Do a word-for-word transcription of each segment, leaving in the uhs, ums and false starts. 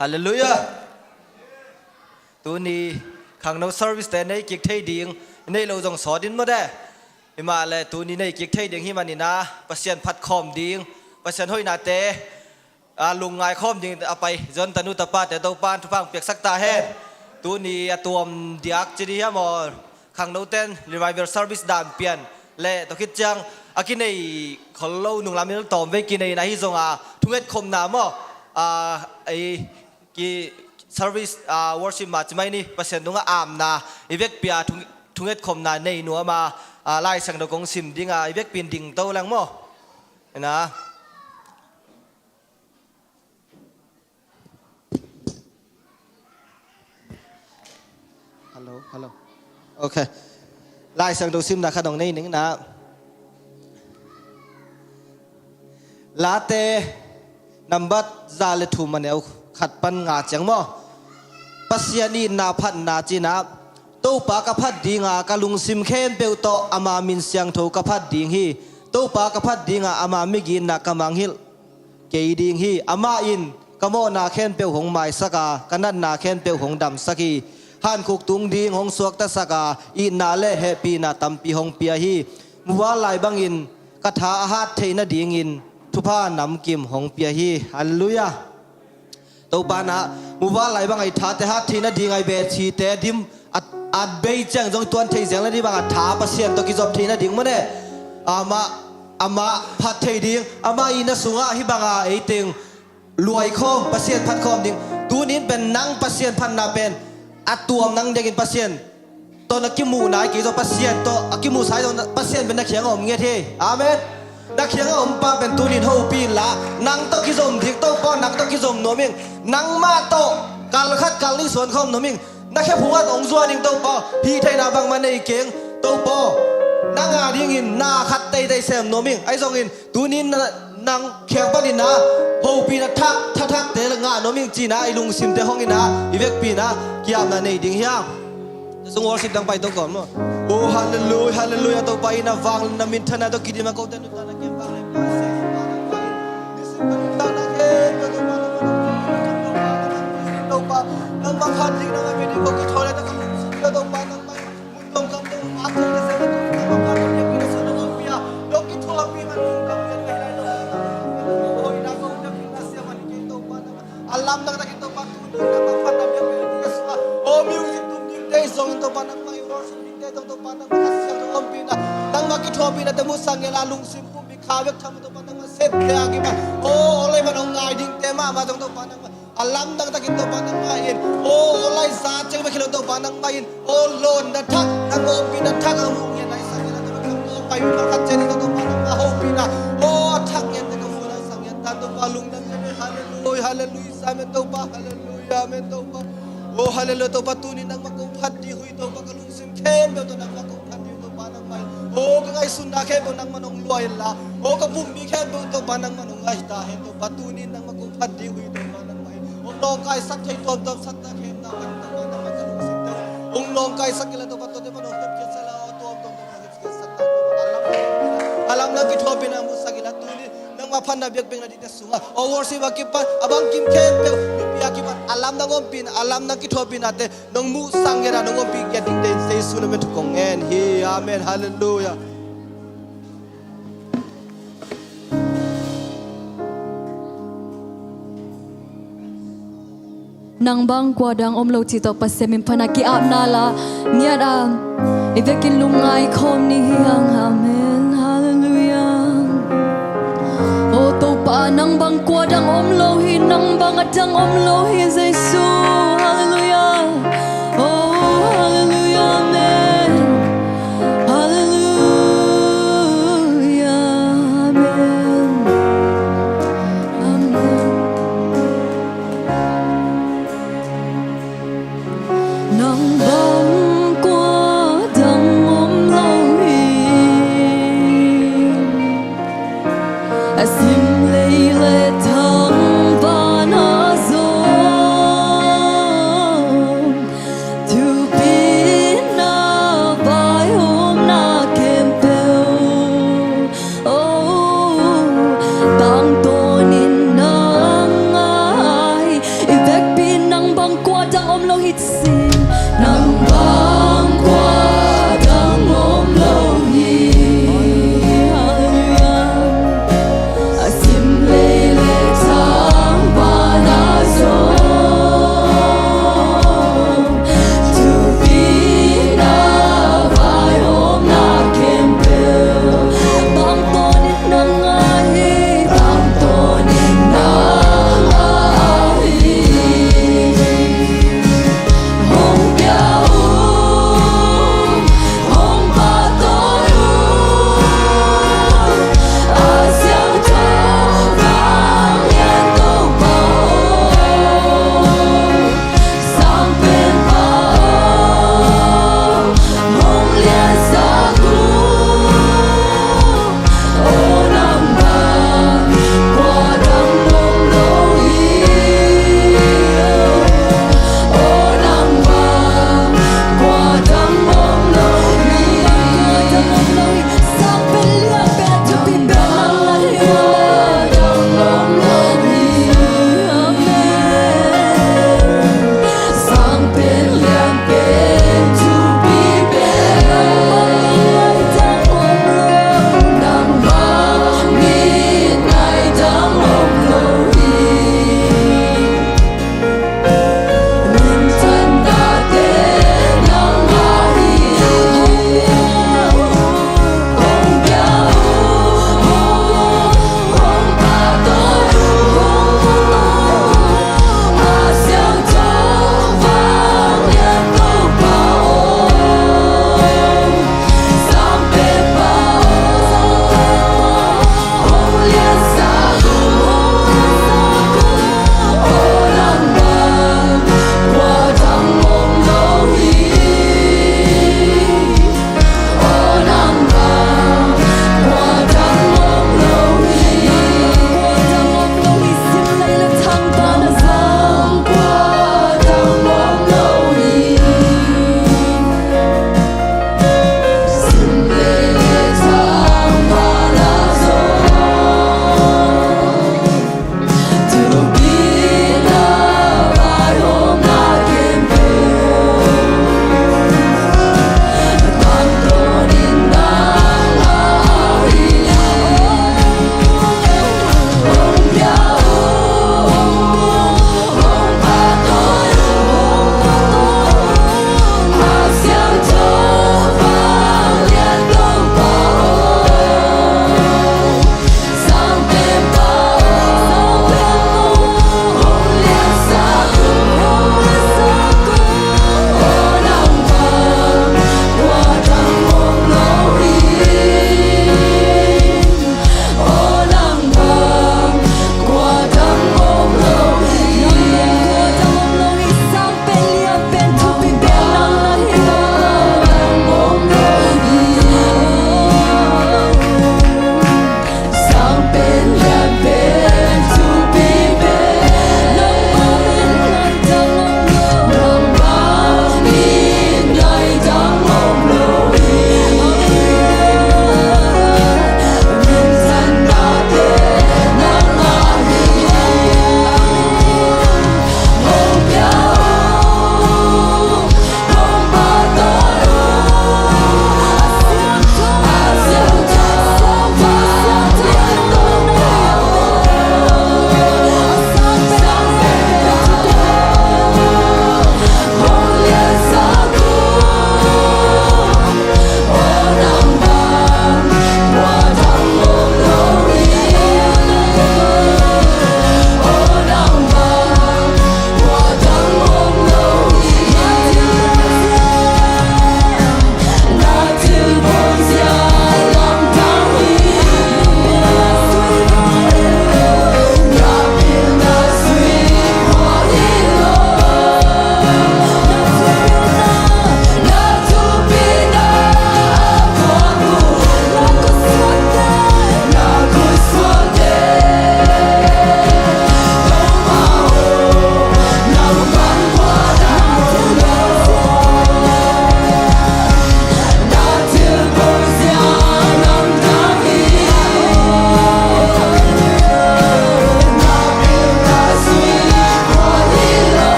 Halleluiah. Tuni khangno service te nei kik thei ding, nei lo zong sawt in maw de. Himahleh tuni nei kik thei ding hi manin ah Pasian phat khawm ding, Pasian hoihnate a lungngai khawm ding a pai zon tanu tapate Topan thupha piaksak ta hen. Tuni a tuam diak ci dih hiam aw? Khangno ten revival service dan pian le tawh khit ciang a kinei khol lo nunglam in tawm vei kinei na hi zong a thunget khomna maw? A, ei ki service, a, worship mah ci mai ni, Pasian tungah amna i vekpi a thung-, thunget khomna nei nuam a, a, Lai Siangtho kong sim ding a i vekpi in ding to leng maw? Ina. Hello, hello. Okay. Lai Siangtho simna khat hong nei ning na. Late nambat za le thum a neu khat pan nga ciang maw? Pasian itna phatna cihna. Topa ka phat dinga ka lungsim khempeuh tawh ama min siangtho ka phat ding hi. Topa ka phat dinga ama migitna ka mangngilh kei ding hi. Amah in ka mawhna khempeuh hong maisak a, ka natna khempeuh hong damsak hi. Hankhuk tung ding hong suaktasak a, itna le hehpihna tampi hong pia hi. Muhal lai bangin ka tha a hat theih nadingin thupha namkim hong pia hi. Halleluiah. Topa na, muhal lai bang a i thate hat theih nading a i bethite dim a, a bei ciang zong tuan theih ziang nading bang a tha Pasian tawh kizop theih nading maw ne? Amah, amah phat theih ding, amah itna sungah hih bang a ei teng luai khawm, Pasian phat khawm ding. Tunin pen nang Pasian phatna pen a tuam nang dengin Pasian tawh na kimuh nai kei zong Pasian tawh a kimuhsa hi zong Pasian pen na kiangah om ngiat hi. Amen. Na kiangah om pa pen tunin hopih inla, nang tawh kizom ding Topa, nang tawh kizom nuam ing. Nangmah tawh kal khat kal nih suan khawm nuam ing. Na khephung ah hong zuan ing Topa, hih theihna bangmah nei keng Topa. Nang a dingin na khat teitei sem nuam ing. Ahi zongin tunin na, nang kiang panin a hopihna thak, tha thakte ngah nuam ing cihna i lungsimte hong in a i vekpi in a ki-apna nei ding hiam? Sung worship dang pai tawh kawm maw? Oh, halleluiah, halleluiah, Topa in a vang na minthanna tawh kidim a kote nuntakna kem vang le. Topa, nang mah phat ding, nang mah phat ding, ko kithawi le tawh ka lungsim Topa, nang mah mun tawm kam tawh mah thei le se, nang mah phat ding, nang mah phat ding, nang mah phat ding, a lamdang takin Topa nang a, a lamdang takin Topa tuni nang a phatna biakpiak ding a sungah, aw music tum dingte zongin Topa nangmah i worship dingte zong Topa nangmah Kha Siangtho ompihna, nangmah kithuapihnate musak ngel a lungsim pumpi kha bek tham Topa nangmah sette a kipan, aw aw lei man hong ngai dingte mahmah zong Topa nangmah a lamdang takin Topa nangmah in, aw aw lai za ceng bek hi lo Topa nangmah in, aw lawnna thak, nang ompihna thak a muh ngiat nai sak ngel a Topa nangmah pai mi mah khat ciat in Topa nangmah hopihna, aw a thak ngiat te ka muh nai sak ngiat tan Topa lungdam ngiat. Halleluiah, halleluiah. Amen Topa, halleluiah, amen Topa. Oh halleluiah Topa, tuni nangmah kong phat ding uh hi Topa, ka lungsim khempeuh tawh nangmah kong phat ding uh Topa nangmah hi. Oh ka ngaihsutna khempeuh nangmah nong luah inla, oh ka pumpi khempeuh Topa nangmah nong ngaih ta hen Topa, tuni nangmah kong phat ding uh hi Topa nangmah hi. Hong nawngkaisak thei tuamtuam sakna khempeuh Topa nangmah ka lungsim tawh hong nawngkaisak inla Topa, tuate pan hong tepkhiatsak la, oh tuamtuam Topa hong tepkhiatsak la Topa, a lamdang kithuapihna musak inla tuni nangmah phatna biakpiakna dingte sungah, aw worship a kipan a bangkim khempeuh, mipi a kipan a lamdang ompihna, a lamdang kithuapihnate nong muhsak ngiat a nong ompih ngiat dingte in Jesu min a thu kong ngen hi. Amen. Halleluiah. Nang bang kua dang om lo cih tawh Pasian min pan a ki-apna la ngiat a i vekin lungngai khawm ni hi hang. Amen. Halleluiah. Oh Topa, nang bang kua dang om lo hi, nang bang a dang om lo hi Jesu. Halleluiah. Oh halleluiah, amen. Halleluiah, amen. Amen. Nang bang kua dang om lo hi, a sim lei le thangvana zong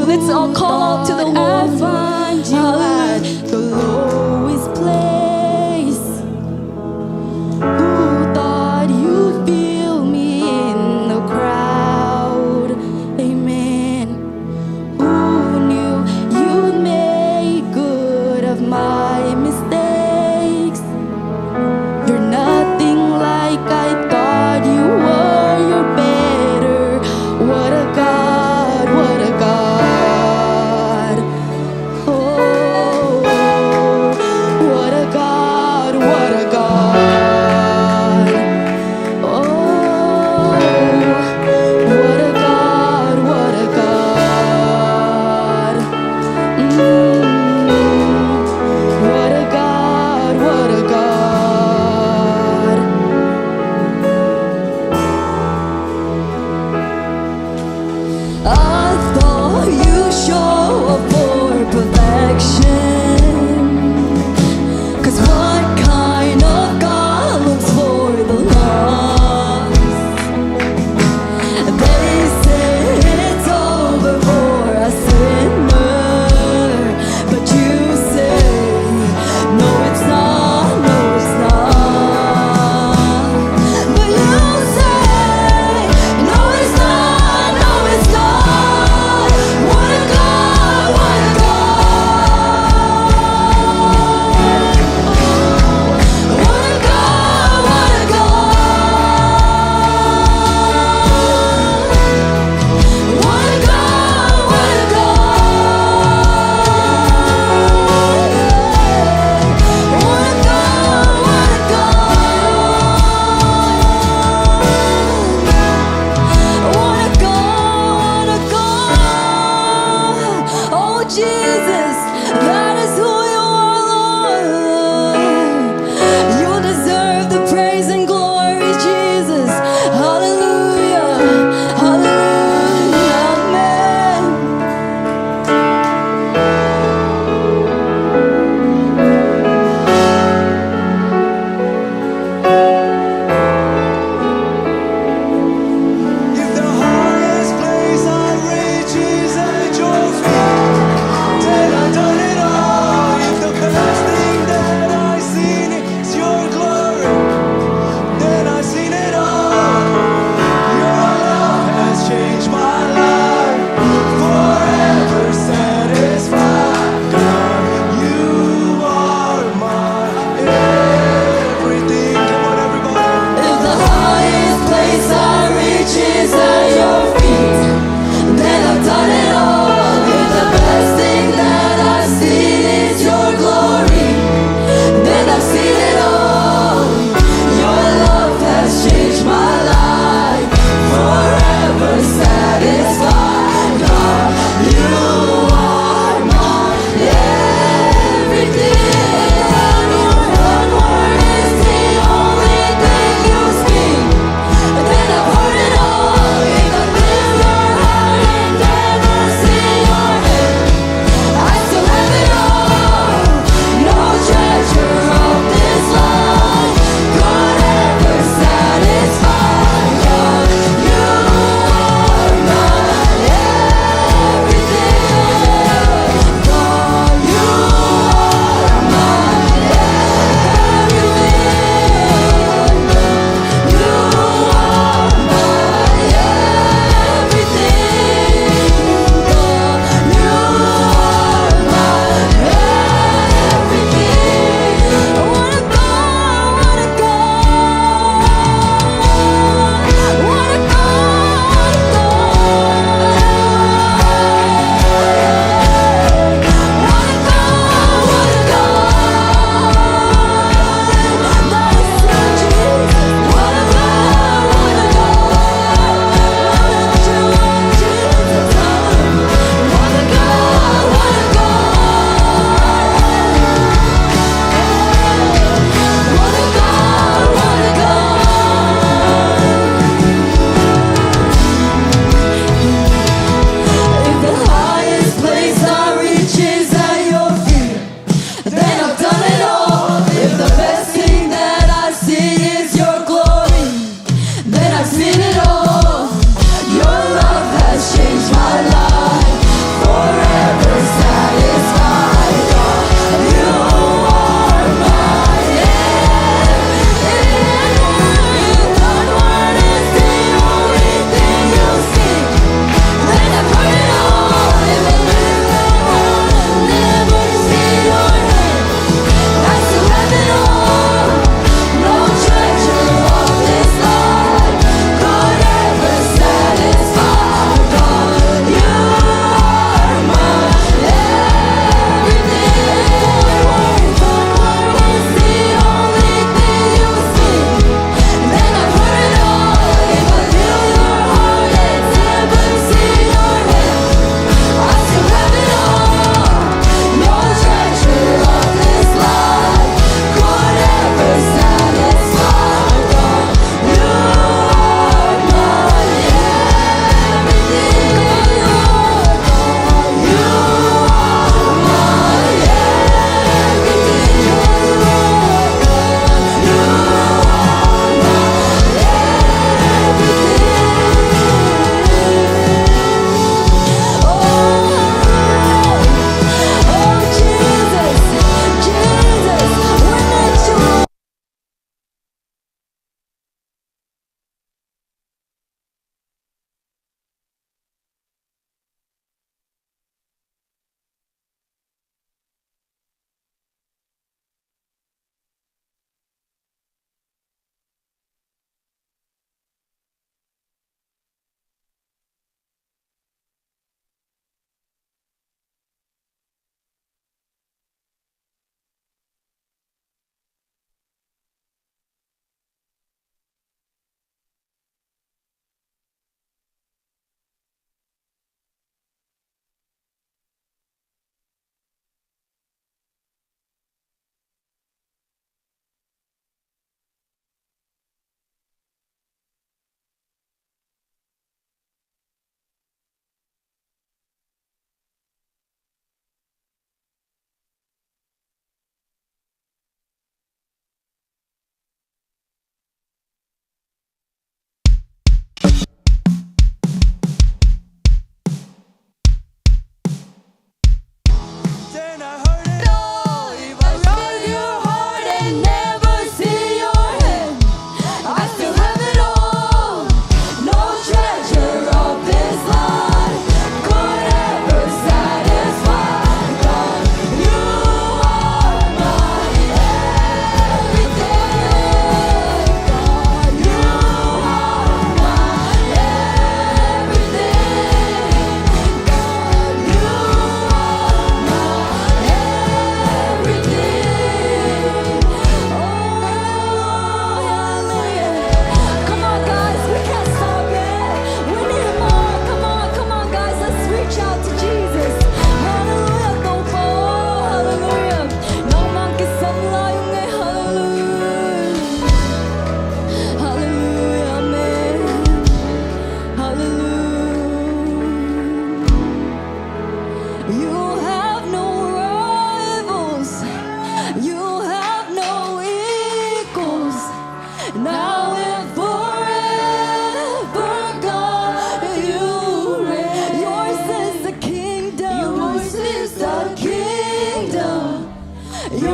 Let's all call out to the Lord. Find you at the lowest place. Who thought you'd feel me in the crowd? Amen. Who knew you'd make good of my mistakes? You're nothing like I thought you were. You're better. What a God, what a God. Oh.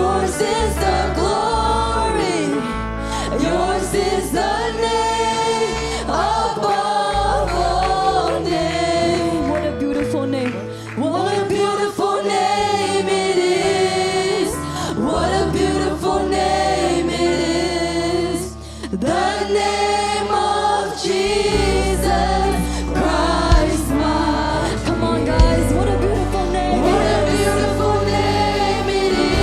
Yours is the glory. Yours is the name above all names. What a beautiful name. What a beautiful name it is. What a beautiful name it is. The name of Jesus Christ, my. Come on, guys. What a beautiful name. What a beautiful name it is.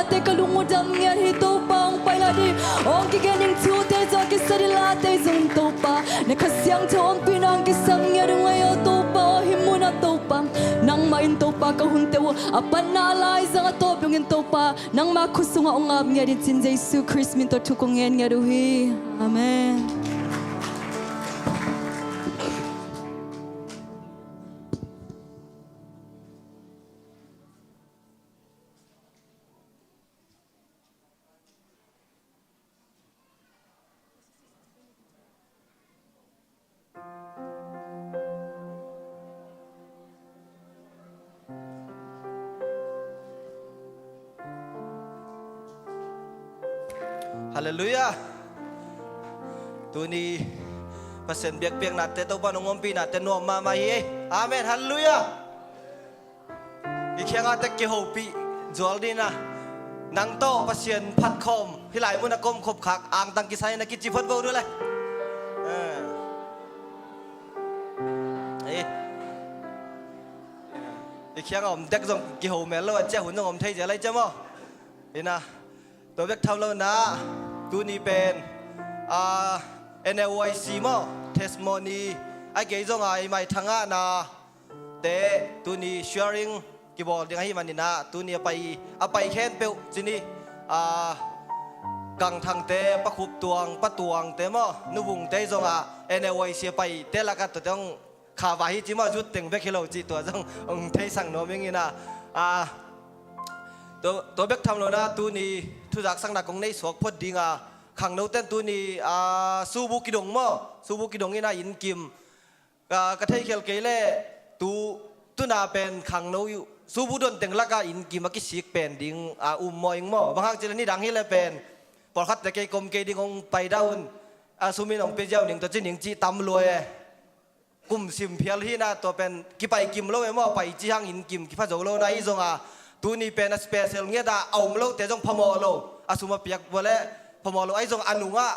Te ka lung uh dam ngiat hi Topa, hong pai lai dih. Hong kigen ding thute zong a kisa dih late zong Topa, na Kha Siangtho ompihna hong kisam ngiat uh ngai aw Topa aw, hih munah Topa. Nangmah in Topa ka hunte uh a panna lai zang a tawp dongin Topa, nangmah khut sungah hong ap ngiat dih cin Jesu Khrist min tawh thu kong ngen ngiat uh hi. Amen. Halleluiah. Tuni Pasian biakpiaknate, Topa nong ompihnate nuam mahmah hi. Amen. Halleluiah. I kiangah tek kihopih zual dina. Nang tawh Pasian phatkhawm hih lai munah ka om khop khak angtang kisai na kici phot vo dua le. Eh. Eh. I kiangah om tek zong kiho mel lo a, ciah hun zong om thei zia lai ciah maw? Ina. Tua bek tham lo na, tuni pen, ah, N L Y C maw, testimony, a kei zong a i mai thangah na, te, tuni sharing kibawl ding ahi maninah, tuni a pai, a pai khempeuh cini, ah, Kangthangte, Pa Khup Tuang, Pa Tuangte maw, Nu Vungte zong a, N L Y C a paite lakah tuate hong kha vai hi ci maw, zut teng bek hi lo cih tua zong hong theisak nuam ing ina. Ah, tua, tua bek tham lo na, tuni thuzaksakna kong nei suak phot ding a, khangnote in tuni, ah, subu kidong maw, subu kidong ina innkim. Ka, ka theikhial kei leh tu, tuna pen khangno subu don teng lakah innkim a kisik pen ding a um maw ing maw? Bang hang cih leh nidang hi leh pen pawlkhatte kei kom kei ding hong pai dah un, a sum in hong pia ziau ning tua ci ning cih tam lua e. Kum sim phial hi na, tua pen kipai kim lo e maw, pai ci hang innkim kipha zo lo na, ahi zong a tuni pen a special ngiat a, a om lote zong phamawh lo, a sum a piak vua leh phamawh lo, ahi zong a nungah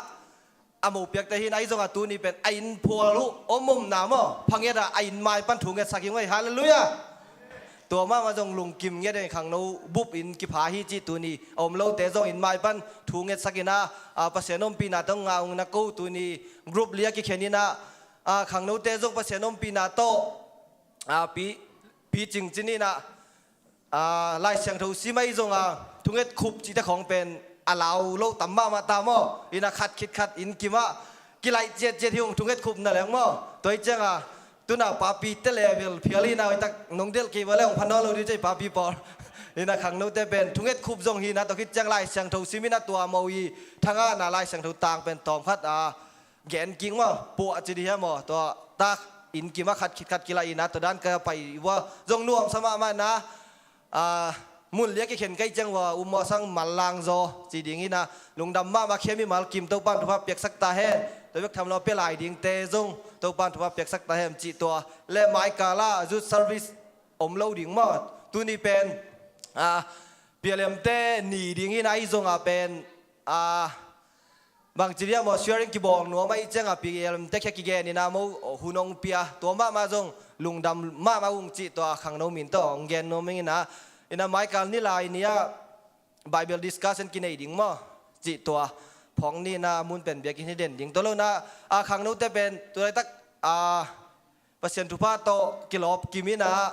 a mopiakte hi na, ahi zong a tuni pen a inn phual uh om omna maw, pha ngiat a, a inn mai pan thu ngetsak hi ngei. Halleluiah. Tua mahmah zong lungkim ngiat e, khangno bup in kipha hi cih tuni a om lote zong inn mai pan thu ngetsak ina, a, Pasian ompihna tawh nga ung na ko, tuni group li a kikhen ina, a, khangnote zong Pasian ompihna tawh, a, pi, picing cin ina, a, Lai Siangtho sim ahi zong a thunget khup cihte khawng pen a lau lo tam mahmah ta maw? Ina khat khit khat innkim ah kilaih ciatciat hi ung, thunget khup na leng maw? Tua hi ciang a tuna papi te level phial hi na, oi tak nong delh kei vua leh hong pha nawn lo ding cei papi pawl. Ina khangnote pen thunget khup zong hi na, tua khit ciang Lai Siangtho sim ina tua mo i thangahna Lai Siangtho tang pen tawm khat a gen king maw, puah ci di hiam maw, tua tak innkim ah khat khit khat kilaih ina, tua dan ka pai vua zong nuamsa mahmah na, a, mun li a kikhen ka hih ciang vua um maw sang mal lang zaw ci ding ina, lungdam mahmah, khem i mal kim, Topan thupha piaksak ta hen. Tua bek tham lo a pia lai dingte zong Topan thupha piaksak ta hen cih tua. Leh mai kal ah youth service om lo ding maw? Tuni pen, a, P L M te ni ding ina, ahi zong a pen, a, bangci dia maw, sharing kibawl nuam ahih ciang a P L M te khia kigen ina mo, hun hong pia, tua mahmah zong lungdam mahmah ung cih tua khangno min tawh hong gen nuam ing ina. Ina mai kal ni lai ni ah Bible discussion kinei ding maw cih tua phawng ni ina, mun pen biakinn hi den ding. Tua lo na, a, khangnote pen tu laitak, a, Pasian thupha tawh kilawp kim ina,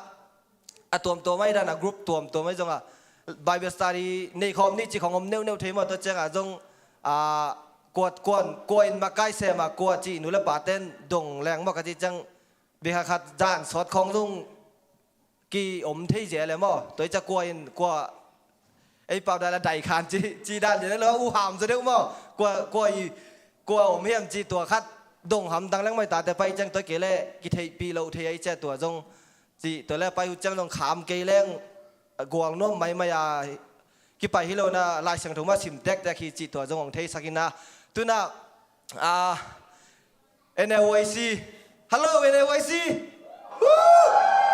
a tuamtuam ahi dan a group tuamtuam ahi zong a Bible study nei khawm ni cih khawng om neuhneuh thei maw? Tua ciang a zong, a, kua, kua, kua in makai sem a, kua cih nu le pate'n dong leng maw ka cih ciang, bia khat zan sawt khawng zong ki om thei zel e maw? Tua hi ciang kua in, kua ei pau dan a dai khan ci, ci dan lian lo, uh ham zaw deuh maw? Kua, kua i, kua om hiam cih tua khat dong hamtang leng mai tate pai ciang, tua kei leh kitheihpih loh thei ahi ciang tua zong cih tua leh pai uh ciang zong kham kei leng gual nuam maimai a, kipai hi lo na, Lai Siangtho mah sim tektek hi cih tua zong hong theisak ina. Tuna, a, N L Y C. Hello, N L Y C. Woo!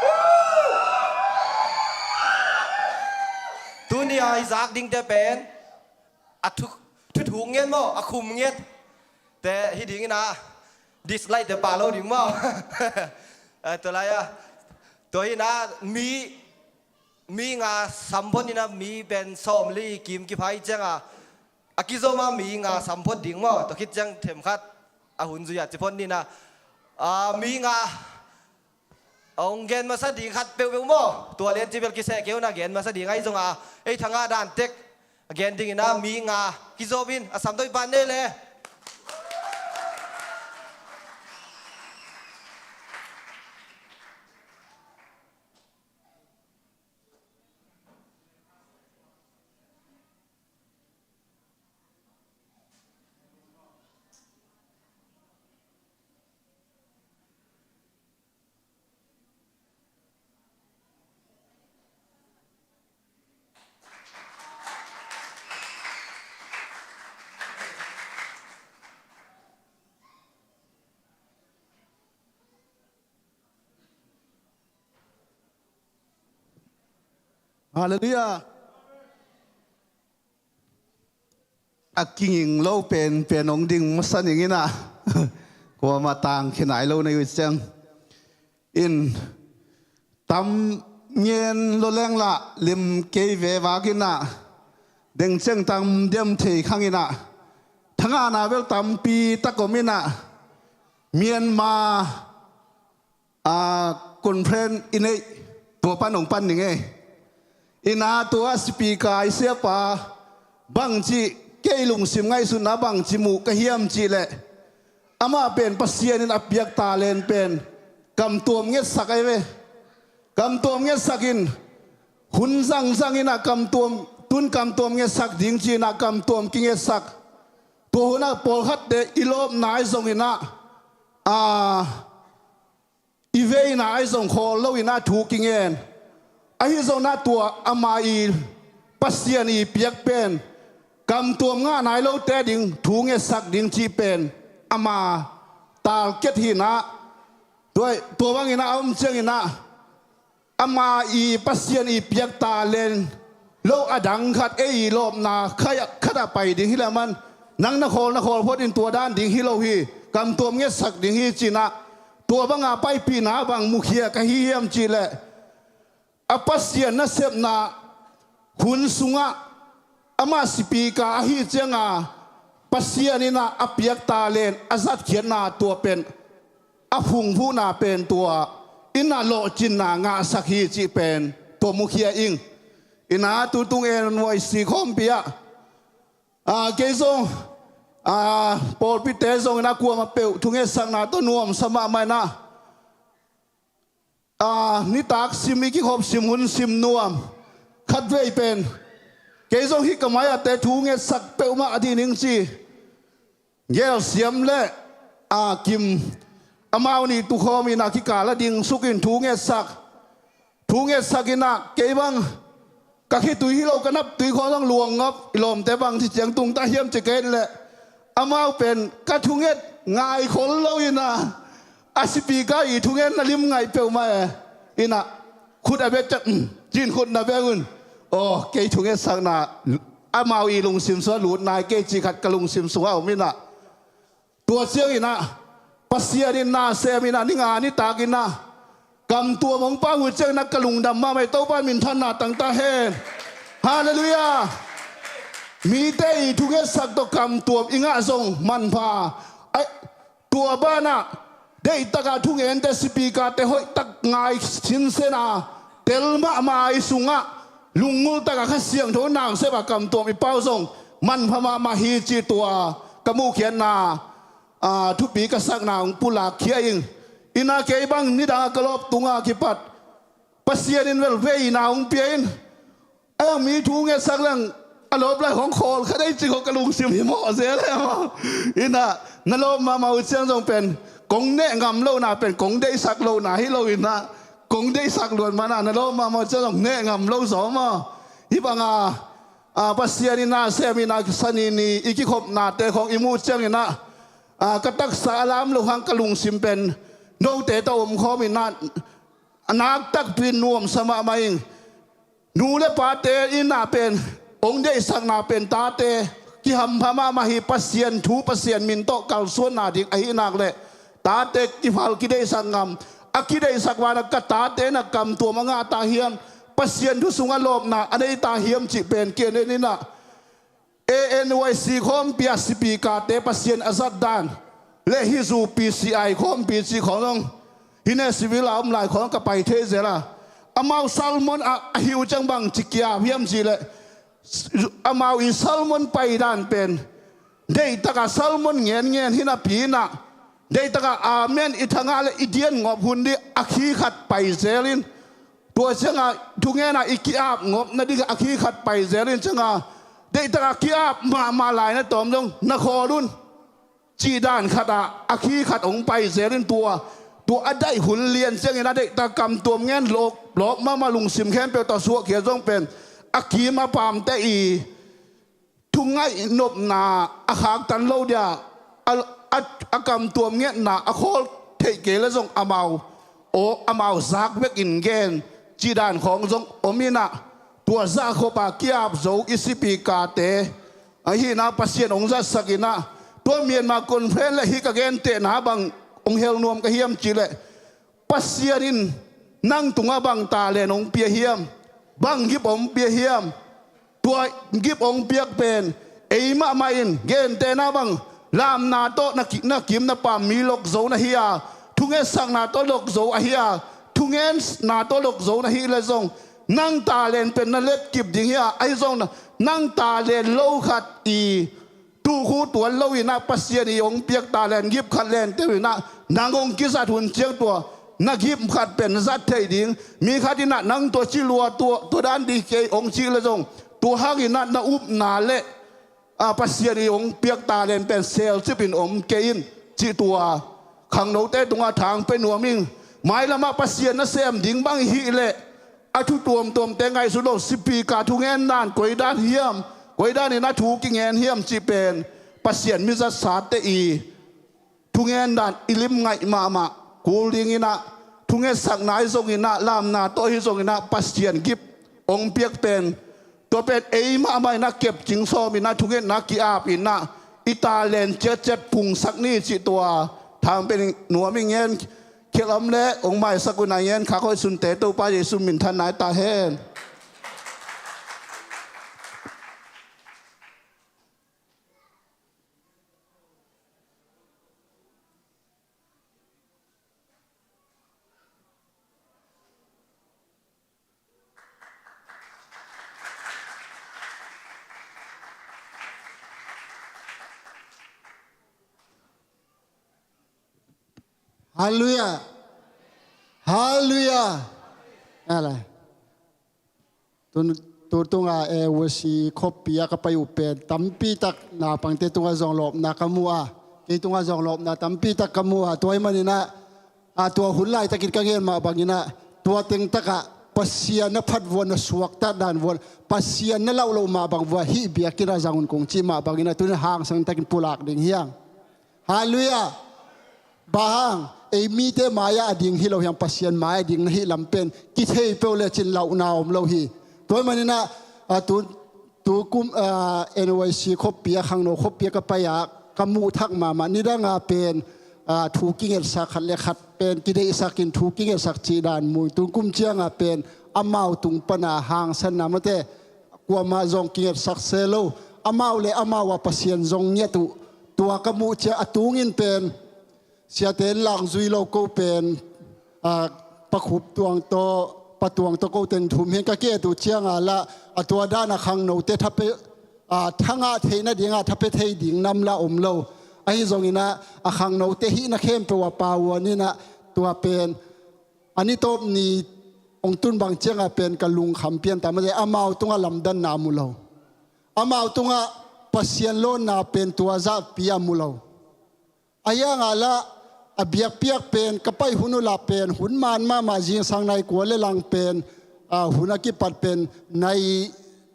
Woo! Tuni a i zak dingte pen a thu, thu thuk ngiat maw, a khum ngiat te hi ding ina, dislike te pha lo ding maw? Eh, tua lai a, tua hi na, mi Mi nga samphot ina, mi pen sawmli kim kiphai cianga a kizoma mi nga samphot ding maw, tua khit ciang themkhat a hun zui a ciphot nina, a, mi nga a hong gen masa ding khat peuhpeuh maw, tua lian cibel kiseh keu na gen masa ding ahi zonga, ei thanga dan tek a gen dingina mi nga kizopin a samtoipan nei le. Halleluiah. A kinging lo penpen hong ding masa ning ina, kuama tang khinai lo nei uh ciang in tam ngen lo lengla lim kei ve vak ina, dengceng tam dem thei khang ina, thangana bel tampi tak om ina, Myanmar a, conference i neih, tua pan hong pan ning e. Ina tua speaker i siapa bangci, kei lungsim ngaihsutna bangci muh ka hiam cihleh, amah pen Pasian in a piak talent pen kamtuam ngetsak ahi ve. Kamtuam ngetsak in hun zangzang ina kamtuam, tun kamtuam ngetsak ding ci ina kamtuam kingetsak. Tua huna pawlkhatte i lawpna ahi zong ina, a, i veina ahi zong khawl lo ina thu kingen. Ahi zongna tua ama i Pasian i piak pen kamtuam ngah nai lote ding thu ngetsak ding cih pen ama target hi ina. Tua, tua bangina a om ciang ina ama i Pasian i piak talent lo a dang khat ei i lawpna khat a pai ding hi leh man, nang na khawl na khawl phot in tua dan ding hi lo hi, kamtuam ngetsak ding hi ci ina. Tua banga paipihna bang mukhia ka hi hiam cihleh, a Pasian nasepna hun sungah amah speaker ahi cianga Pasian ina a piak talent a zatkhiatna tua pen a phungvuhna pen tua ina lawhcinna ngahsak hi cih pen tua mukhia ing. Ina tutung en nuaisi khawmpi ah, a, kei zong, a, pawlpite zong ina kuama peuh thungetsakna tawh nuamsa mahmah ina, a, nitak sim i kikhop sim hun sim nuam khatvei pen kei zong hih ka mai-ate thu ngetsak peuhmah a dih ning ci. Gelsiam le, a, Kim amau nih tukhawm ina kikal a ding sukin thu ngetsak. Thu ngetsak ina kei bang ka khitui hi lo ka naptui khawng zong luang ngap, i lawmte bang ci ciang tungta hiam ci ka et leh amau pen ka thunget ngai khol lo ina a speaker i thungetna lim ngaih peuhmah e. Ina khut a bek ciang, um, cin khut na bek un. Aw, kei thungetsakna amau i lungsim sungah lut nai kei cih khat ka lungsim sungah om ina. Tua ciang ina Pasian in na sem ina ni nga nitak ina kamtuam hong pau uh ciang ina ka lungdam mahmah hi. Topa minthanna tangtak hen. Halleluiah. Mite i thungetsak tawh kamtuam i ngah zong manpha. Ai, tua banah deihtaka thungente speaker-te hoihtak ngai sinsena tel mahmah i sungah lunggultaka Kha Siangtho nasep a kamtuam i pau zong manpha mahmah hi cih tua ka muhkhiatna, a, thupi ka sakna hong pulak khia ing. Ina kei bang nidang a ka lawp tunga kipat Pasian in vel veina hong pia in. Ai, a mi thu ngetsak leng a lawp lai hong khawl kha dei cih khawng ka lungsim hi mawh zel e maw. Ina na lawp mahmah uh ciang zong pen kong neh ngam lohna pen kong deihsak lohna hi lo ina kong deihsak luat mana na lawp mahmah uh ciang zong neh ngam lo zaw maw. Hih banga, a, Pasian ina sem ina Sani ni i kikhopnate khawng i muh ciang ina, a, ka taksa a lam lo hang ka lungsim pen note tawh omkhawm ina a nak takpi nuamsa mahmah ing. Nu le pate ina pen hong deihsakna pen tate kihampha mahmah hi. Pasian thu Pasian min tawh kalsuanna ding ahi nak leh tate kiphal kideihsak ngam. A kideihsak vana ka tate na kamtuam a ngah ta hiam? Pasian thu sungah lawpna a nei ta hiam cih pen kei nen inah A N Y C khawmpi ah sipikate Pasian a zat dan le hih zu P C I khawmpi cih khawng zong hih ne civil a om lai khawng ka pai thei zel a, amau sermon ah a hi uh ciang bang ci kiap hiam cih leh, amau i sermon pai dan pen deihtakah sermon ngenngen hi napi inah, deihtakah amen i thangah le i dian ngawp hun dih a khi khat pai zel in, tua ciangah thungenah i ki-ap ngawp nading a khi khat pai zel in ciangah, deihtakah ki-ap mahmah lai na tawm zong na khawl un cih dan khatah a khi khat hong pai zel in, tua, tua a daih hun lian ciangin a deihtak kam tuam ngen lawk, lawk mahmah lungsim khempeuh tawh suahkhia zong pen a kim a pamte i thungaih nopna a khaktan lo dia, a, a, a kam tuam ngetna a khawl theih kei le zong amau aw, amau zak vekin gen cih dan khawng zong om inah, tua zah khop a ki-ap zo i sipikate ahihna Pasian hong zatsak inah, tua Myanmar conference le hih ka gentehna bang hong hel nuam ka hiam cih leh, Pasian in nang tungah bang talent hong pia hiam, bang gift hong pia hiam, tua gift hong piak pen ei mahmah in gentehna bang lamna tawh na ki-, na kim na pam mi lok zo na hi a, thungetsakna tawh lok zo ahi a, thungenna tawh lok zo na hi le zong, nang talent pen na letkip ding hi a, ahi zong na, nang talent lo khat i tukhu tuan lo inah Pasian i hong piak talent gift khat lente uh inah nang hong kizat hun ciang tua na gift khat pen na zat theih ding, mi khat inah nang tua ci lua, tua, tua dan dih kei hong cih le zong, tua hang inah na upna le, a, Pasian i hong piak talent pen selcip in om kei in cih tua khangnote tungah thang pe nuam ing. Mailamah Pasian na sem ding bang i hih leh, a thu tuamtuamte ngaihsun lo, sipika thungen dan koi dan hiam, koi dan in a thu kingen hiam cih pen Pasian mi zatsate i thungen dan i limngaih mahmah kul ding inah, thungetsakna hi zong inah, lamna tawh hi zong inah, Pasian gift hong piak pen, tua pen ei mahmah inah kepcing sawm inah, thungetna ki-ap inah, i talent ciatciat pungsak ni cih tua thang pe nuam ing. En khialh om le hong maisak un a, en khak hoih sunte Topa Jesu min thanna hi ta hen. Halleluiah. Halleluiah. Ala. Tun, tu tunga, eh, A N Y C khoppi ah ka pai uh pen tampi tak naupangte tungah zong lawpna ka mu a, kei tungah zong lawpna tampi tak ka mu a, tua ahih maninah, a, tua hun laitakin ka gen mah banginah, tua teng takah Pasian na phat vua, na suaktat dan vua, Pasian na lauh loh mah bang vua, hih biakinn ah zang un kong cih mah banginah, tunin hangsan takin pulak ding hi hang. Halleluiah. Bang hang, ei mite mai-ah a ding hi lo hiam, Pasian mai-ah a ding na hih lam pen kithei peuh lecin lauhna om lo hi. Tua ahih maninah, a, tu, tu kum, a, A N Y C khoppi ah, khangno khoppi ah ka pai ah ka muh thak mahmah, nidang a pen, a, thu kingetsak khat le khat pen kideihsak in thu kingetsak cih dan mu ing. Tu kum ciang a pen amau tung pana hangsanna mate, kuamah zong kingetsak se lo, amau le amau ah Pasian zong nget uh. Tua ka muh ciang a tungin pen siate in lang zui lo, ko pen, a, Pa Khup Tuang tawh, Pa Tuang tawh ko teng thum hi-in ka ki-et uh ciang a lah, a tua dan a khangnote tha pe, a, thangah theih nading a tha pe thei ding nam lah om lo. Ahi zonginah a khangnote hihna khempeuh ah Pa Uan inah tua pen a ni tawp ni hong tun bang ciang a pen ka lungkham pian ta mate, amau tungah lamdanna mu lo. Amau tungah Pasian lawnna pen tua zahpi a mu lo. Ahi hang a lah, a biakpiak pen ka pai hun uh lah pen hun man mahmah, zingsang nai kua le lang pen, a, hun a kipat pen nai,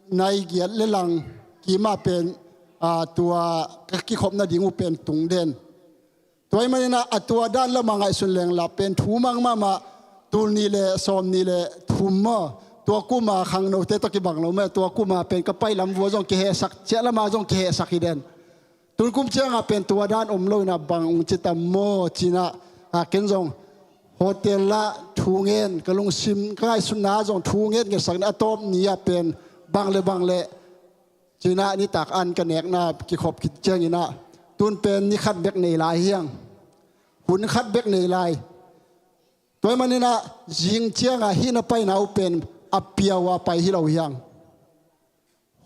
nai giat le lang kim ah pen, a, tua ka kikhop nading uh pen tung den. Tua ahih maninah a tua dan lamah ngaihsun leng lah pen thu mang mahmah, tul nih le sawm nih le thum maw, tua kum a khangnote tawh kibang lo mah, tua kum a pen ka pai lam vua zong kihehsak, ciah lam ah zong kihehsak hi den. Tun kum ciang a pen tua dan om lo inah bang hong ci tam maw ci-inah, a, ken zong hotel lah thu Thu ngen, ka lungsim ka ngaihsutna zong thu ngen ngetsak ni a tawp ni-ah pen bang le bang le cinah nitak an ka nekna kikhop khit cianginah tun pen ni khat bek nei lai hiang. Hun khat bek nei lai. Tua ahih maninah zing ciangah hih na paina uh pen a piau a pai hi lo hiang.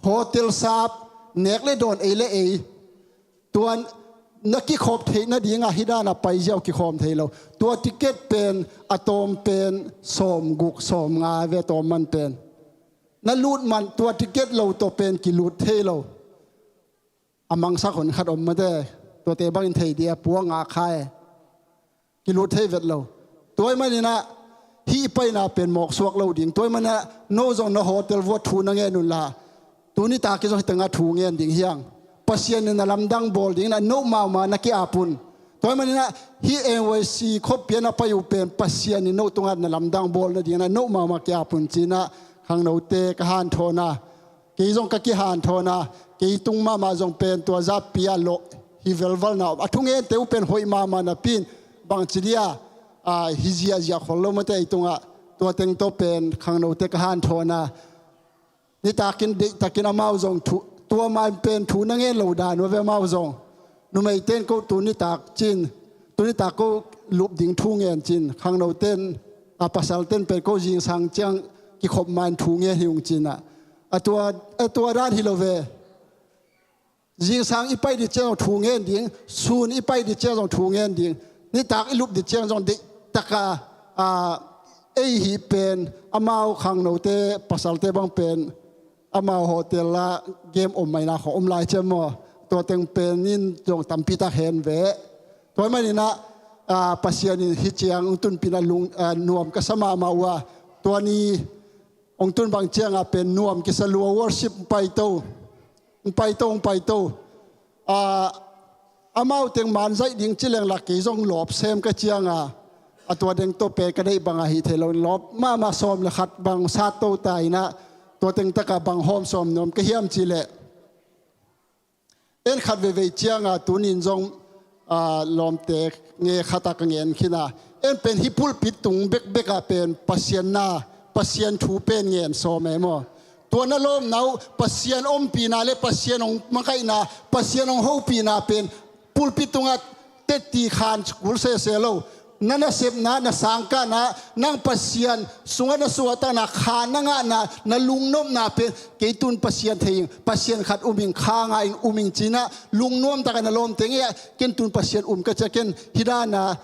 Hotel sap, nek le dawn, ei le ei. Tua na kikhop theih nadingah hih danah pai ziau kikhawm thei lo. Tua ticket pen a tawm pen sawm guk sawm nga ve, tawm man pen. Na lut man tua ticket lo tawh pen kilut thei lo. A mangsak hun khat om mate, tuate bangin thei dia puang a khai. Kilut thei vet lo. Tua ahih maninah hih i paina pen mawksuak lo ding. Tua ahih maninah no zong na hotel vuah thu na ngen unla, tuni takin zong hih tengah thu ngen ding hiang. Pasian in na lamdang bawl dinginah no mauma na ki-ap un. Tua ahih maninah hih N Y C khuapi ah na pai uh pen Pasian in no tungah na lamdang bawl nadinginah no mauma ki-ap un cinah khangnote ka hanthawn a. Kei zong ka kihanthawn a, kei tung mahmah zong pen tua zapi a lawh hi velvalna om. A thungente uh pen hoih mahmah napi-in bangci dia, a, hi ziahziah khol lo mate ei tungah. Tua teng tawh pen khangnote ka hanthawn a. Nitakin deihtakin amau zong thu, tua mai pen thu na ngen lo dan uh a ve amau zong. Numeite in ko tuni tak cin, tuni tak ko lup ding thu ngen cin, khangnote in, a, pasalte in pen ko zingsang ciang kikhop ma-in thu ngen hi ung cinah. A tua, a tua dan hi lo ve. Zingsang i pai ding ciang zong thu ngen ding, sun i pai ding ciang zong thu ngen ding, nitak i lup ding ciang zong deihtaka, a, ei hih pen amau khangnote pasalte bang pen amau hotel ah game om maina khong om lai ciam maw? Tua teng pen in zong tampitak hen ve. Tua ahih maninah, a, Pasian in hih ciang hong tunpihna lung, a, nuam ka sa mahmah uh a. Tua ni hong tun bang ciangah pen nuam kisa lua, worship hong paito, hong paito, hong paito. A, amau teng manzaih ding ci leng lak kei zong lawp sem ka cianga, a tua deng tawh pen ka deih bangah hih thei lo in lawp mahmah, sawm le khat bang sat to ta inah tua teng takah bang hawm sawm nuam ka hiam cih leh, en khat veivei cianga tunin zong, a, lawmte nge khatah ka ngen khin a, en pen hih pulpit tung bekbekah pen Pasian na, Pasian thu pen ngen sawm e maw? Tua na lawmna uh, Pasian ompihna le Pasian hong makaihna, Pasian hong hopihna pen pulpit tungah tetti khan kul sese lo. Na nasepna, na sangkahna, nang Pasian sungah na suahtakna, kha na ngahna, na lungnopna pen kei tun Pasian thei ing, Pasian khat um ing, kha ngah ing, um ing cinah lungnuam takah na lawmte ngei-ah ken tun Pasian um ka cia, ken hih dana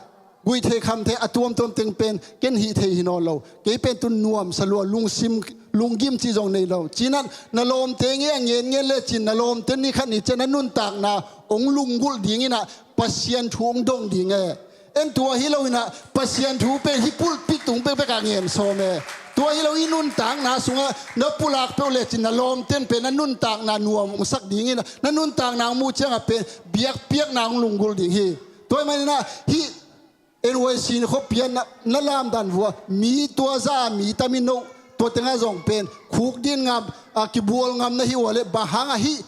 guih thei kham thei a tuamtuam teng pen ken hih thei hi nawn lo. Kei pen tun nuamsa lua, lungsim, lunggim cih zong nei lo. Cinah na lawmte ngei a ngenngen lecin na lawmte ni khat ni ciah na nuntakna hong lunggulh dinginah Pasian thu hong dong ding e. En tua hi loinah Pasian thu pen hih pulpit tung bekbekah ngen sawm e. Tua hi lo i nuntakna sungah na pulak peuh lecin na lawmten pen na nuntakna nuam hong sak dinginah na nuntakna hong muh ciangah pen biakpiakna hong lunggulh ding hi. Tua ahih maninah hih N Y C ni khuapi ah na, na lamdan vua mi tua za a mi tam in no, tua tengah zong pen khukdin ngam, a, kibual ngam na hi ua leh bang hangah hih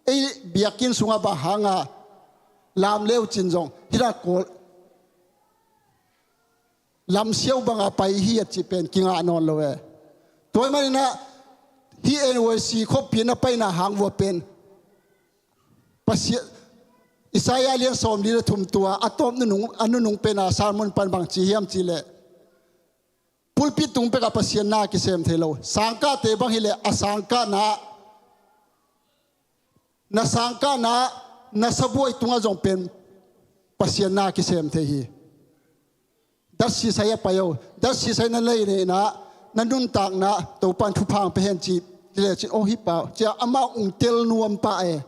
ei biakinn sungah bang hangah lam leu cin zong hih dan kawl lamsiau bangah pai hi a cih pen kingah nawn lo e. Tua ahih maninah hih N Y C khuapi na paina hang vua pen Pasian, Isaiah lian sawmli le thum tua a tawp nunung, a nunung pena sermon pan bang ci hiam cih leh, pulpit tung bekah Pasian na kisem thei lo. Sangkahte bang hileh a sangkahna, na sangkahna, na sabuai tungah zong pen Pasian na kisem thei hi. Datsisai a pai o, datsisai na lei neihna, na nuntakna Topan thupha hong pia hen cih hi lecin, aw hih pa, cia amah hong tel nuam pah e.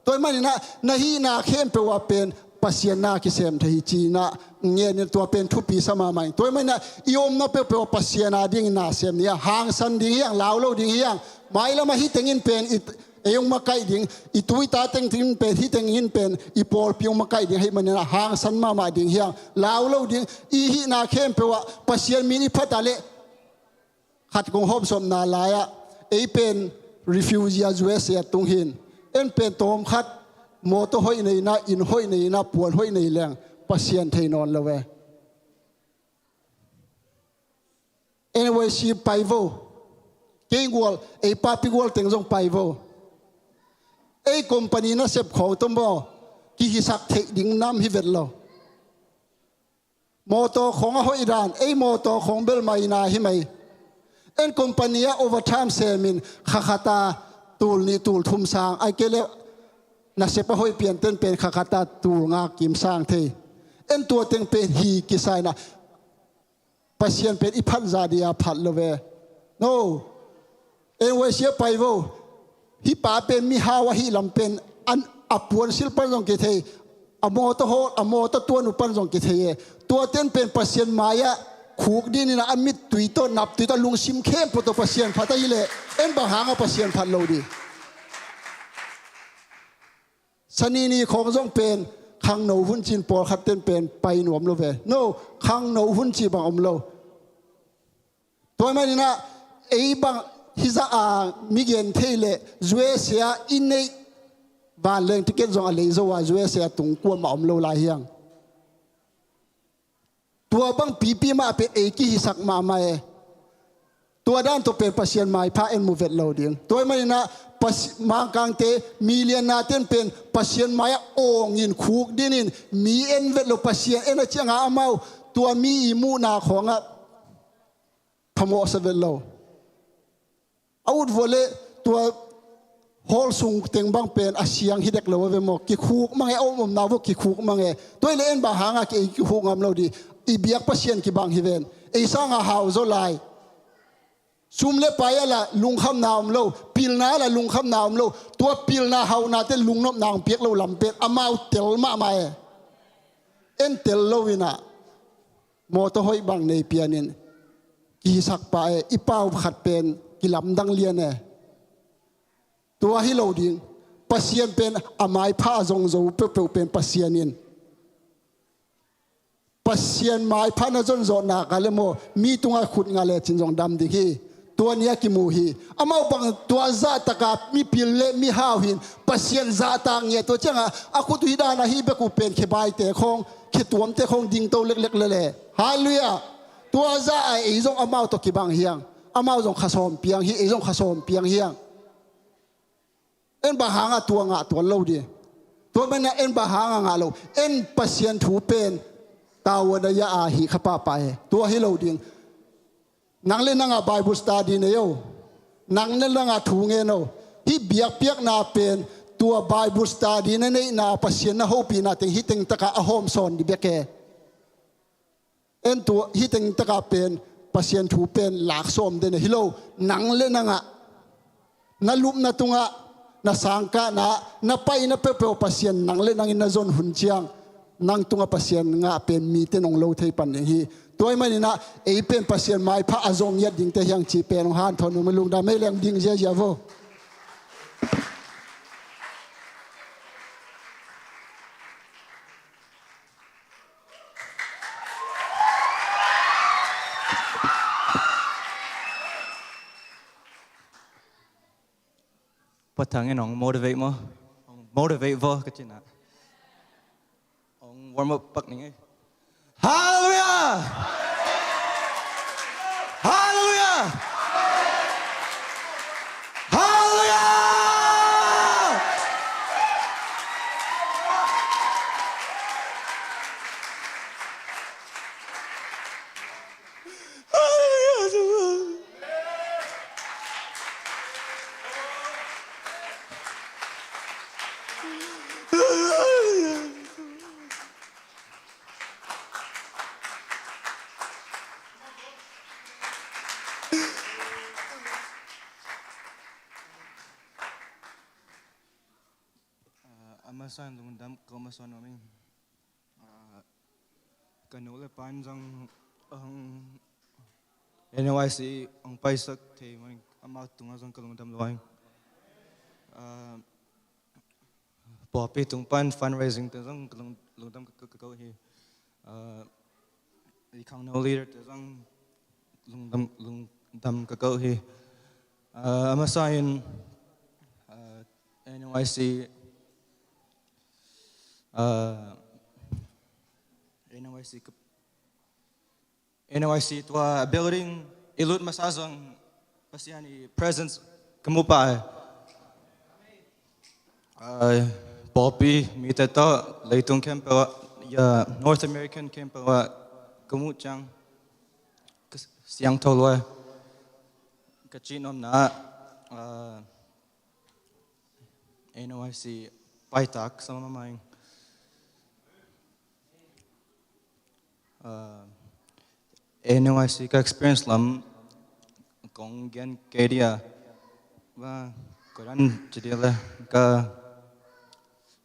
Tua ahih maninah na hihna khempeuh ah pen Pasian na kisem thei hi cinah ngenin tua pen thupi sa mahmah ing. Tua ahih maninah i omna peuhpeuh ah Pasian a dingin na sem ni a, hangsan ding hiang, lau lo ding hiang. Mailamah hih tengin pen i, ei hong makaih ding, i tu i ta teng tengin pen, hih tengin pen i pawlpi hong makaih ding ahih maninah hangsan mahmah ding hiang, lau lo ding. I hihna khempeuh ah Pasian min i phat ah leh khat kong hawmsawmna lai-ah ei pen refugee a U S A a tung hin, en pen tawm khat mawtaw hoih nei inah, inn hoih nei inah, puan hoih nei leng Pasian thei nawn lo e. N Y C pai vo. Kei gual, ei papi gual teng zong pai vo. Ei company nasep khawng tawh maw, kihisak theih ding nam hi vet lo. Mawtaw khawng a hoih dan, ei mawtaw khawng bel maina hi mai. En company ah overtime semin kha khata tul nih tul thum sang, ai kei le nasep a hoih pianten pen kha khata tul nga kim sang thei. En tua teng pen hi kisaina. Pasian pen i phat za dia phat lo ve. No. N Y C a pai vo. Hih pa pen mihau ahih lam pen an a puansil pan zong kithei. A mawtaw hawl, a mawtaw tuan uh pan zong kithei e. Tua ten pen Pasian mai-ah khuk dinin a mittui tawh, naptui tawh, lungsim khempeuh tawh Pasian phat ahih leh en bang hanga Pasian phat lo ding. Sanini khawng zong pen khangno hun cin pawlkhat ten pen pai nuam lo ve. No, khangno hun ci bang om lo. Tua maninah ei bang hizah a mi gen thei leh U S A i neih vanleng ticket zong a lei zo a U S A tung kuamah om lo lai hiang. Tua bang pipi mah pen ei kihisak mahmah e. Tua dan tawh pen Pasian maipha en mu vet lo ding. Tua hi maninah Mangkangte million naten pen Pasian mai-ah awngin khuk dinin mi en vet lo, Pasian en a ciangah amau tua mi i muhna khawngah phamawhsa vet lo. A ut vua le tua hawl sung teng bang pen a siang hi dek lo a ve maw? Kikhuk mang e, a om omna vua kikhuk mang e. Tua hi le en bang hanga ki ei kikhuk ngam lo ding. I biak Pasian kibang hi ven. Ei sanga hau zaw lai. Sum le pai a la lungkhamna om lo, pilna a la lungkhamna om lo. Tua pilna hauhnate lungnopna hong piak lo lam pen amau tel mahmah e. En tel lo inah mawtaw hoih bang nei pianin kihisak pah e, i pau khat pen kilamdang lian e. Tua hi lo ding. Pasian pen a maipha a zong zo peuhpeuh pen Pasian in. Pasian maipha na zon zawh nak a le maw, mi tungah khut ngah lecin zong dam ding hi. Tua ni a kimu hi. Amau bang tua zahtaka mipil le mihau hin Pasian zahtak ngiat tua ciangah a khut uh hi dan ahi bek uh pen khebaite khawng, khetuamte khawng dingto leklek lele. Halleluiah. Tua zah a ei zong amau tawh kibang hiang. Amau zong khasawm piang hi, ei zong khasawm piang hiang. En bang hanga tua ngah tuan lo ding. Tua mena en bang hanga ngah lo. En Pasian thu pen tavuan a ya a hih kha pahpah e. Tua hi lo ding. Nang le nanga Bible study nei o. Nang le nanga thu ngen o. Hih biakpiakna pen tua Bible study na neihna, Pasian na hopihna teng hih teng taka a hawm sawn dih bek e. En tua hih teng taka pen Pasian thu pen lak sawm den a hi lo. Nang le nangah na lupna tungah, na sangkahna, na paina peuhpeuh Pasian nang le nangin na zon hun ciang nang tungah Pasian ngah pen mite nong lo thei pan ding hi. Tua hi maninah ei pen Pasian maipha a zong ngiat dingte hiang cih pen hong hanthawn nuam a, lungdam ei leng ding ziazia vo. Patang in hong motivate maw? Hong motivate vo ka cina. Hong warm up pak ning ei. Hallelujah! Hallelujah! Hallelujah! Ah, a masa in lungdam ko masa nuam ing. Ah, ka nu le pa in zong, um, N Y C hong paisak thei mah in amau tungah zong ka lungdam lua ing. Ah, pawlpi tung pan fundraising te zong ka lung, lungdam ka, ka, ka ko hi. Ah, i khangno leader te zong lungdam, lungdam ka ko hi. Ah, a masa in, ah, N Y C, ah, N Y C ka, N Y C tua building I lut masa zong Pasian i presence ka mu pah e. Ai, pawlpi mite tawh leitung khempeuh ah, ya, North American khempeuh ah ka muh ciang ka siangtho lua e. Ka cih nopna ah, N O I C paitak sa mahmah ing. Ah, N O I C ka experience lam kong gen kei dia. Ba, kodan ci dia le ka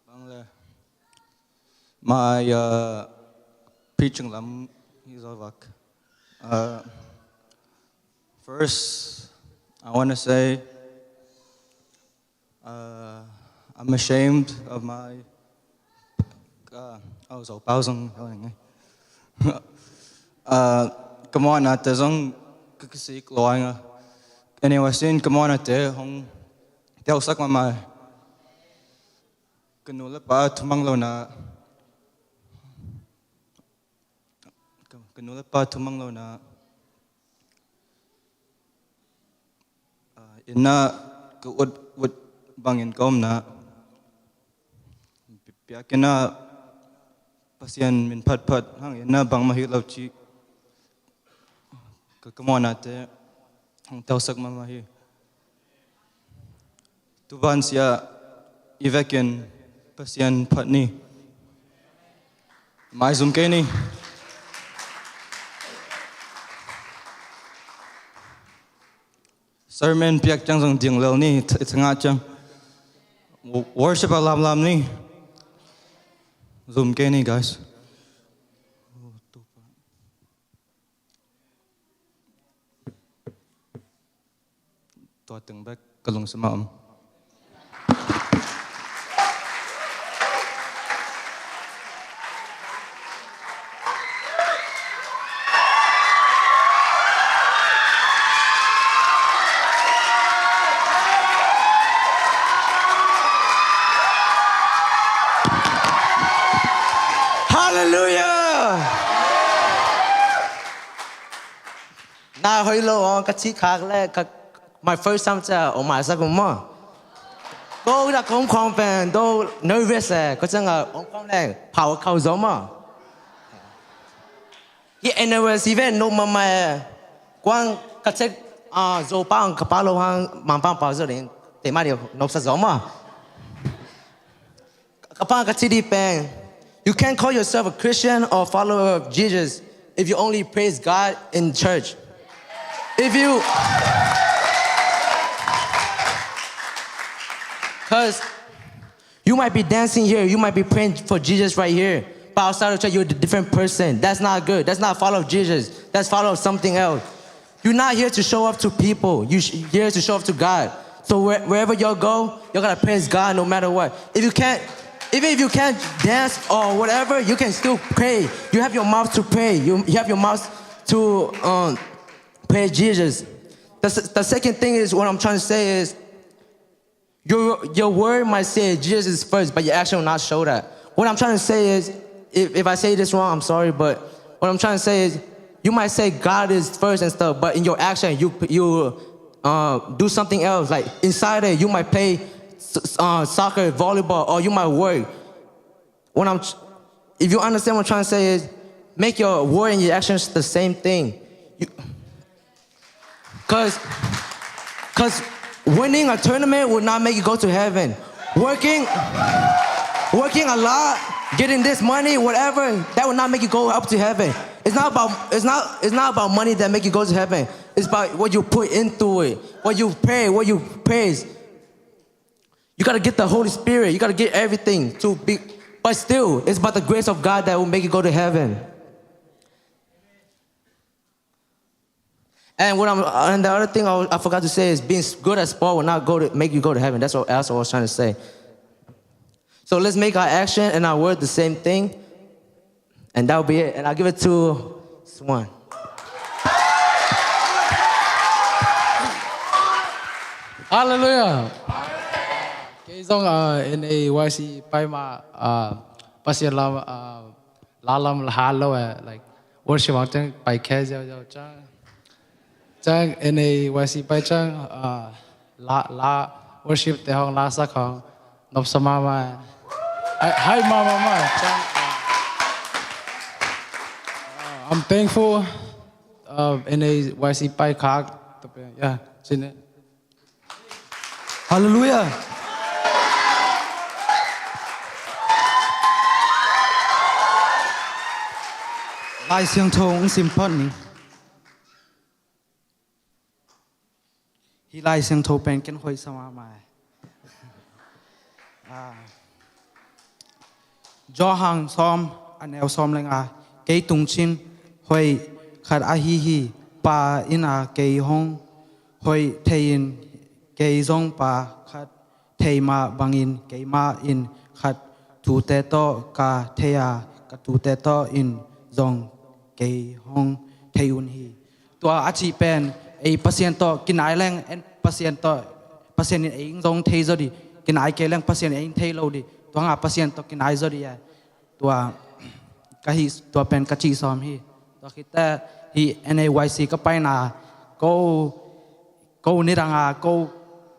bang le. My, uh, preaching lam hi zaw vak. Uh, first, I want to say, uh, I'm ashamed of my, uh, oh, Zopau zong, uh, ka muanate zong ka kisik luai nga. Anyway, sin ka muanate hong teusak mahmah. Ka nu le pa thumang lo na. Ka, ka nu le pa thumang lo na. Ah, inn ah ka ut, ut bangin ka om na. Pi-, piak inn ah Pasian min phatphat hang inn ah bangmah hi lo ci. Ka, ka muanate hong teusak mahmah hi. Tuban sia i vekin Pasian phat ni. Maizum kei ni. Sermon piak ciang zong ding lel ni, th-, thangah ciang. W-, worship a lamlam ni. Zum kei ni, guys. Tua teng bek ka lungsim ah om. Hallelujah! Na hoih lo ong ka cih khak le ka, my first time ca ong maisak ong maw. Ko da kong khong pen do nervous eh, ko cang a ong khong le pau khau zo maw. Hi anniversary ven no mama eh. Kuang ka cek, ah, zo pa ong ka pa lo hang mang pang pau zo ding. Te ma di no sa zo maw. Kapang ka cih di pen, you can't call yourself a Christian or a follower of Jesus if you only praise God in church. If you, because you might be dancing here, you might be praying for Jesus right here, but outside of church, you're a different person. That's not good. That's not a follower of Jesus. That's a follower of something else. You're not here to show off to people. You're sh-, here to show off to God. So where, wherever you go, you gotta praise God no matter what. If you can't, even if you can't dance or whatever, you can still pray. You have your mouth to pray. You, you have your mouth to, um, praise Jesus. The, s- the second thing is, what I'm trying to say is, your, your word might say Jesus is first, but your action will not show that. What I'm trying to say is, if, if I say this wrong, I'm sorry, but what I'm trying to say is, you might say God is first and stuff, but in your action, you, you, uh, do something else. Like, inside it, you might play s- s- uh, soccer, volleyball, or you might work. What I'm, if you understand what I'm trying to say is, make your word and your actions the same thing. You, Cause, cause winning a tournament will not make you go to heaven. Working, working a lot, getting this money, whatever, that will not make you go up to heaven. It's not about, it's not, it's not about money that make you go to heaven. It's about what you put into it, what you pray, what you praise. You gotta get the Holy Spirit. You gotta get everything to be. But still, it's about the grace of God that will make you go to heaven. And what I'm, and the other thing I, I forgot to say is being s- good at sport will not go to make you go to heaven. That's what, that's what I was trying to say. So let's make our action and our word the same thing, and that'll be it. And I'll give it to Swan. Hallelujah. Kei zong, uh, N A Y C pai ma, uh, Pasian lam, uh, la lam la hal lo eh, like, worship ang teng pai khe ziau ziau ciang. Ciang N A Y C pai ciang, ah, la, la worship te hong la sak hong nopsa mahmah. Hai, hai mahmah mah. Ciang, ah, I'm thankful, uh, N A Y C pai khak. Yeah, cine. Halleluiah. Lai Siangtho hong sim phot ni. Hih Lai Siangtho pen ken hoih sa mahmah. Ah. Johan sawm, a neu sawm le nga. Kei tung cin hoih khat ahi hi. Pa in a kei hong hoih thei in, kei zong Pa khat thei mah bangin keimah in khat thute tawh ka thei a, ka thute tawh in zong kei hong thei un hi. Tua a cih pen, ei Pasian tawh kinai leng, en Pasian tawh, Pasian in ei zong thei zaw dih, kinai kei leng Pasian in ei thei lo dih, tua hangah Pasian tawh kinai zaw dih e. Tua ka hih, tua pen ka cih sawm hi. Tua khit teh hih N A Y C ka paina, ko, ko nidang a, ko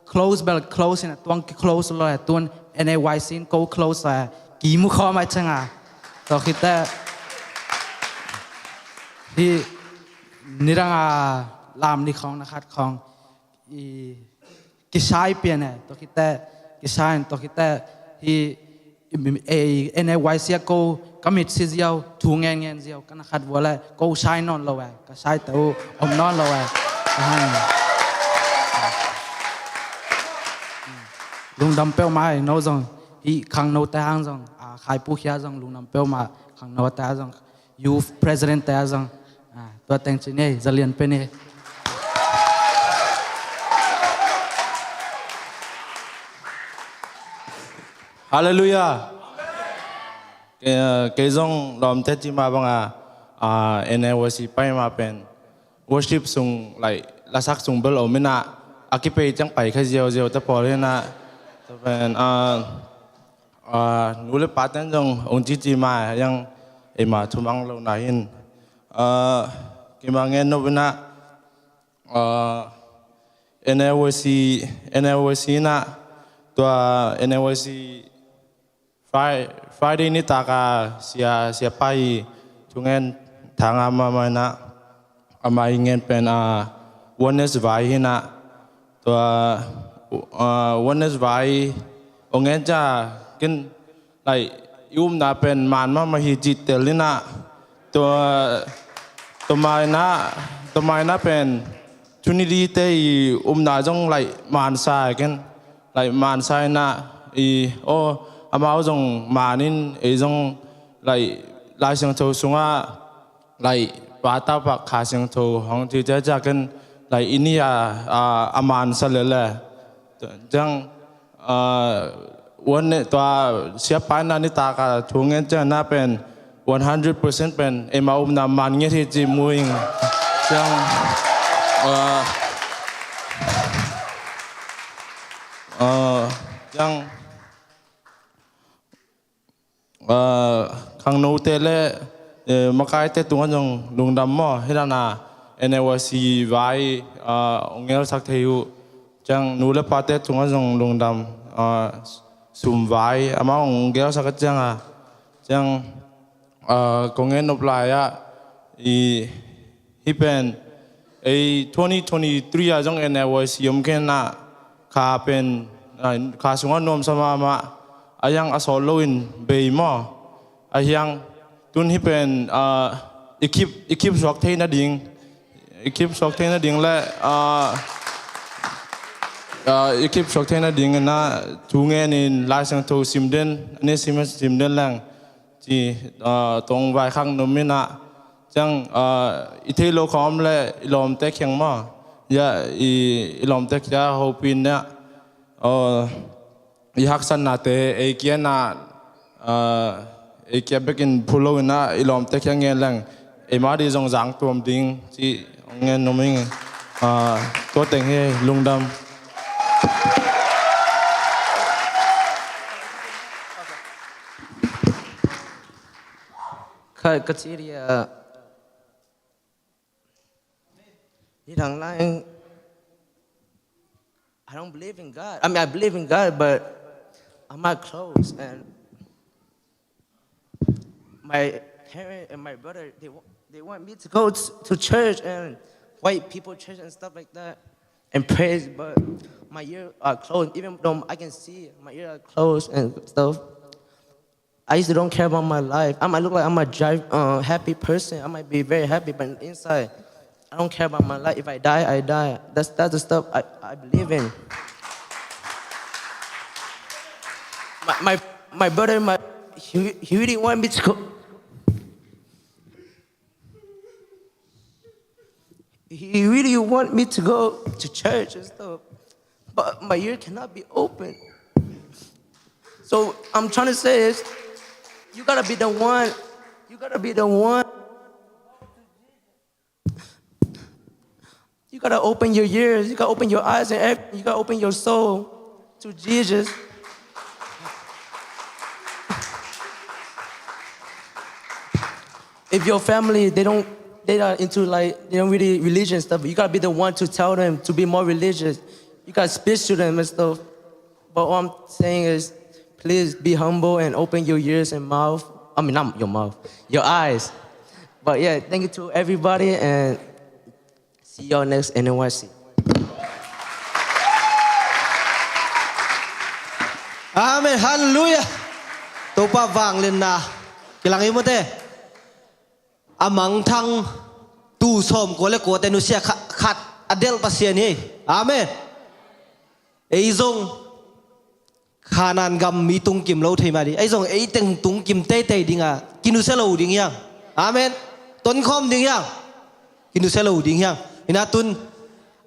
close bel close in a tuang ki close lo e, tun N A Y C in ko close a, kimu khawm a ciang a. Tua khit teh hih nidang a lam ni khawng na khat khawng i kisai pian e, tua khit teh, kisai in tua khit teh, hih, ei, N A Y C ah ko, ka mit si ziau, thu ngen ngen ziau, ka na khat vua le, ko sai nawn lo e, ka sai teh uh, om nawn lo e. Ahan. Lungdam peuhmah e, no zong, hih khangno te hang zong, a, khaipu khia zong, lungdam peuhmah, khangno te hang zong, Youth President te a zong. Ah, tua teng ci ni, zalian pe ni. Halleluiah. Kei, kei zong lawmte ci mah bang a, ah, N A Y C pai mah pen worship sung, like, lasak sung bel om in a, a kipei ciang pai kha ziauziau te pawl hi in a, tua pen, ah, ah, nu le pa ten zong ong cici mah a, yang eima thumang lo na hin, ah, keima ngen nop in a, ah, N A Y C, N A Y C in a, tua N A Y C Fri-, Friday nitak a sia, sia pa i thungen thanga mahmah in a, ama i ngen pen, ah, Oneness vai hi in a, tua, ah, Oneness vai ong ngen ciang ken, like, i upna pen man mahmah hi cih tel in a, tua, tua mai in a, tua mai in a pen Trinity te i upna zong, like, man sa ken, like, man sa in a, i, aw, amau zong man in, ei zong, like, Lai Siangtho sungah, like, Pa, Tapa, Kha Siangtho hong ci ciangciang ken, like, i nih a, a, a man sa lel e. Ciang, ah, One, tua sia pa in a nitak a thu ngen ciang na pen one hundred percent pen eima upna man ngiat hi ci mu ing. Ciang, ah, ah, ciang, ah, khangnote le, eh, makaite tungah zong lungdam maw, hi dan a N A Y C vai, ah, ong ngelsak thei uh. Ciang nu le pate tungah zong lungdam, ah, sum vai amau ong gelsak a ciang a. Ciang, ah, kong ngen nop lai ah, i, hih pen, ei twenty twenty-three ah zong N A Y C om kei in a, kha pen, ah, kha sungah nuamsa mahmah, a hiang a sawt loin bei maw. A hiang, tun hih pen, ah, i kip, i kip suak thei nading, i kip suak thei nading le, ah, ah, i kip suak thei nading in a, thu ngen in Lai Siangtho sim den, a ni sim, sim den leng ci, ah, tong vaikhak num in a, ciang, ah, i thei lo khawm le i lawmte kiang maw, ya, i, i lawmte kia hopih in a, ah, i haksatnate ei kia in a, ah, ei kia bekin phu lo in a, i lawmte kia ngen leng eima dih zong zang tuam ding ci ngen num ing. Ah, tua teng hi, lungdam. Ka, ka ci ria. Nidang lai, I don't believe in God. I mean, I believe in God, but I'm not close. And my parent and my brother, they wa- they want me to go to, to church and white people church and stuff like that and praise. But my ears are closed. Even though I can see, my ears are closed and stuff. I used to don't care about my life. I might look like I'm a drive, uh, happy person. I might be very happy, but inside, I don't care about my life. If I die, I die. That's that's the stuff I, I believe in. My, my my brother, my he, he really want me to go. He really want me to go to church and stuff, but my ear cannot be open. So I'm trying to say is, you gotta be the one. You gotta be the one. You gotta open your ears. You gotta open your eyes and everything. You gotta open your soul to Jesus. If your family, they don't, they are into, like, they don't really religion stuff, you gotta be the one to tell them to be more religious. You gotta speak to them and stuff. But what I'm saying is, please be humble and open your ears and mouth. I mean, not your mouth, your eyes. But yeah, thank you to everybody and see you all next N Y C. Amen. Hallelujah. Topa vanglianna kilang hi mate. A mangthang tu sawmkua le kuate nusia kha- khat a delh Pasian hi. Amen. Ei zong Khanan gam mi tungkim lo thei mah ding. Ei zong ei teng tungkim teitei dinga kinusia lo ding hiang. Amen. Tonkhawm ding hiang. Kinusia lo ding hiang. Ina tun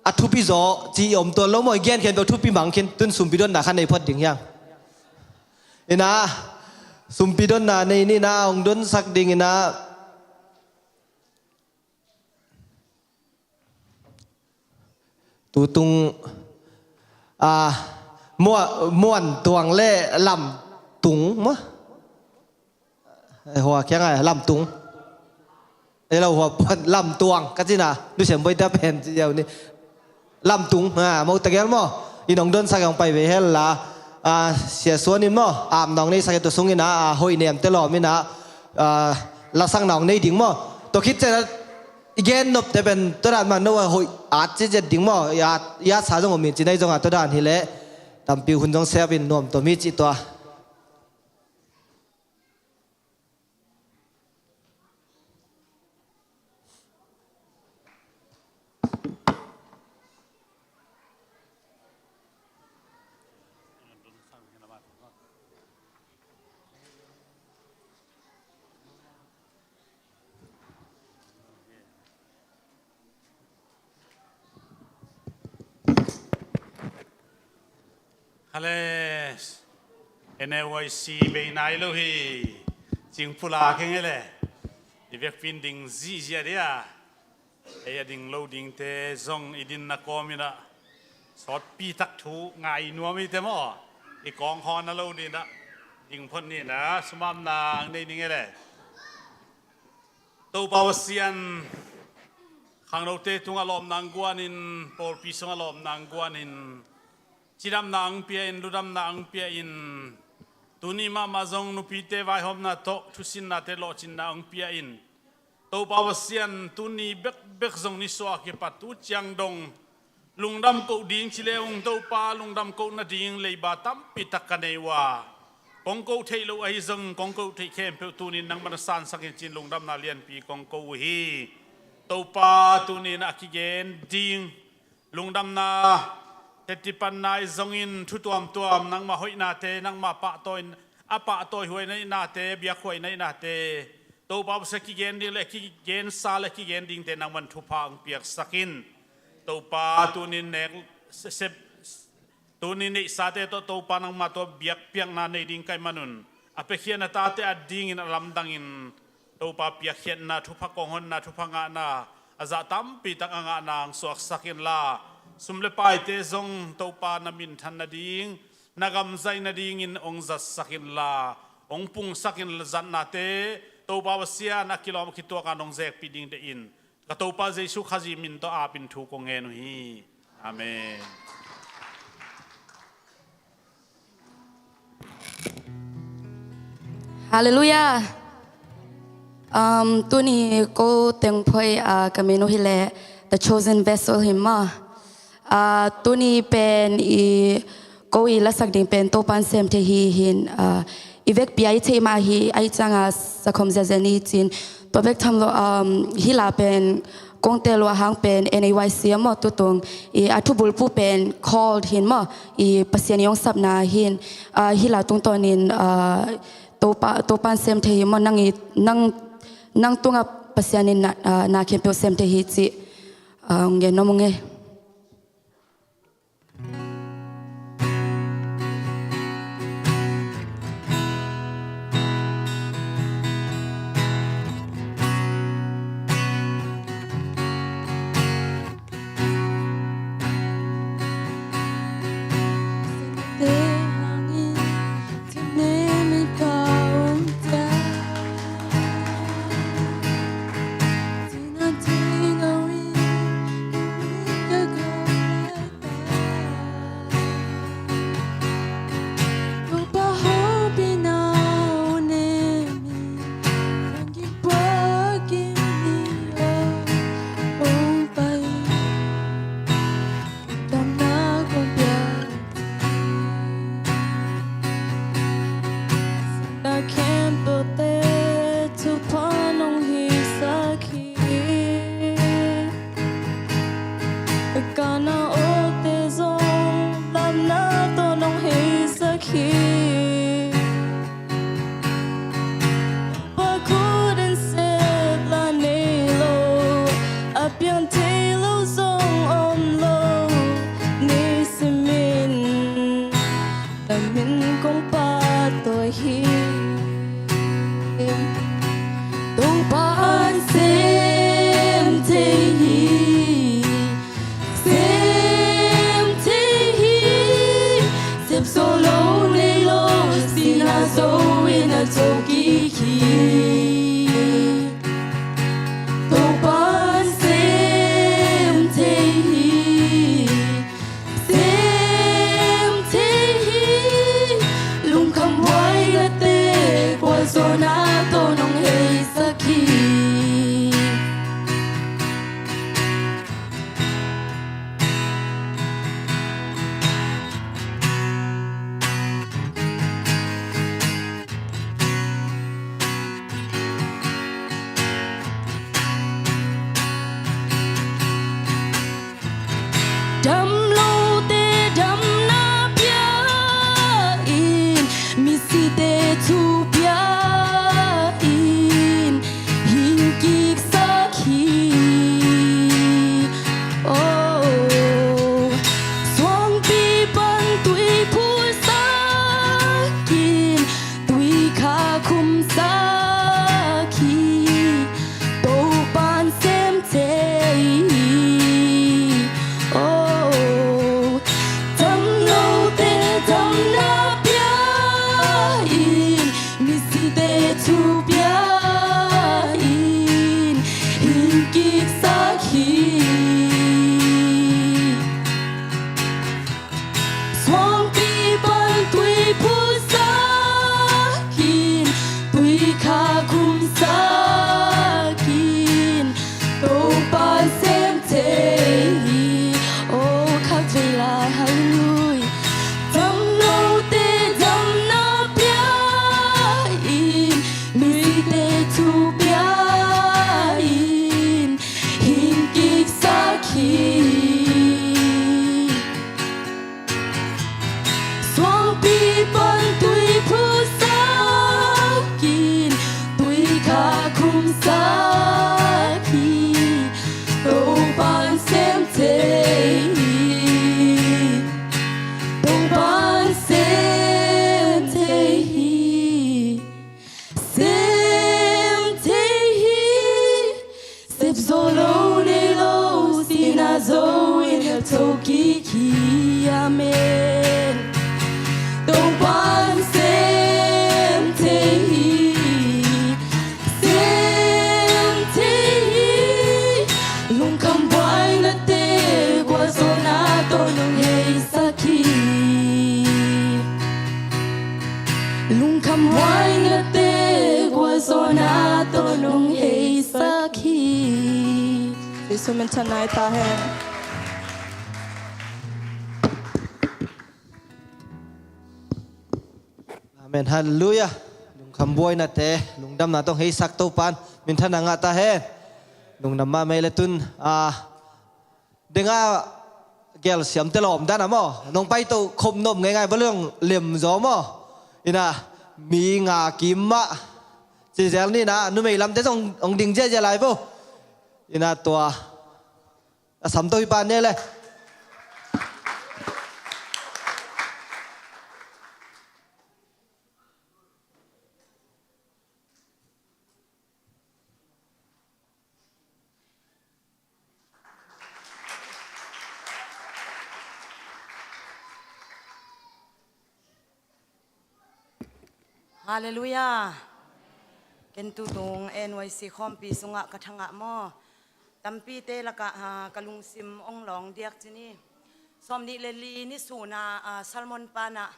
a thupi zaw ci i om tuan lo maw, i genkhen beuh thupi mang khin, tun sumpi donna kha nei phot ding hiang. Ina sumpi donna nei nina hong donsak ding ina. Tutung, ah, Muan, Muan Tuang le Lam Tung maw? Eh, hua kiang ai Lam Tung. Eh, lo hua puan Lam Tuang ka cina, nu siam boi ta pen ci yau ni. Lam Tung, ah, mo ta gel maw? In hong don sak hong pai ve hel la, ah, sia suan in maw? Am nong nei sak tu sung ina, ah, hoi nem te lawm ina, ah, la sang nong nei ding maw? To khit cena, i gen nop te pen tua dan man no a hoih at ci zet ding maw? I at, i at sa zong om in ci nai zong a tua dan hi leh tampi hun zong siap in nuam tom hi ci tua. Hale, N Y C bei nai lo hi. Cing pula keng ele. I vekpin ding zihziah dia. Ei a ding lo dingte zong i dinna kawm inah sawtpi tak thu ngai nuam i te maw? I kawng hawn a lo dinah ding phot ninah sumamna ang nei ding ele. Topa Pasian, khangnote tungah lawmna ang guanin, pawlpi sungah lawmna ang guanin, cidamna ang pia in, ludamna ang pia in, tuni mahmah zong nupite vaihawmna tawh thusinnate lawhcinna ang pia in. Topa Pasian, tuni bekbek zong nisuah a kipat tu ciang dong lungdam koh ding ci le ung Topa, lungdam koh nading leiba tampi tak ka nei uh a, kong koh theih loh ahi zong kong koh theih khempeuh tunin nangman a sansak in cin lungdamna lianpi kong koh uh hi. Topa, tunin a kigen ding lungdamna, tetipanna i zongin thu tuamtuam, nangmah hoihnate, nangmah pahtawi, a pahtawi huai naihnate, biakhuai naihnate, Topa Pasian, kigen ding le kigensa le kigen dingte nangman thupha ang piaksak in. Topa, tunin nek sep, tunin neihsate tawh Topa nangmah tawh biakpiakna nei ding ka hih manun, a piakhiatna tate a dingin a lamdangin Topa piakkhiatna, thupha kong honna, thupha ngahna a zah tampi tak a ngahna ang suaksak inla, sum le paite zong Topa na minthan nading, na gamzaih nadingin hong zatsak inla, hong pungsak in zatnate Topa Pasian a kilawm a kituakin hong zekpih ding deih in. Ka Topa Jesu Khazih min tawh apin thu kong ngen uh hi. Amen. Halleluiah. Um, tuni ko teng phoih, ah, ka min uh hi leh The Chosen Vessel hi maw. Ah, tuni pen i ko i lasak ding pen Topan sem thei hi hi in, ah, i vekpi a i theih mah hi, ahi cianga sakhom ziazia ni cin. Tua bek tham lo, um, hih la pen kong tel uh a hang pen N A Y C a maw, tutung i a thubulpu pen called hi in maw, i Pasian i hong sapna hi in, ah, hih la tungtawnin, ah, Topa, Topan sem thei hi maw, nang i, nang, nang tungah Pasian in na, ah, na khempeuh sem thei hi cih, ah, hong gen nuam ung ei. Ka na awte zong lamna tawh nong heisak hi. Tua khut in sep la nei lo, a piang thei lo zong om lo, nei simin na min kong pahtawi hi. Topa in sem thei hi, sem thei hi. Sep zo lo nei lo, sihna zo in a zo kik hi. Topa in sem thei hi, sem thei hi. Lungkham huai late gualzawhna tawh nong heisak hi. Damlote damna pia in, misite thu pia Ai nate gualzawhna tawh nong heisak hi. Jesu min thanna hi ta hen. Amen. Halleluiah. Lungkham buainate, lungdamna tawh heisak Topan min thanna ngah ta hen. Lungdam mahmah le tun, ah, denga gelsiam te lawm dan a maw, nong paito khop nuam ngeingai, va leng lem zaw maw. Ina, mi nga kim mah. Cizel ni na, numei lamte zong ong ding ziazia lai vo. Ina tua a sam to hi pa ne le. Halleluiah. Ken tutung N Y C khawmpi sungah ka thangah maw, tampite lakah, ah, ka lungsim ong lawng diak ci ni. Sawmnih le li ni suna, ah, Salmon panah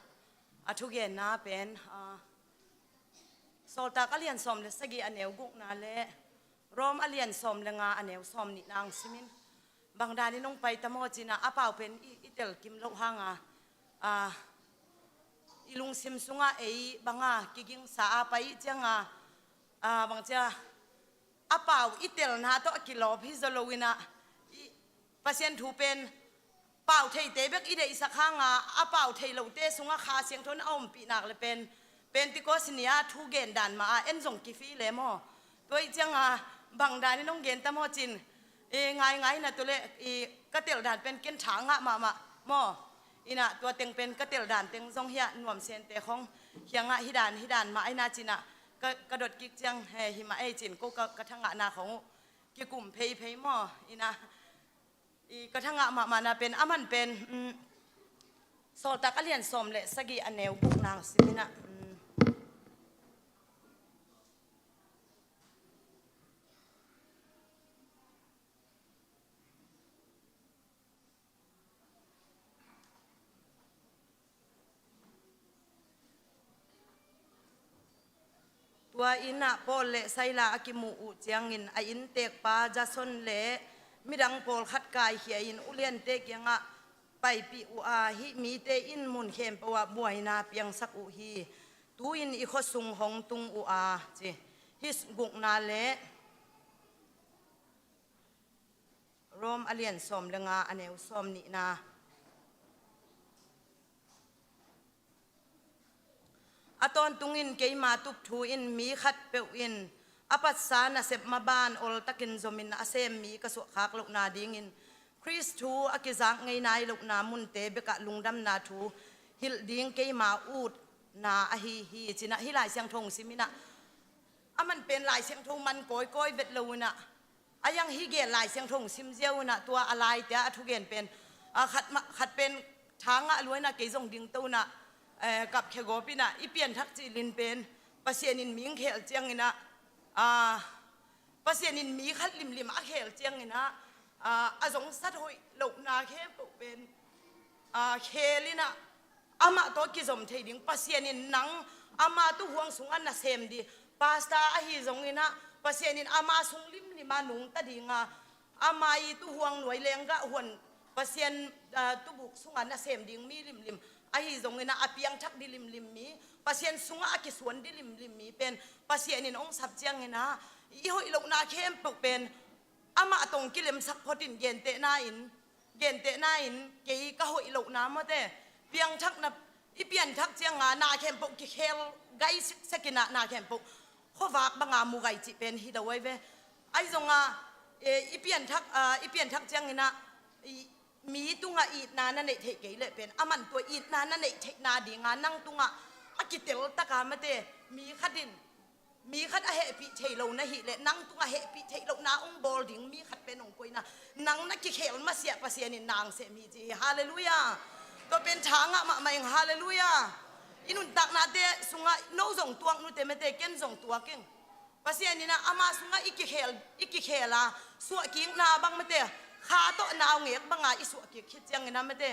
a thugenna pen, ah, Sawltak a lian sawm le sagih a neu gukna le Rom a lian sawm le nga a neu sawm nihna ang simin, bang danin ong pai ta maw cina, a pau pen i, i telkim loh hanga, a, i lungsim sunga ei banga kigingsa a pai cianga, a, bang cia, a pau i telna tawh a kilawp hi zaw lo ina, i Pasian thu pen pau theite bek i deihsak hanga, a pau thei lote sunga Kha Siangtho in a ompih nak le pen, Pentecost ni-a thu gen dan mah a en zong kifi le maw. Tua ih cianga bang danin ong gen ta maw cin, i ngaingai na tu le, i ka tel dan pen ken tha ngah mahmah maw. Ina tua teng pen ka tel dan teng zong hiah nuam sente khong hiangah hi dan, hi dan mah aina cina ka, ka dot kik ciang he hi mah ei cin ko ka, ka thangahna khong uh kikum pheiphei maw. Ina i ka thangah mahmahna pen, a man pen, mm, Sawltak a lian sawm le sagih a neu gukna simina, mm. Tua innah Paul le Sila a kimuh uh ciangin a inntekpa Jason le midang pawlkhat kaikhia in uliante kiangah paipih uh a, hih mite in mun khempeuh ah buaina piangsak uh hi. Tu-in i khuasung hong tung uh a, ci. Hih gukna le Rom a lian sawm le nga a neu sawm nihna. A tawntungin keima tup thu in mi khatpeuh in a patsa nasep maban oltakin zomin a sem mi ka suahkhak lohna dingin Khrist thu a kizak ngei nai lohna munte bekah lungdamna thu hilh ding keima utna ahi hi, cinah hih Lai Siangtho hong siminah a man pen Lai Siangtho man kawikawi vet lo inah a yang hi gen Lai Siangtho hong sim ziau inah tua a laitia a thugen pen, a, khat mah, khat pen tha ngah lua inah kei zong dingto inah, eh, kapkhia gawp inah i pianthak cilin pen Pasian in mi hong khel ciang inah, a, Pasian in mi khat limlim a khel ciang inah, a, a zong sat hoih lohna khempeuh pen, a, khel inah amah tawh kizom thei ding, Pasian in nang ama tuhuang sungah nasem dih, pastor ahi zong inah Pasian in ama sung limlima nungta dinga, ama i tuhuang nuai lenggah huan Pasian, ah, tubuk sungah nasem ding mi limlim ahi zong inah a piangthak dih limlim mi, Pasian sungah a kisuan dih limlim mi pen Pasian in hong sap ciang inah i hoih lohna khempeuh pen amah tawh hong kilemsak photin gentehna in, gentehna in kei ka hoih lohna mawte, piangthakna, i pianthak cianga na khempeuh kikhel gai siksak inah na khempeuh khuavak banga mu gai cih pen hi lo ai ve. Ahi zonga, e, i pianthak, a, i pianthak ciang inah i, mi tungah itna na neih theih kei leh pen a man tua itna na neih theihna dinga nang tungah a kitel taka mate mi khat in mi khat a hehpih thei lo na hih leh nang tungah hehpih theih lohna hong bawl ding mi khat pen hong koihna, nang na kikhel masiah Pasian in nang sem hi ci hi. Halleluiah. Tua pen tha ngah mahmah ing. Halleluiah. I nuntaknate sungah no zong tuak nute mate, ken zong tuak ing. Pasian inah ama sungah i kikhel, i kikhel a suahkikna bang mate, kha tawh naungek banga i suahkik khit ciang inah mate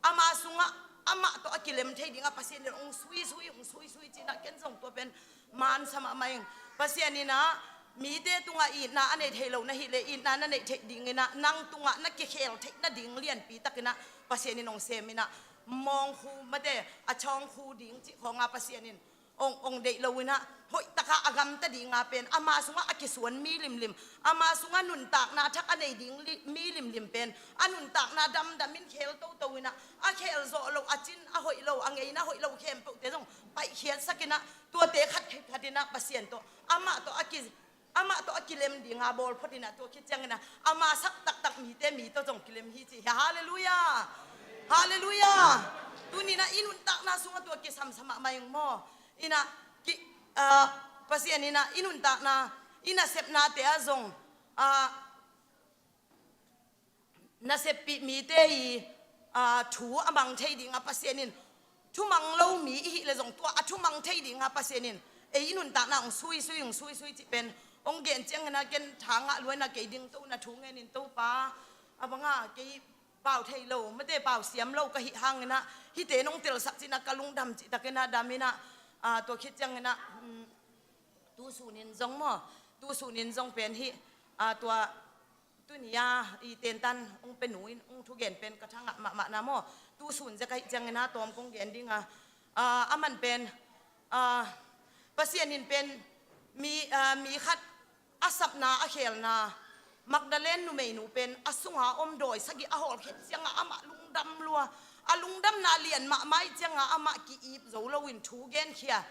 ama sungah amah tawh a kilem thei dingah Pasian in hong suisui, hong suisui cinah ken zong tua pen mansa mahmah ing. Pasian inah mite tungah itna a nei thei lo na hih leh itna na neih theih dinginah nang tungah na kikhel theih nading lianpi takinah Pasian in hong sem inah mawngkhu mate a chawngkhu ding cih khawnga Pasian in ong, ong deih lo inah hoih takah a gamta dinga pen ama sungah a kisuan mi limlim, ama sungah nuntakna thak a nei ding li, mi limlim pen a nuntakna damdam in khel toto inah a khel zawh lo, a cin a hoih lo, a ngeina hoih lo khempeuhte zong paihkhiatsak inah tuate khat khat inah Pasian tawh amah tawh a ki, amah tawh a kilem dinga bawl phot inah tua khit cianginah ama sak taktak mite mi tawh zong kilem hi ci hi. Halleluiah. Halleluiah. Tuninah i nuntakna sungah tua kisamsa mahmah ing maw? Inah ki, ah, Pasian inah i nuntakna i nasepnate ah zong, ah, naseppih mite i, ah, thu a mang thei dingah Pasian in thumang lo mi i hih leh zong tua a thumang thei dingah Pasian in ei i nuntakna hong suisui, hong suisui cih pen hong gen cianginah ken tha ngah luaina kei ding to na thu ngenin Topa a banga kei pau thei lo mate pau siam lo ka hih hanginah hihte nong telsak cinah ka lungdam cih takinah dam inah, ah, tua khit cianginah, um, tu sunin zong maw, tu sunin zong pen hih, ah, tua tuni a i tentan hong pia nu in hong thugen pen ka thangah mahmah na maw, tu sun zia ka hih cianginah tawm kong gen dinga, ah, a man pen, ah, Pasian in pen mi, ah, mi khat a sapna a khelna Magdalene numeinu pen a sunga om dawi sagih a hawlkhiat cianga amah lungdam lua, a lungdamna lian mahmah ih cianga amah ki-ip zo loin thu genkhia,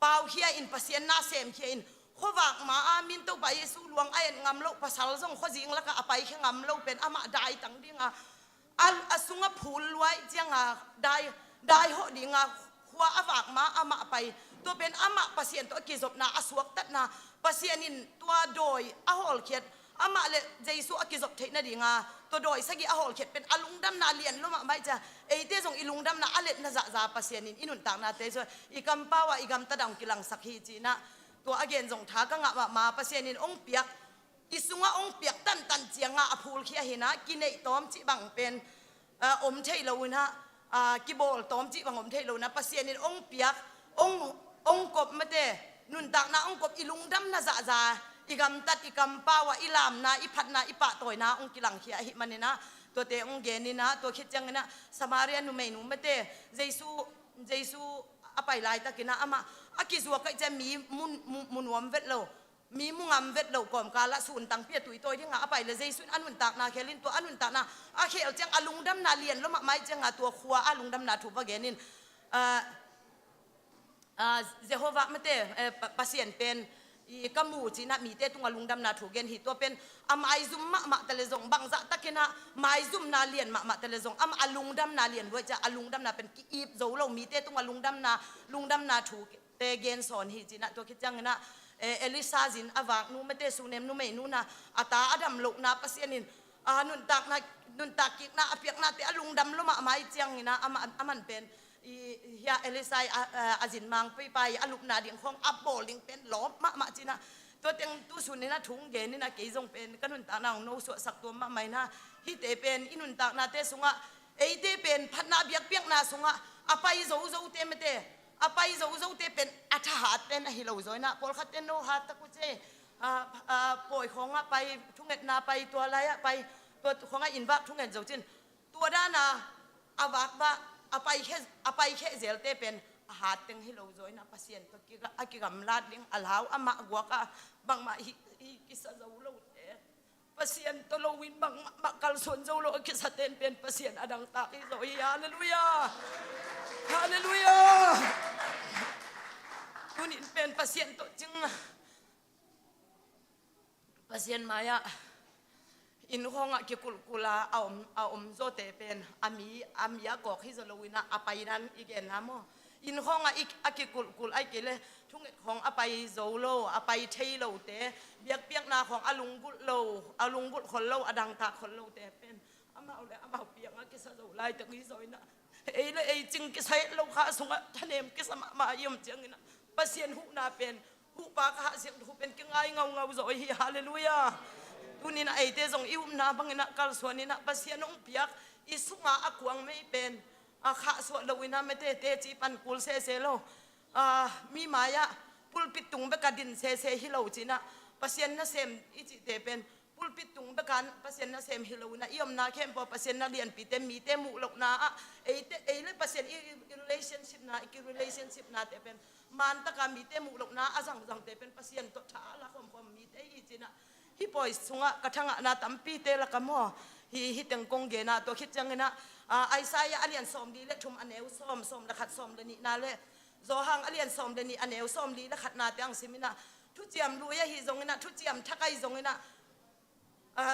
paukhia in Pasian na semkhia in khuavak ma a min Topa Jesu luang a et ngam loh pasal zong khuazing lakah a paikhia ngam lo pen amah daitang dinga a, a sungah phul luai cianga dai, dai hawh dinga khua a vak ma amah pai. Tua pen amah Pasian tawh a kizopna a suaktatna, Pasian in tua dawi a hawlkhiat amah le Jesu a kizop theih nadinga tua dawi sagih a hawlkhiat pen a lungdamna lian lo mahmah ih cia. Eite zong i lungdamna a letna zahza Pasian in i nuntaknate zong i kampau ah i gamtat ah hong kilangsak hi cinah tua a gen zong tha ka ngah mahmah. Pasian in hong piak i sungah hong piak tantan cianga a phulkhia hinah kineih tawm cih bang pen, ah, om thei lo inah, ah, kibawl tawm cih bang om thei lo inah Pasian in hong piak, hong, hong kop mate nuntakna hong kop i lungdamna zahza i gamtat i kampau ah i lamna i phatna i pahtawina hong kilangkhia ahih maninah tuate hong geninah tua khit cianginah Samaria numeinu mate Jesu, Jesu a pai laitakinah amah a kizuak ahih ciah mi mu, mu, mu nuam vet lo. Mi mu ngam vet lo kawmkal ah sun tangpi a tuitawi dinga a pai le Jesu in a nuntakna khelin tua a nuntakna a khel ciang a lungdamna lian lo mahmah ih cianga tua khua a lungdamna thu va genin, ah, ah, Jehovah mate, eh, Pa-, Pasian pen i ka mu cinah mite tungah lungdamna thu gen hi. Tua pen a maizum mahmah ta le zong bangzah takinah maizumna lian mahmah ta le zong amah a lungdamna lian luai ciah a lungdamna pen ki-ip zo lo mite tungah lungdamna, lungdamna thu te gensawn hi cinah tua khit cianginah, eh, Elisa zin a vaknu mate sunem numeinu na a ta a dam lohna Pasian in, ah, nuntakna, nuntak kikna a piaknate a lungdam lo mahmah ih cianginah amah, a man pen i, hia Elisa i a, a, a zin mangpuipa i a lupna ding khawng a bawl ding pen lawp mahmah cinah tua teng tu suninah thu hong geninah kei zong pen ka nuntakna hong nosuahsak tuam mahmah inah hihte pen i nuntaknate sungah eite pen phatna biakpiakna sungah a pai zozote mate a pai zozote pen a thahatte na hi lo zaw inah pawlkhatte no hat tak uh ce, ah, ah, pawi khawngah pai, thungetna pai, tua lai-ah pai, tua khawngah inn vak thunget zo cin tua dana a vakvak a paikhia, a paikhia zelte pen a hat teng hi lo zaw inah Pasian tawh kiga, a kigamlat ding a lau amah guakah bangmah hi, hi kisa zo lote Pasian tawh loin bangmah kalsuan zo lo a kisaten pen Pasian a dangtak hi zaw hi. Halleluiah. Halleluiah. Tunin pen Pasian tawh cing Pasian mai-ah inn khawngah kikulhkulh a, a om, a om zawte pen a mi, a mi a kawk hi zaw lo inah a painan i genna maw? Inn khawngah i, a kikulhkulh ahih kei le thunget khawng a pai zo lo, a pai thei lote, biakpiakna khawng a lunggulh lo, a lunggulh khol lo, a dangtak khol lote pen amau le amau piangah kisa zo laitak hi zaw inah ei le ei cing kisa het lo kha sungah thanem kisa mahmah i om cianginah Pasian huhna pen huhpa ka hahsiang thu pen kingai ngaungau zaw hi. Halleluiah. Tuninah eite zong i upna banginah kalsuaninah Pasian hong piak i sunga a kuang mei pen a khahsuah lo in ah, mete teci pan kul sese lo. A, mi mai-ah pulpit tung bek a din sese hi lo ci-in ah, Pasian nasem i cihte pen pulpit tung bek a Pasian nasem hi lo in ah, i omna khempeuh Pasian na lianpite mite muh lohna ah, eite, ei le Pasian i, i relationship na, i ki relationship nate pen man taka mite muh lohna a zangzangte pen Pasian tawh tha a la khawmkhawm mite hi ci-in ah, hih pawi sungah ka thangahna tampite lakah maw, hih, hih teng kong gen ah, tua khit ciangin ah, a, Isaiah a lian sawmli le thum a neu sawm, sawm le khat, sawm le nihna le Johan a lian sawm le nih a neu sawmli le khatnate hong sim in ah, thuciam lui ahi zongin ah, thuciam thak ahi zongin ah, a,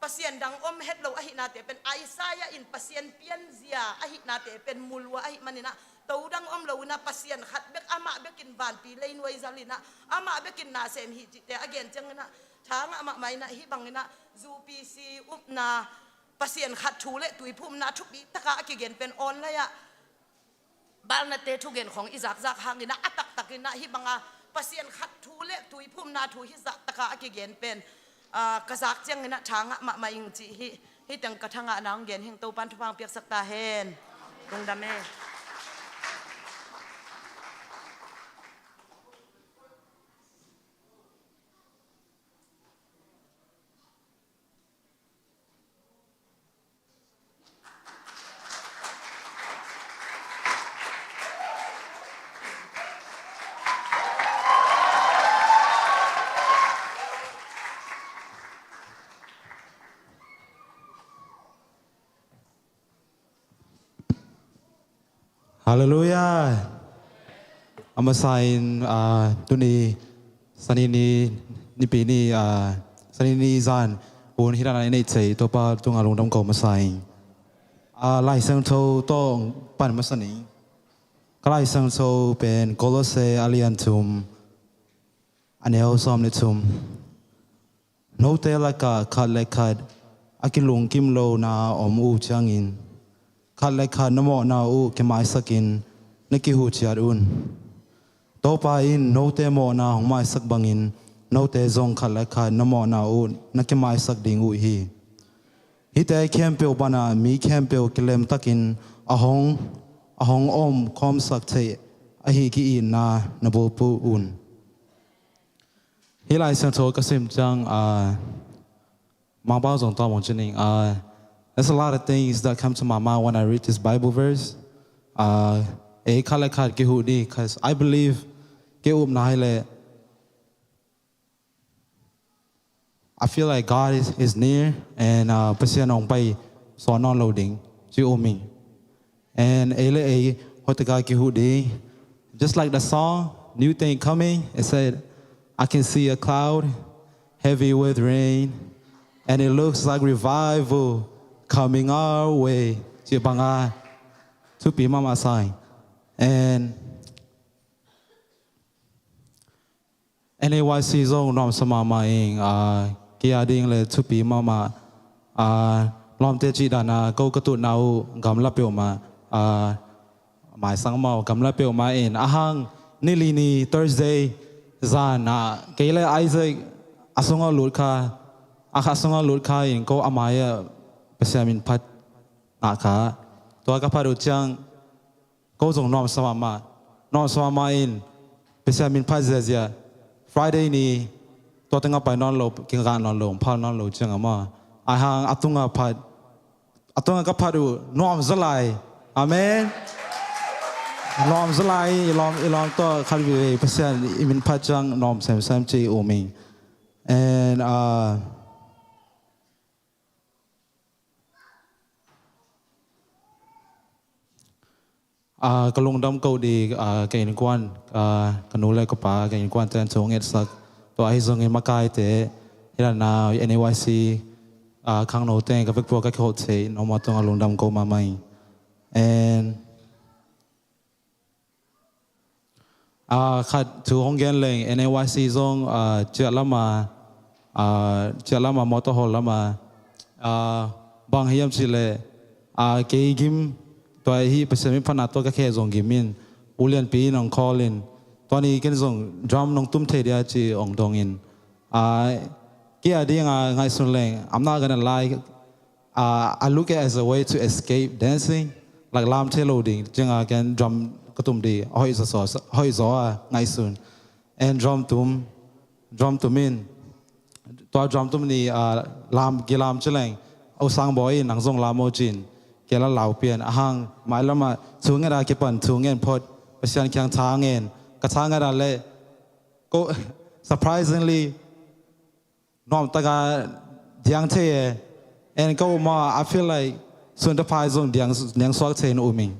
Pasian dang om het lo ahihnate pen Isaiah in Pasian pianzia ahihnate pen mu lua ahih manin ah, to dang om lo in ah, Pasian khat bek, amah bek in vanpi leinuai zal in ah, amah bek in nasem hi cihte a gen ciangin ah, tha ngah mahmah in ah, hih bangin ah U P C upna, Pasian khat thu le tuiphumna thupi taka a kigen pen online ah balnate thugen khong i zakzak hangin ah, a taktakin ah hih banga Pasian khat thu le tuiphumna thu hih zah taka a kigen pen, a, ka zak ciangin ah tha ngah mahmah ing cih hih, hih teng ka thangahna hong gen hing. Topan thupha hong piaksak ta hen. Lungdam e. Halleluiah. A masa in, ah, tuni Sani ni, Nipi ni, ah, Sani ni zan hun hih dan a i neih thei Topa tungah lungdam ko masa ing. Ah, Lai Siangtho tawh pan masa ning. Ka Lai Siangtho pen Kolose a lian thum a neu sawm le thum. Note lakah khat le khat a kilungkim lona om uh ciangin, khat le khat na mawhna uh kimaisakin na kihuh ciat un. Topa in note mawhna hong maisak bangin, note zong khat le khat na mawhna uh na kimaisak ding uh hi. Hihte khempeuh banah mi khempeuh kilemtakin a hong, a hong om khawmsak theih ahi ki-itna na bulphuh un. Hih Lai Siangtho ka sim ciang, ah, Mangpau zong tawm hong ci ning. Ah, there's a lot of things that come to my mind when I read this Bible verse. Ah, ei khat le khat kihuh ding, 'cause I believe, kei upna hi leh, I feel like God is, is near, and, uh, Pasian hong pai sawn nawn lo ding ci um ing. And ei le ei hoih taka kihuh ding. Just like the song, new thing coming, it said, "I can see a cloud heavy with rain, and it looks like revival coming our way." Ci banga thupi mahmah sa ing. And N A Y C zong nuamsa mahmah ing, ah, kei a ding le thupi mahmah, ah, lawmte cih dana ko ka tutna uh gamla peuhmah, ah, maisang mah uh gamla peuhmah in, a hang nili ni Thursday zan ah kei le Isaac a sungah lut kha, a kha sungah lut kha in ko a mai-ah Pasian min phat ngah kha. Tua ka phat uh ciang ko zong nuamsa mahmah, nuamsa mahmah in, Pasian min phat ziazia. Friday ni tua tengah pai nawn lo, kingah nawn lo, phal nawn lo ciang a mah, a hang a tungah phat, a tungah ka phat uh nuam zaw lai. Amen. Nuam zaw lai, i lawm, i lawm tawh khat veivei Pasian i min phat ciang nuam semsem ci um ing. And, uh, Ah, ka lungdam ko ding, ah, ka innkuan, ah, ka nu le ka pa, ka innkuante an thu ngetsak. Tua ahi zongin makaite, hih dan a N A Y C, ah, khangno teng ka vekpi-a ka kiholh thei, note tungah lungdam ko mahmah ing. And Ah, khat thu hong gen leng, N A Y C zong, ah, ciah lama, ah, ciah lama, motor hall lama, ah, bang hiam cih leh, ah, kei gim, tua hi Pasian min phatna tawh ka khe zong gim in, U Lianpi in hong call in, tua ni ken zong drum nong tum thei dia ci hong dong in. Ah, kei a ding a ngaihsun leng, I'm not gonna lie, ah, I look at it as a way to escape dancing. lak lam thei lo ding, ciang a ken drum ka tum ding, a hoih zaw, hoih zaw a ngaihsun. En drum tum, drum tum in, tua drum tum ni, ah, lam, gilam ci leng, "O Sang Bawi in nang zong lam o," cin, kei la lau pian, a hang, mailam ah, thu nget a kipan, thu ngen phot, Pasian kiang tha ngen, ka tha nget a le, ko, surprisingly, nuam taka diang thei e. En ka um a, I feel like sun taphai zong diang, diang suak thei na um ing.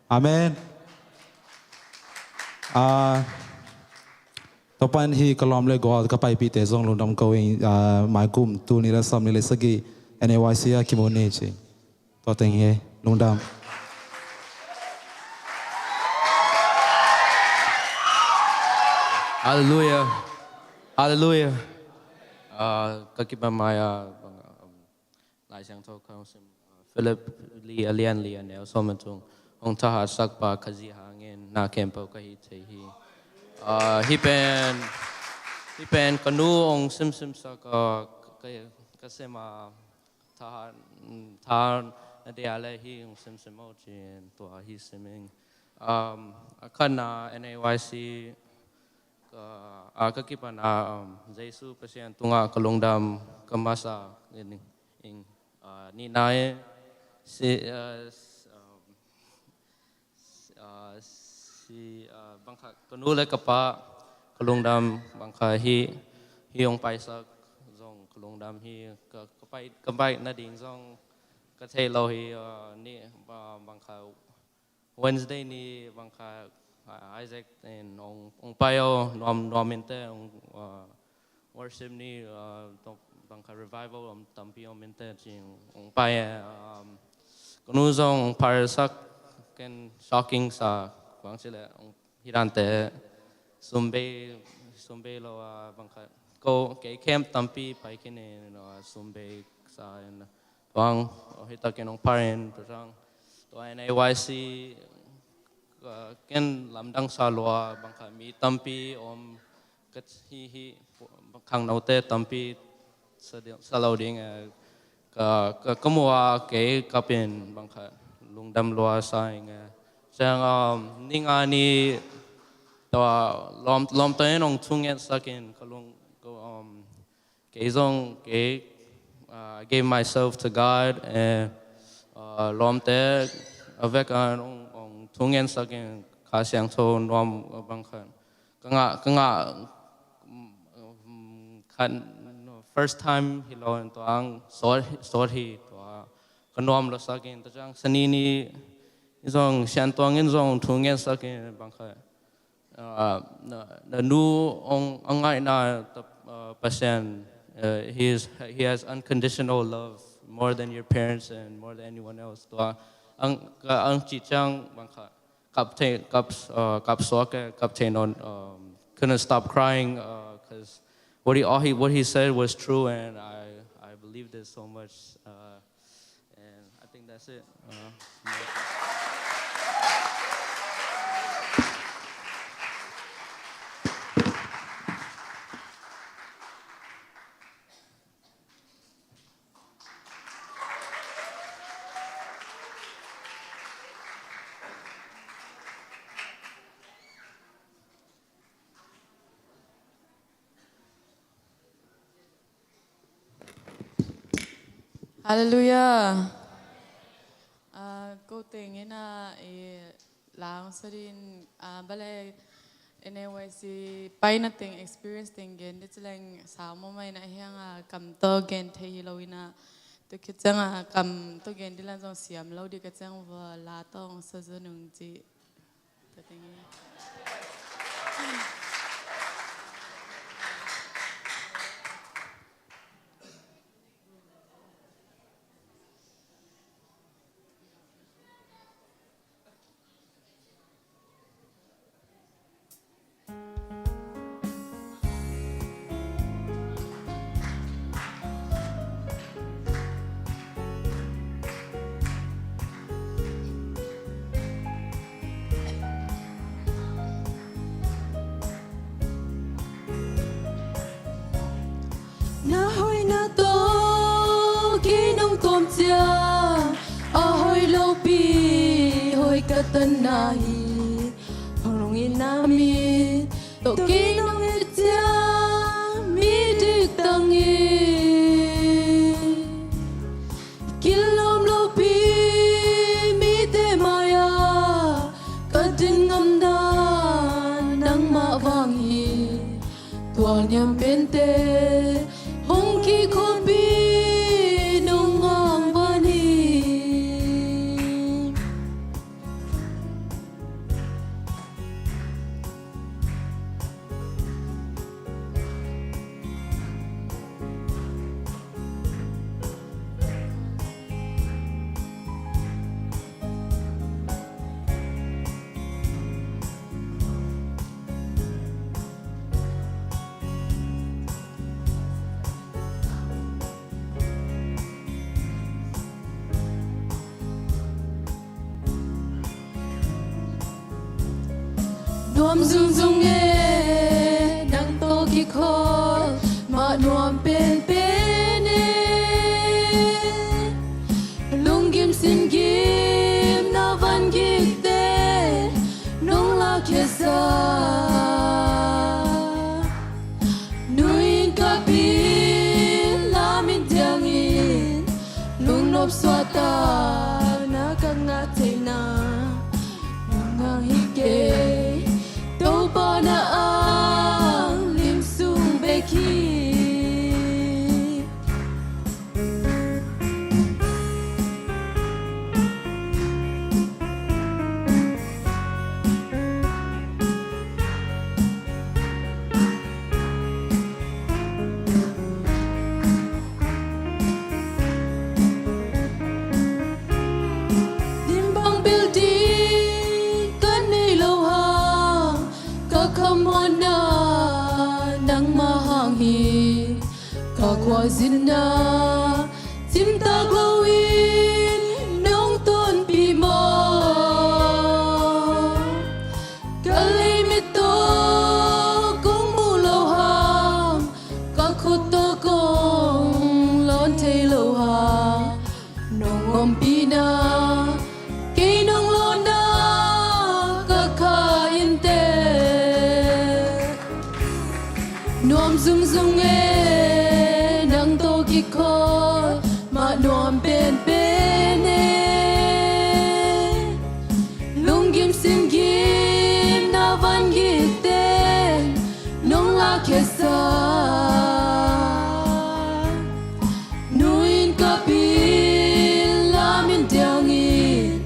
Amen. Ah, tua pan hi ka lawm le gual, ka paipihte zong lungdam ko ing, ah, maikum, tul nih le sawm nih le sagih, N A Y C a kimu ni ci. Tua teng hi, lungdam. Hallelujah. Hallelujah. Ah, ka kipan mai a, um, Lai Siangtho ka sim, ah, Philip li a lian li a neu sawm a tung. Hong thahatsak pa ka zi hangin na khempeuh ka hi thei hi. Ah, hi pen, hi pen ka nu hong simsim sak, ah, ka, ka sem a, thahat, mm, thahat na dia le hi hong simsim o cin tua hi sim ing. Um, a khatna N A Y C, ka, a ka kipan a, um, Jesu Pasian tungah ka lungdam ka masa ing, ing, ah, nihna e, si, ah, s-, um, Ah, si, ah, bangkha ka nu le ka pa, ka lungdam bangkha hi, hi hong paisak zong ka lungdam hi, ka, ka pai, ka pai nading zong ka thei lo hi, ah, ni, ah, bangkha Wednesday ni bangkha, ah, Isaac in hong, hong pai o, nuam, nuam inte, hong, ah, worship ni, uh, tok bangkha revival om tampi om inte cin hong pai e, um, ka nu zong hong paisak ken shocking sa bang ci le hong hi dan te sum bei, sum bei lo a bangkha ko kei camp tampi pai khin e no a sum bei sa en Tuang, oh, hi takin hong pha in, tua ciang, tua N A Y C, ah, ken lamdang sa lua, bangkha mi tampi om, ka hi hi, khangnote tampi sa di-, sa lo ding, eh, ka, ka, ka mu a kei kap in, bangkha lungdam lua sa ing, eh. Ciang, um, ni nga ni, tua lawm, lawmte in hong thungetsak in, ka lung, ka, um, Kei zong, kei, uh, I gave myself to God, and, uh, lawmte a vek a hong, hong thungetsak in Kha Siangtho nuam bang khat. Ka ngah, ka ngah, mm, khat, no, first time hi lo in tua ang sawt, sawt hi tua. Ka nuam lo sak in tua ciang Sani ni zong Sian Tuang in zong thungetsak in bang khat. Uh, na, na nu hong a ngaihna ta, uh, Pasian, uh, he is, he has unconditional love more than your parents and more than anyone else. Tua ang, ka ang cih ciang bang khat kap thei, kap, uh, kap suak e, kap thei nawn, um, couldn't stop crying, uh, 'cause what he, all he, what he said was true, and I, I believed it so much. Uh, And I think that's it. Uh, Halleluiah. Ah, ko teng in ah, i lang sa din, ah, bale N A Y C paina teng experience teng gen di ci leng sau mawk mai na hiang a kam tawh gen thei hi lo in ah, tua khit ciang a kam tawh gen di lan zong siam lo di ka ciang va la tawh hong sa zun ung ci. tanna hi. Hong lungin na mi tawh kei nong et ciang mi dik tang hi. Kilawm lopi mite mai-ah ka din ngamdan nangmah vang hi. Tua niam pente hong kikhopih nong ngangvan hi. Nuam zungzung e, nang tawh kikhawl mah nuam penpen e. Lunggim singgim na van gikte nong lakhia sa. Nuin ka pin lamin diangin lungnop suahtakna ka ngah theihna nang hi kei. Topa na ang lim sung bek hi. Dim bang bel ding ka nei lo hang, ka khamhuanna nangmah hang hi. Ka khualzinna cimtak loin nong tonpih mawk. Ka leimittaw kong muh lo hang, ka khuttaw kong lawn thei lo hang, nong ompihna kei nong lawnna ka kha inteh. Nuam zungzung e, nang tawh kikhawl mah nuam penpen e. Lunggim singgim na van gikte nong lakhia sa. Nuin ka pin lamin diangin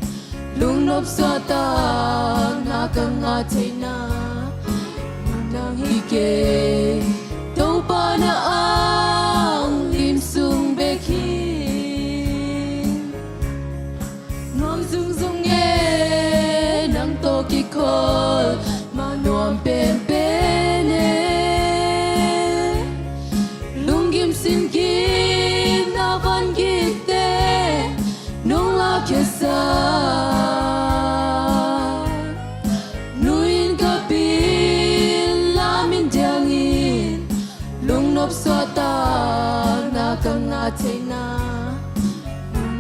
lungnop suahtakna ka ngah theihna nang hi kei. Topa na ang lim sung bek hi. Nuam zungzung e, nang tawh kikhawl mah nuam penpen e. Lunggim singgim na van gikte nong lakhia sa. Nuin ka pin lamin diangin lungnop suahtakna ka ngah theihna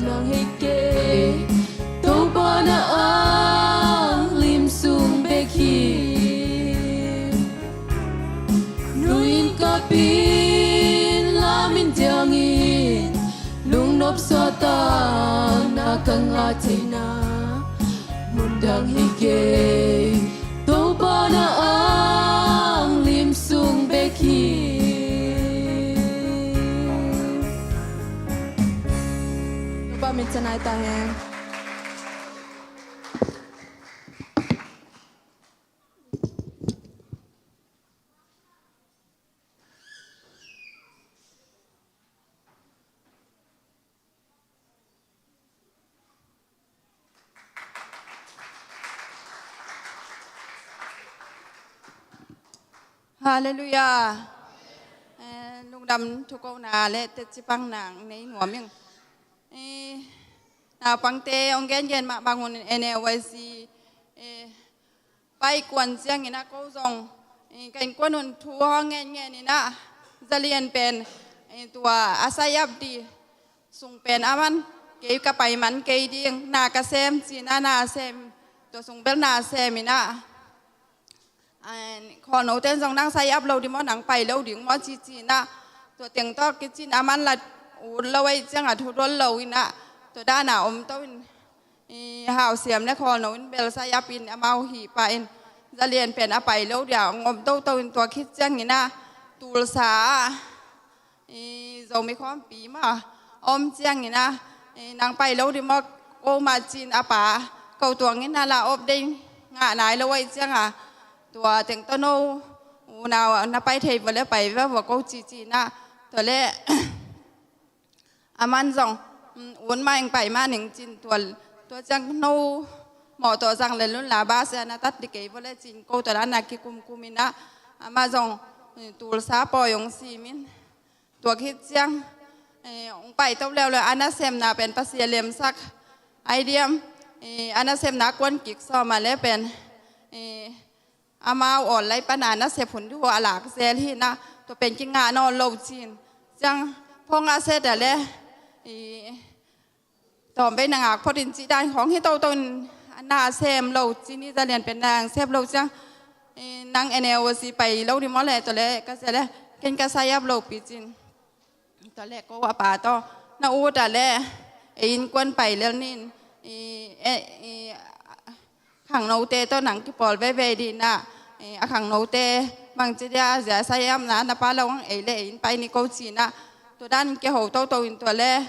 nang hi kei. Topa na ang lim sung bek hi. Nuin ka pin lamin diangin lungnop suahtakna ka ngah theihna mun dang hi kei. Topa na ang lim sung bek hi. Topa min thang ta hen. Halleluiah. Eh, lungdam thukona le teci pang nang nei nuam ing. Eh, naupangte hong gengen mah bangun N A Y C, eh, pai kuan ciangin a ko zong, eh, ka innkuan un thu hong ngen ngenin ah, zalian pen, eh, tua a sayap di sung pen a man, kei ka pai man kei ding, na ka sem cin a na sem tua sung bel na sem in ah, khawl note in zong nang sign up lo ding maw, nang pai lo ding maw ci ci in ah, tua teng tawh kici in ah, a man la ut lo ahih ciangah thu dol lo in ah, tua dan a om to in, i hausiam le khawl no in bel sign up in amau hih pah in, Za Lian pen a pai lo ding a hong om toto in, tua khit ciangin ah Tulsa ah i Zomi khawmpi mah a om ciangin ah, i nang pai lo ding maw, ko mah ci in a pa ko tuang in ah, la off day ngah nai lo ahih ciangah, tua teng tawh no unau na pai thei vua leh pai ve vua ko ci ci in ah, tua leh a man zong, um, ut mah ing, pai mah ning ci in, tua, tua ciang no mawtaw zang lel un la, bus ah na tat ding kei vua leh ci in, ko tua dan a kikumkum in ah, amah zong, eh, Tulsa pawi hong sim in, tua khit ciang, eh, hong paito leuleu, a nasepna pen Pasian lemsak, i diam, eh, a nasepna kuan kik sawm a leh pen, eh, amau online pan a nasep hun ding uh a lak zel hi in ah, tua pen kingah nawn lo ci in. Ciang phone a set a leh, i tawm bei na ngak phot in cih dan khawng hi toto in, na sem lo ci in, Za Lian pen na sem lo ciang, i nang N L C pai lo ding maw leh, tua leh ka sia leh ken ka sign up lo pi ci in. Tua leh ko a pa tawh, na ut a leh ei innkuan pai lel ni in, i, e, i, khangnote tawh nang kipawl veve ding in ah, i, a khangnote bangci dia, zia sign up na na pha lo hang ei leh ei inn pai ni ko ci in ah, tua dan kiho toto in, tua leh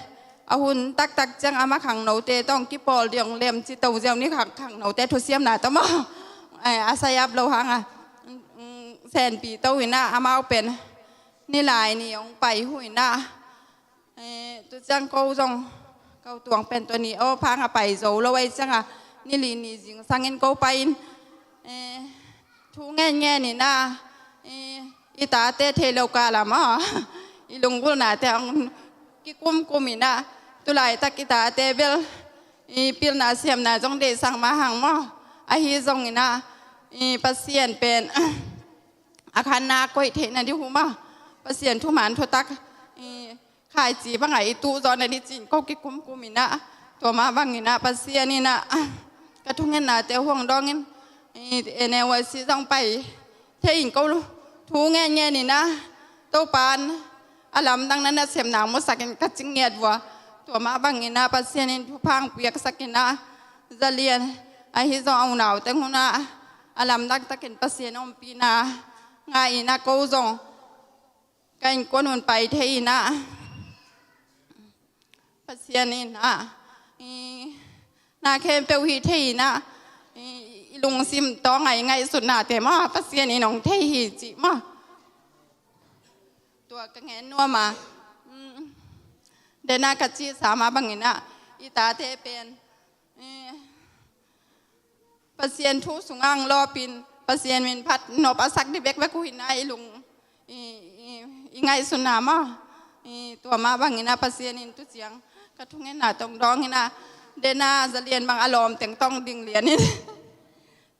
a hun taktak ciang amah khangnote tawh hong kipawl ding hong lem ci to ziau ni, khang, khangnote thusiamna tawh maw, e, a sign up lo hang a, mm, senpi to in ah, amau pen nilai ni hong pai hu in ah, eh, tu ciang ko zong, ko tuang pen tua ni aw phang a pai zo lo ahih ciangah, nili ni zingsang in ko pai in, eh, thu ngen ngen in ah, eh, i tate thei lo kal ah maw, i lunggulhnate hong kikumkum in ah, tu laitak i tate bel i pilna siamna zong deihsak mah hang maw, ahi zongin ah, i Pasian pen a khanna koih theihna ding uh maw, Pasian thuman thutak i khaici bangah i tuh zawhna ding ci in ko kikumkum in ah, tua mah bangin ah Pasian in ah ka thungennate uh hong dawng in, i N L C zong pai thei in ko thu ngen ngen in ah, Topa in a lamdang na nasepna musak in ka ci ngiat vua, tua mah bangin ah Pasian in thupha hong piaksak in ah, Za Lian ahi zong a unaute hun ah a lamdang takin Pasian ompihna ngah in ah, ko zong ka innkuan un pai thei in ah, Pasian in ah, i, na khempeuh hih thei in ah, i, i lungsim tawng a i ngaihsutnate maw, Pasian in hong thei hi cih maw. Tua ka ngen nuam a, mm, den a ka cihsa mah bangin ah, i tate pen, eh, Pasian thu sungah hong lawpin, Pasian min phat nop a sak ding bekbek uh hi in ah, i lung, i, i, i ngaihsutna maw, i tua mah bangin ah Pasian in tu ciang ka thungennate hong dawng in ah, den a Za Lian bang a lawmteng tawh hong ding lian in.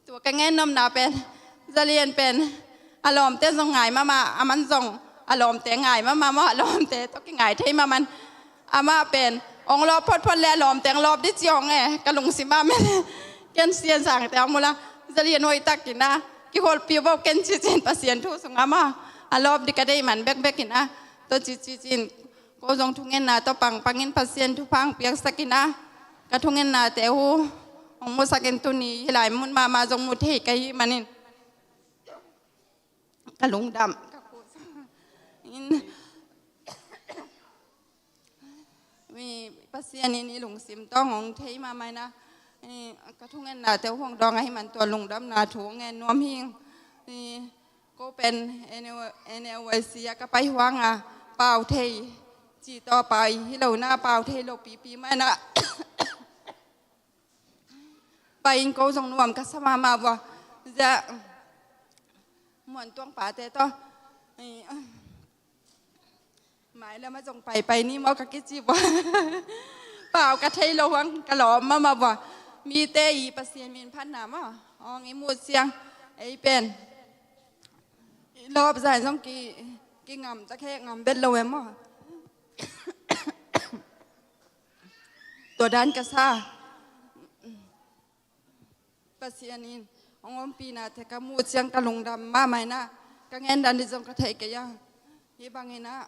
Tua ka ngen nopna pen, Za Lian pen a lawmte zong ngai mahmah, a man zong a lawmte ngai mahmah maw, a lawmte tawh kingai thei mahmah in. Amah pen hong lawp photphot leh a lawmte hong lawp ding ci hong e, ka lungsim ah men. Ken Sian Sangte hong mu la, Za Lian hoihtak in ah kikholhpih bo ken ci ci in, Pasian thu sungah maw, a lawp ding ka deih man bekbek in ah, tua ci ci ci in, ko zong thungenna tawh pangpang in Pasian thupha hong piaksak in ah, ka thungennate uh hong musak in, tuni hih lai mun mahmah zong mu thei ka hih manin ka lungdam, ka khut in, i Pasian in i lungsim tawh hong thei mahmah in ah, i ka thungennate uh hong dawng ahih man tua lungdamna thu hong ngen nuam hi ing. I ko pen N L, N L Y C ah ka pai huang a pau thei ci tawh pai hi lo in ah, pau thei lo pipi mah in ah pai in ko zong nuam ka sa mahmah vua. Zia Muan Tuang pate tawh, i, mai lam ah zong paipai ni maw ka kici vua. Pau ka thei lo huang ka lawm mahmah vua. Mite i Pasian min phatna maw, hong i muh ciang ei pen i lawp zah in zong ki, kingam tak he, ngam bet lo e maw. Tua dan ka sa. Pasian in hong ompih nate ka muh ciang ka lungdam mahmah in ah, ka ngen dan ding zong ka thei kei a. Hih bangin ah,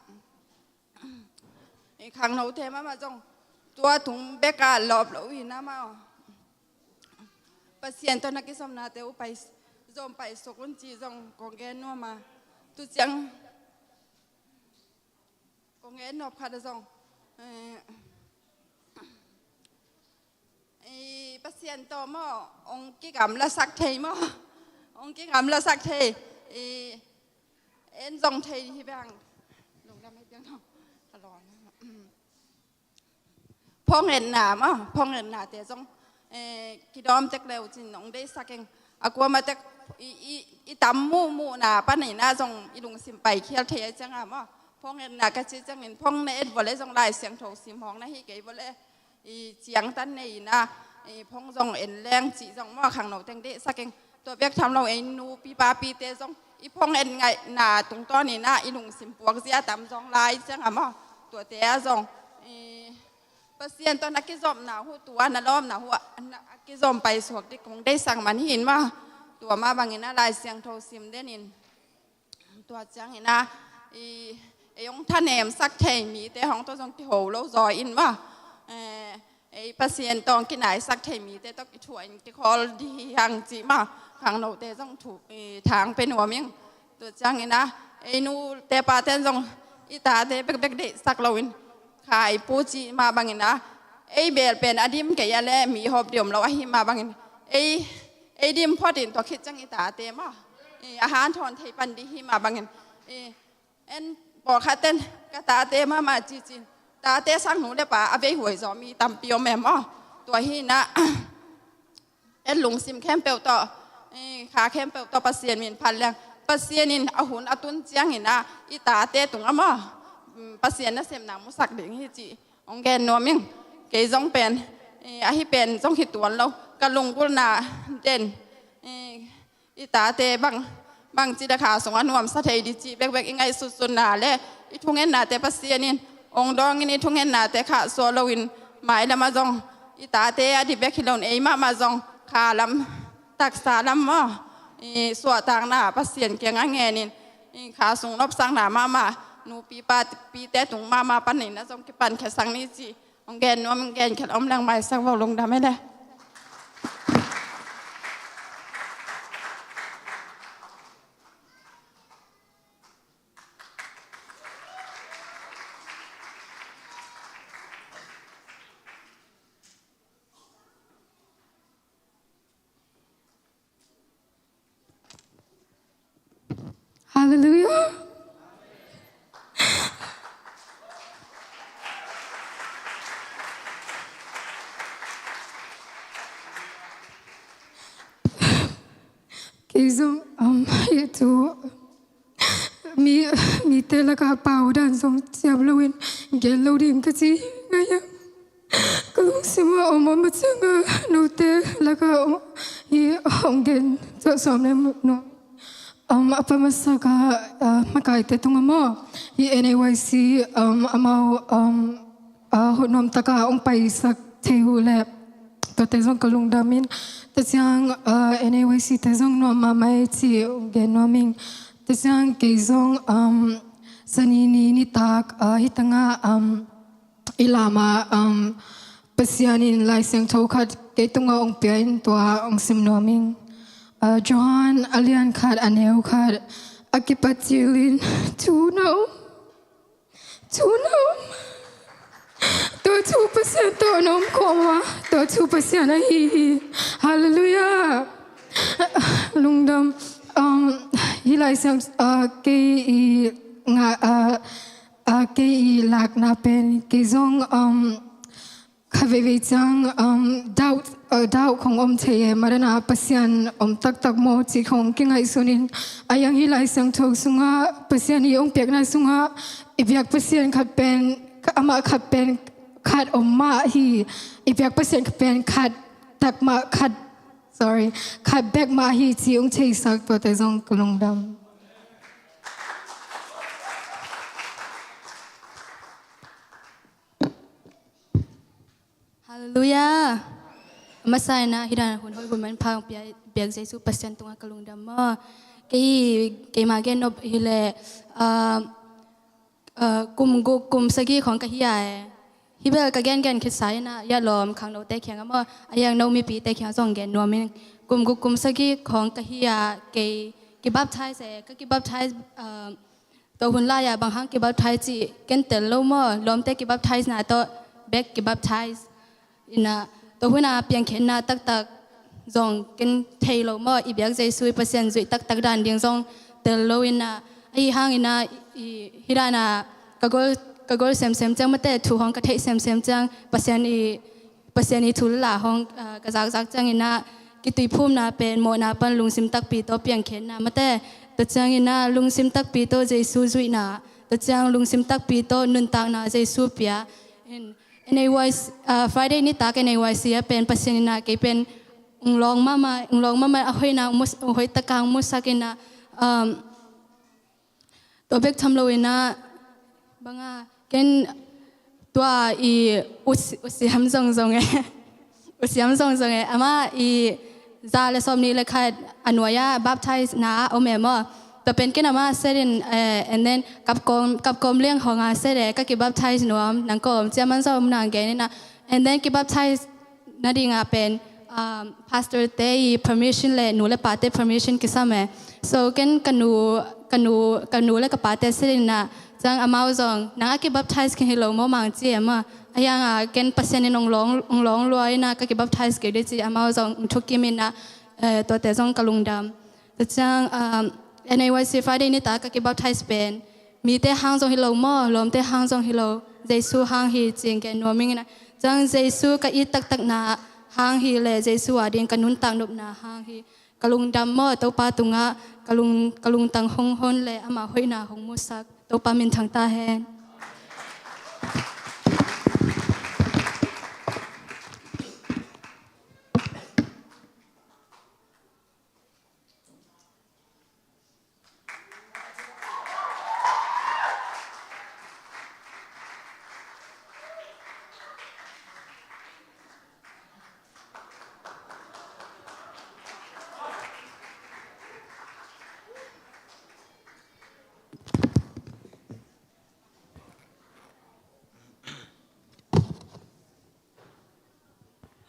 i khangnote mahmah zong tua tung bek ah lawp lo hi in ah maw, Pasian tawh na kizopnate uh pai, zom paisuk un ci zong kong gen nuam a. Tu ciang kong gen nop khat ah zong, eh, i Pasian tawh maw, hong kigamlasak thei maw, hong kigamlasak thei, i en zong thei hi bang. Lungdam hi piang no. Ka lawn. Phawng etna maw, phawng etnate zong, eh, kidawm tek leu cin hong deihsak ing. A kuamah tek i, i, i tam muhmuhna panin ah zong i lungsim paikhial thei a ciang a maw. Phawng etna ka ci ciangin phawng na et vawleh zong Lai Siangtho sim hawng na hi kei vawleh, i ciangtan nei in ah, i phawng zong en leng cih zong maw, khangno teng deihsak ing. Tua bek tham lo ei nupi papite zong i phawng en ngaihna tungtawn in ah i lungsim puak zia tam zong lai ciang a maw, tuate ah zong, i Pasian tawh na kizopna uh, tua na lawpna uh ah na kizom paisuak ding kong deihsak man hi in maw. Tua mah bangin ah Lai Siangtho sim den in, tua ciangin ah i, ei hong thanemsak thei mite hong tawh zong kiho lo zaw in maw, eh, ei Pasian tawh hong kinaisak thei mite tawh kithuah in kikhawl ding hi hang cih maw, khangnote zong thu, i thang pia nuam ing. Tua ciangin ah ei nute pate'n zong i tate bekbek deihsak loin, kha i pu cih mah bangin ah, ei beel pen a dim kei a leh mi hawp ding om lo ahi mah bangin, ei, ei dim phot in tua khit ciang i tate maw, i a hanthawn thei pan ding hi mah bangin, i en pawlkhatte'n ka tate mahmah ci cin, tate sang nu le pa a veihuai zaw mi tampi om e maw. Tua hi in ah, et lungsim khempeuh tawh, i kha khempeuh tawh Pasian min phat leng, Pasian in a hun a tun ciangin ah i tate tung ah maw, mm, Pasian nasepna musak ding hi cih hong gen nuam ing. Kei zong pen, i ahi pen zong hi tuan lo, ka lunggulhna den, i i tate bang, bangci leh kha sungah nuamsa thei ding cih bekbek i ngaihsutsutna leh i thungennate Pasian in hong dawngin, i thungennate khahsuah loin mailam ah zong i tate a ding bek hi loin ei mahmah zong kha lam, taksa lam maw, i suahtakna Pasian kiangah ngenin, i kha sung nopsakna mahmah, nupi papite tung mahmah panin ah zong kipan khiasak ni cih hong gen nuam ing. Gen khial om leng maisak vo, lungdam e le. Halleluiah. Kei zong, um, hih thu mi, mite lakah pau dan zong ciam loin gen lo ding ka ci ngai a. Ka lungsim ah om om a ciang a, note lakah om, hih hong gen tuah sawm le nuam. Um, a pa masak ah, ah, makaite tungah maw, hih N A Y C, um, amau, um, ah, hoih nuam takah hong paisak thei uh leh, tuate zong ka lungdam in. Tua ciang, ah, N A Y C te zong nuam mahmah hi ci hong gen nuam ing. Tua ciang kei zong, um, Sani ni nitak, ah, hih tangah, um, i lam ah, um, Pasian in Lai Siangtho khat kei tungah hong pia in tua hong sim nuam ing. Ah, Johan a lian khat, a neu khat, a kipat cil in thu na om, thu na om. Tua thu Pasian tawh na om khawm a, tua thu Pasian ahi hi. Halleluiah. Lungdam. Um, hih Lai Siang, ah, kei i nga, ah, ah, kei i lakna pen kei zong, um, kha veivei ciang, um, doubt, uh, doubt khong om thei e, marana Pasian om taktak maw cih khong kingaihsun in, a iang hih Lai Siangtho sungah Pasian i hong piakna sungah i biak Pasian khat pen, amah khat pen khat om mah hi, i biak Pasian khat pen khat tak mah, khat, sorry, khat bek mah hi cih hong theisak, tuate zong ka lungdam. Halleluiah. Masa in ah hih dan hun hoih hun manpha hong pia biak Jesu Pasian tungah ka lungdam maw. Kei, keima gen nop hileh, ah, ah, kum guk kum sagih khawng ka hi a, eh. Hih bel ka gengen khitsa in ah, ya lawm khangnote kiangah maw, a hiang no mipite kiangah zong gen nuam ing. Kum guk kum sagih khawng ka hi a, kei kibaptize e, ka kibaptize, ah, tua hun lai-ah bang hang kibaptize cih ken tel lo maw, lawmte kibaptize na tawh bek kibaptize. In ah, tua hun a piankhiatna taktak zong ken thei lo maw, i biak Jesu i Pasian zuih taktak dan ding zong tel lo in ah, ahi hangin ah, i, hih dan a ka gol, ka gol semsem ciang mate, thu hong ka theih semsem ciang, Pasian i, Pasian i thu le la hong, ah, ka zakzak ciangin ah, kituiphumna pen mawhna pan lungsim takpi tawh piankhiatna mate, tua ciangin ah lungsim takpi tawh Jesu zuihna, tua ciang lungsim takpi tawh nuntakna Jesu pia. In, N A Y C, ah, Friday nitak N A Y C ah pen Pasian in ah kei pen ong lawng mahmah, ong lawng mahmah, a hoihna, mus-, hoih taka ong musak in ah, um, tua bek tham lo in ah, bang a, ken tua i usi-, usiam zongzong e. Usiam zongzong e. Amah i za le sawmnih le khat a nuai-ah baptize na a om e maw. Tua pen ken amah set in, eh, and then kapkawm, kapkawm liang hong a set e, ka kibaptize nuam, nang kawm, ciaman zong om nang gen in ah. And then kibaptize nadingah pen, um, pastor te i permission le nu le pate permission kisam e. So ken ka nu, ka nu, ka nu le ka pate sit in ah, ciang amau zong, nang a kibaptize khin hi lo maw mang ci e maw. A hiang a ken Pasian in ong lawng, ong lawng lua in ah ka kibaptize kei dih ci, amau zong ong thukim in ah, eh, tuate zong ka lungdam. Tua ciang, um, N A Y C Friday nitak ka kibaptize pen mite hang zong hi lo maw, lawmte hang zong hi lo, Jesu hang hi ci-in gen nuam ing in ah. Ciang Jesu ka it taktakna hang hi le Jesu a ding ka nuntak nopna hang hi. Ka lungdam maw, Topa tungah ka lung, ka lungtang hong hon le ama hoihna hong musak. Topa minthang ta hen.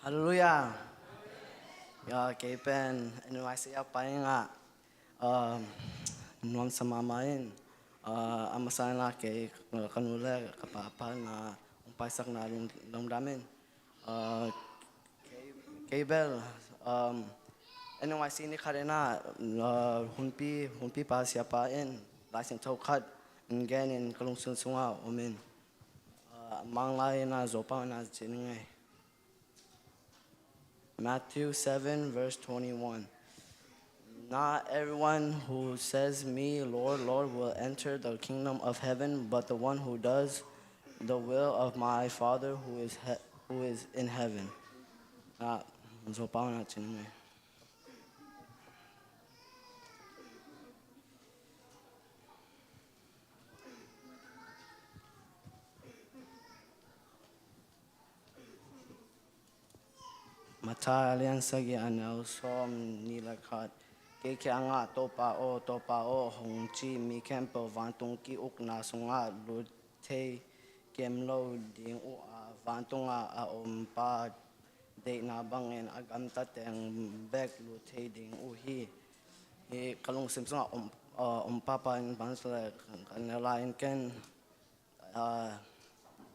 Halleluiah. Ya, kei pen N Y C a pai ngah, um, nuamsa mahmah in, uh, a masa in ah kei, uh, ka nu le ka pa, pa na hong paisakna lung, lungdam in. Uh, kei, kei bel, um, N Y C ni khat in ah, uh, hunpi, hunpi pa siapa in, Lai Siangtho khat in gen in ka lungsim sungah om in. Uh, Manglai in ah Zopau in ah ci ning ei. Matthew seven, verse twenty-one. Not everyone who says me, "Lord, Lord," will enter the kingdom of heaven, but the one who does the will of my Father who is he-, who is in heaven. Ah, Zopau in ah ci ning ei. Matthai a lian sagih a neu sawmnih le khat. Kei kiangah, "Topa aw, Topa aw," hong ci mi khempeuh vantung ki-ukna sungah lut thei kem lo ding uh a, vantungah a om Pa deihna bangin a gamta teng bek lut thei ding uh hi. Hi ka lungsim sungah om, uh, om papa in bang sele kan ne lai in ken, uh,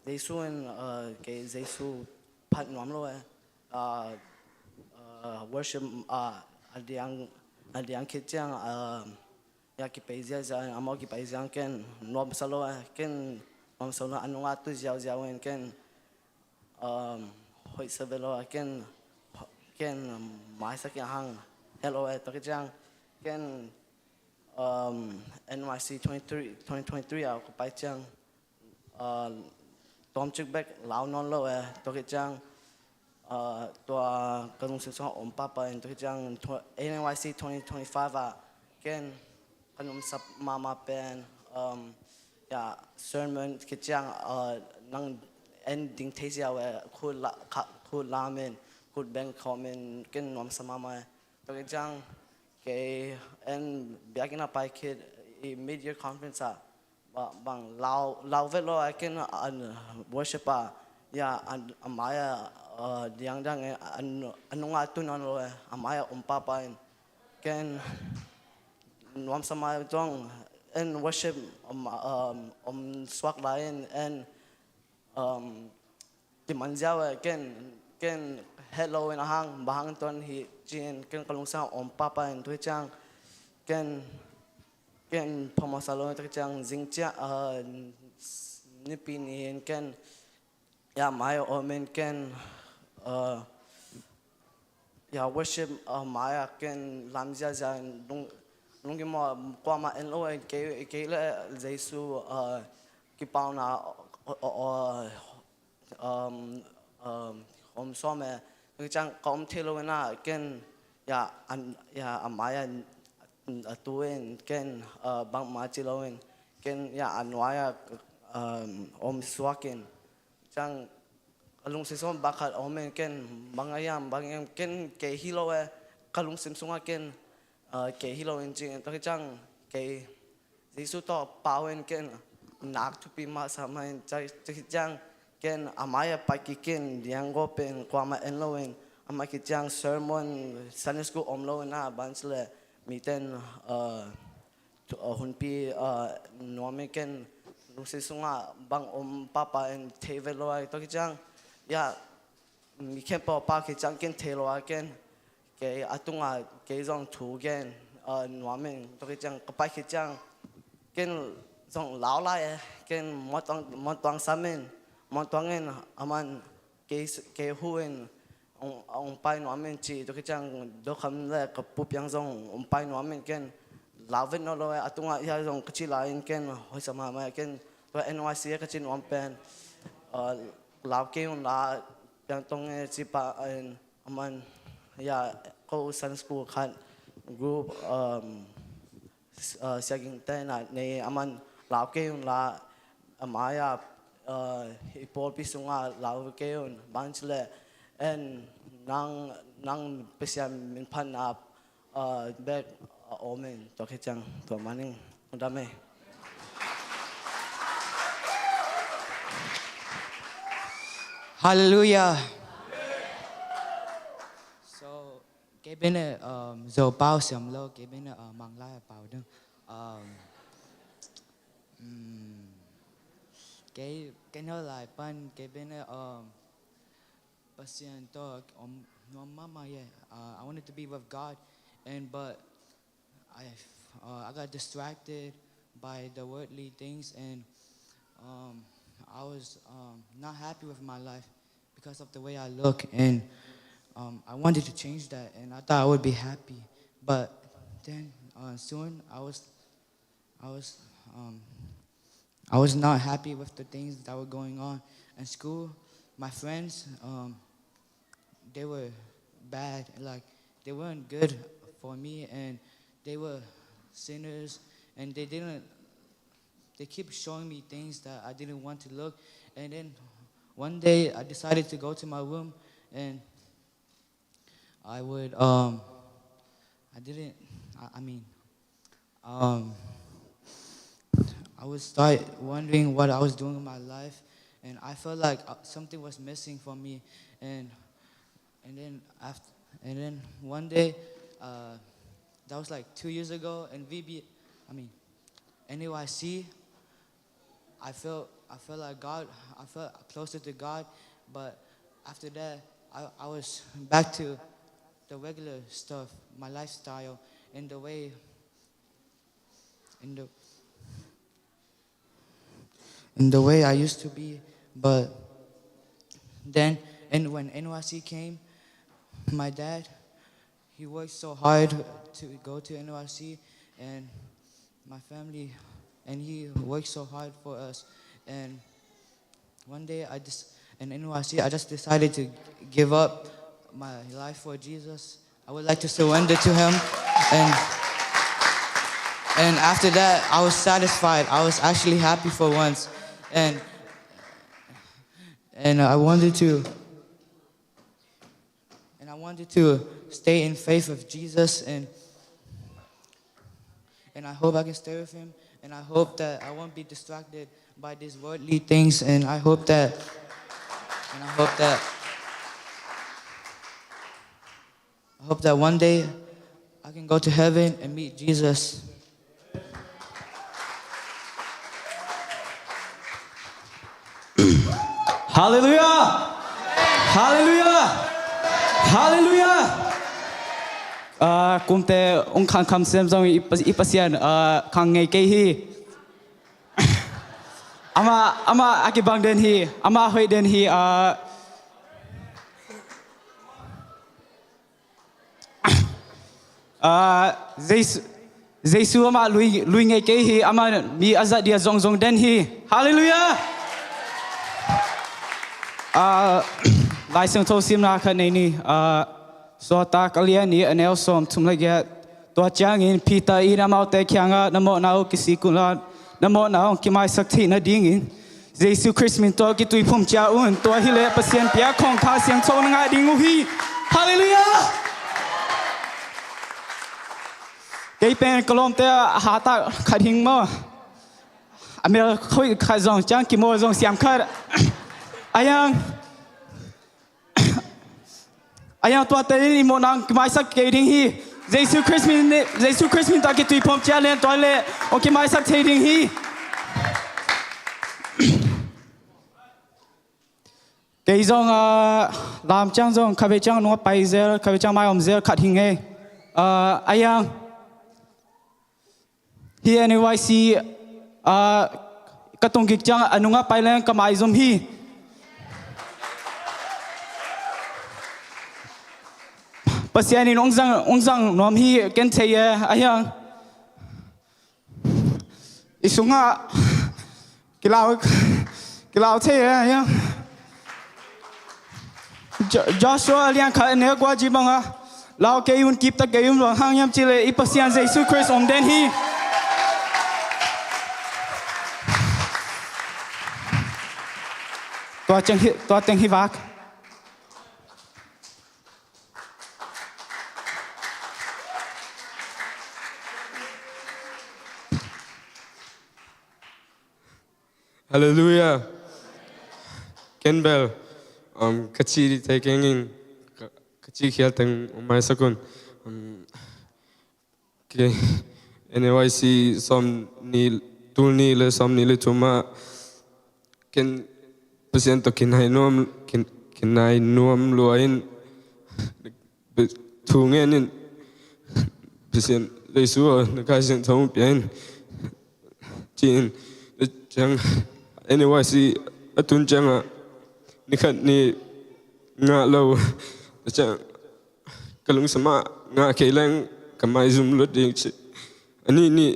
Jesu in, uh, kei Jesu phat nuam lo eh. Uh, uh, worship, uh, a diang, a diang khit ciang, uh, ya kipei ziazia in, amau kipei ziang ken nuamsa lo eh, ken nuamsa lo a nungah tu ziauziau in ken, um, hoihsa ve lo a ken, ken, um, maisak in hang hello eh, tua khit ciang ken, um, N Y C twenty-three, twenty twenty-three a ka pai ciang, uh, tawmcik bek lau nawn lo eh, tua khit ciang, uh, tua ka lungsim sungah om papa in tua khit ciang tw-, N Y C twenty twenty-five ah ken ka nuamsa mahmah pen, um, ya, sermon khit ciang, uh, nang en ding thei ziau eh, khut la, kha, khut lam in, kut beng khawmin ken nuamsa mahmah. Tua khit ciang kei en biakinn ah pai khit i mid-year conference ah bang, bang lau, lau vet lo a ken an worship ah ya an, a mai-ah, uh, diangdiang e, an, a nungah tu nawn lo e, a mai-ah om pahpah in ken nuamsa mah zong en worship om, um, om suak lai in en, um, kiman ziau e ken, ken het lo in a hang bang hang tuan hi ci-in ken ka lungsim ah om pahpah in tua khit ciang ken, ken phamawhsa lo in tua khit ciang zing ciang, uh, Nipi ni in ken ya mai-ah om in ken, uh, ya worship, uh, mai-ah ken lam ziazia in lung, lungkim aw, kuamah en lo in kei, kei le Jesu, uh, kipauna, uh, uh, uh, um, um, om sawm e. Tua khit ciang ka om thei lo in a ken ya an, ya a mai-ah a tu in ken, uh, bangmah ci lo in ken ya a nuai-ah, um, om suak in ciang ka lungsim sungah bang khat om in ken bang a hiam, bang a hiam ken kei hi lo e, ka lungsim sungah ken, uh, kei hi lo in ci-in tua khit ciang kei Jesu tawh pau in ken nak thupi mahmah in tua khit ciang ken a mai-ah pai kik in diang gawp in kuamah en lo in a mai khit ciang sermon, Sunday school om lo in a bang ci leh mite in, uh, tu, uh, hunpi, uh, nuam in ken lungsim sungah bang om pahpah in thei vet lo a tua khit ciang ya mi khempeuh a pau khit ciang ken thei lo a ken kei a tungah kei zong thu gen, uh, nuam in tua khit ciang ka pai khit ciang ken zong lau lai e, ken mawtuang, mawtuang sam in, mawtuang in a man kei, kei hu in ong, ong pai nuam in ci tua khit ciang Dokham le ka Pu Piang zong ong pai nuam in ken lau vet nawn lo e, a tungah ya zong ka ci lai in ken hoisa mahmah e ken tua N Y C e ka ci nuam pen, uh, lau kei un la Piang Tong e ci pah in a man ya ko Sunday school khat group, um, uh, Sia Ging te in a nei a man lau kei un la a mai-ah, uh, i pawlpi sungah lau kei un bang ci leh en nang, nang Pasian min phatna, uh, bek a om in tua khit ciang tua man ing. Dam e. Hallelujah. So, kei bene, um, Zo pau siam lo, kei bene, uh, Manglai pau ding. Um, mm, kei, kei no lai pan, kei bene, um, Pasian tawh om nuam mahmah e. Uh, I wanted to be with God, and but I, uh, I got distracted by the worldly things, and, um, I was, um, not happy with my life because of the way I look, and, um, I wanted to change that, and I thought I would be happy. But then, uh, soon I was, I was, um, I was not happy with the things that were going on in school. My friends, um, they were bad. Like, they weren't good for me, and they were sinners, and they didn't. They keep showing me things that I didn't want to look. And then one day I decided to go to my room, and I would, um, I didn't, I, I mean, um, I would start wondering what I was doing in my life, and I felt like, uh, something was missing for me, and, and then after, and then one day, uh, that was, like, two years ago, and V B, I mean, N A Y C, I felt, I felt like God, I felt closer to God, but after that, I, I was back to the regular stuff, my lifestyle, and the way, in the, in the way I used to be. But then, and when N Y C came, my dad, he worked so hard to go to N Y C, and my family, and he worked so hard for us. And one day, I just, in N Y C, I just decided to give up my life for Jesus. I would like to surrender to him, and, and after that, I was satisfied. I was actually happy for once, and, and I wanted to wanted to stay in faith of Jesus, and and I hope I can stay with him, and I hope that I won't be distracted by these worldly things, and I hope that and I hope that I hope that one day I can go to heaven and meet Jesus. Halleluiah! Halleluiah! Halleluiah! Ah, kumte ung khang kham sem zong i Pa-, i Pasian, ah, khang ngei kei hi. Ama, ama a kibang den hi, ama hoih den hi, ah, ah, Jesu, Jesu amah lui, lui ngei kei hi, amah mi a zat dia zongzong den hi. Halleluiah! Ah, Lai Siangtho simna khat nei ni. Ah, Sawltak a lian nih a neu sawm thum le giat. Tua ciangin Peter in amaute kiangah, "Na mawhna uh kisik unla, na mawhna hong kimaisak theih nadingin Jesu Khrist min tawh kituiphum cia un, tua hileh Pasian piak khong Kha Siangtho na ngah ding uh hi." Halleluiah! Kei pen ka lawmte a hat ah khat hing maw. A mel khawih khat zong ciang kimawl zong siam khat. A yang, a yang tuate in i mawhna hong kimaisak kei ding hi. Jesu Khrist min, Jesu Khrist min tawh kituiphum cia lian tua leh hong kimaisak thei ding hi. Kei zong, ah, lam ciang zong, khavei ciang nung a pai zel, khavei ciang mai om zel khat hing ei. Ah, a yang, hih N A Y C, ah, ka tung kik ciang a nung a pai leng ka maizum hi. Pasian in ong zang, ong zang nuam hi ken thei e, a yang. I sungah kilau, kilau thei e, a yang. Jo-, Joshua lian khat a neu kua ci bangah, lau kei un, kipta kei un, bang hang hiam cih leh i Pasian Jesu Khrist om den hi. Tua teng hi, tua teng hi vak. Halleluiah. Ken bel, um, ka cih dih thei keng in, ka, ka cih khial teng ong maisak un. Um, kei, N A Y C sawm nih, tul nih le sawm nih le thum ah, ken Pasian tawh kinai nuam, kin-, kinai nuam lua in, thu ngen in, Pasian, Jesu aw, na Kha Siangtho pia in, ci-in, ciang, N A Y C a tun ciangah, ni khat ni ngah lo, ciang, ka lungsim ah ngah kei leng ka maizum lut ding ci. A nih ni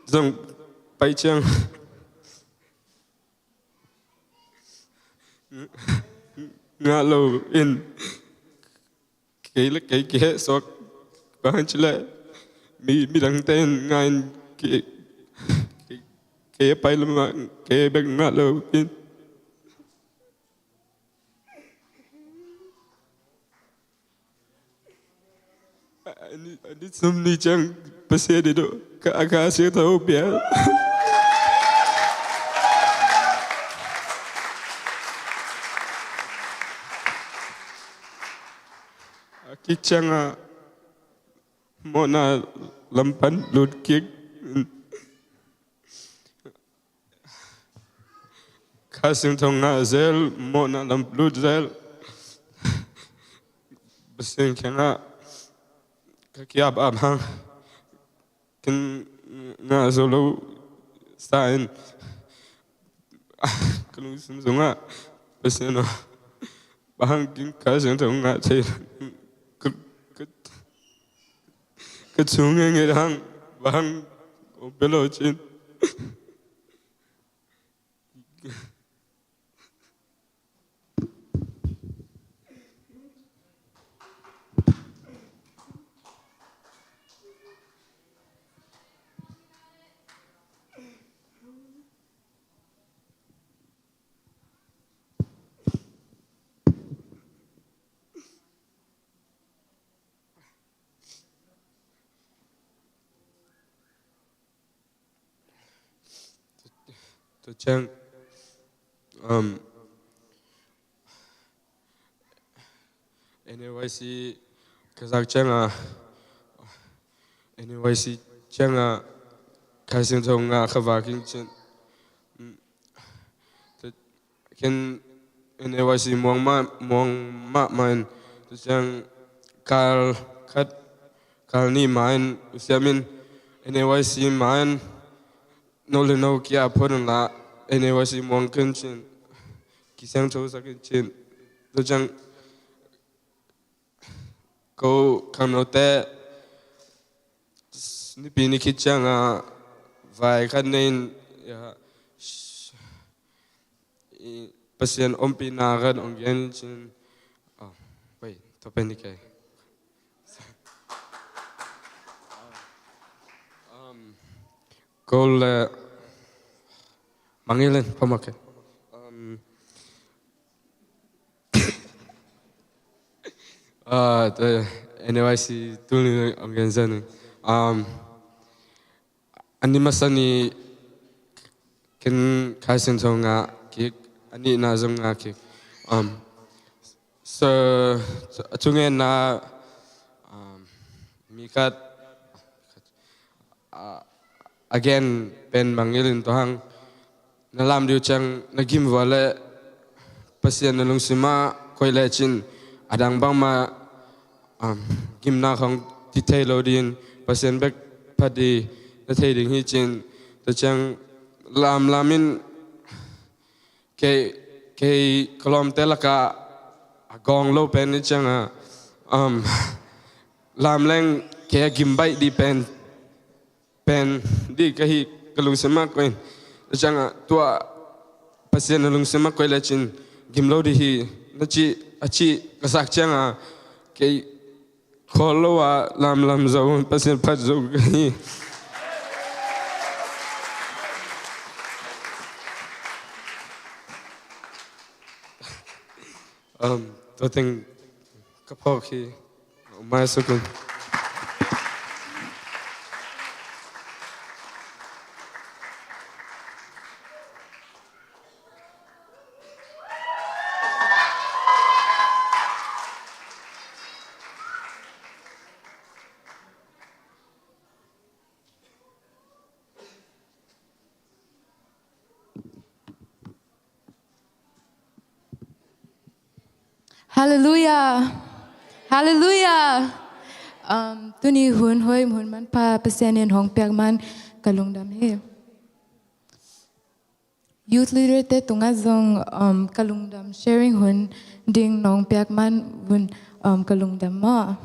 zong pai ciang, ngah lo in, kei le kei kiheh suak, bang hang ci leh mi, midangte in ngah in, kei, kei, kei a pai lamah kei bek ngah lo in. A ni, a ni sawm nih ciang Pasian in ka, a Kha Siangtho pia. A kik ciangah mawhna lam pan lut kik. Kha Siangtho ngah zel, mawhna lam lut zel. Pasian kiangah ka ki-ap ap hang, ken ngah zo lo sa in, ka lungsim sungah, Pasian aw, bang hang ken Kha Siangtho ngah thei, ka, ka, ka thu ngeingei hang, bang hang kong pia lo cin. Tua ciang, um, N A Y C ka zak ciangah, N A Y C ciangah Kha Siangtho ngah ka vak ing cin. Um, tua, ken N A Y C muang mah, muang mahmah in, tua ciang kal khat, kal nih ma-in, u Siam in N A Y C ma-in, no le no kia phot un la, N A Y C muang ken cin, kisiangtho sak in cin. Tua ciang ko khangnote nipi ni khit ciangah vai khat nei in, ya, i Pasian ompihna khat hong gen cin. Oh, wait, tua pen ni kei. Um, ko le mangilin pamake. Um, ah, tua, N A Y C tuni hong gen zan. Um, a ni masa ni ken Kha Siangtho ngah kik, a nihna zong ngah kik. Um, so, a thungetna, um, mi khat, ah, again, pen mangilin tua hang, na lam diu ciang na gim vua le Pasian na lungsimah koih lecin, a dang bangmah, um, gimna khong ti thei lo ding, Pasian bek phat ding na thei ding hi cin. Tua ciang lamlam in kei, kei ka lawmte lakah a gawng lo pen ni ciangah, um, lamleng kei a gim baih ding pen pen ding ka hi, ka lungsim ah koih in. Tua ciangah tua Pasian na lungsim ah koih lecin gim lo ding hi, na cih, a cih ka sak ciangah kei khawl lo ah lamlam zo, Pasian phat zo ka hi. Um, tua teng ka phawk hi. Mai sukun. Halleluiah. Halleluiah. Um, tuni hun hoih, hun manpha Pasian in hong piak man ka lungdam hi. Youth leader te tungah zong, um, ka lungdam sharing hun ding nong piak man hun, um, ka lungdam maw.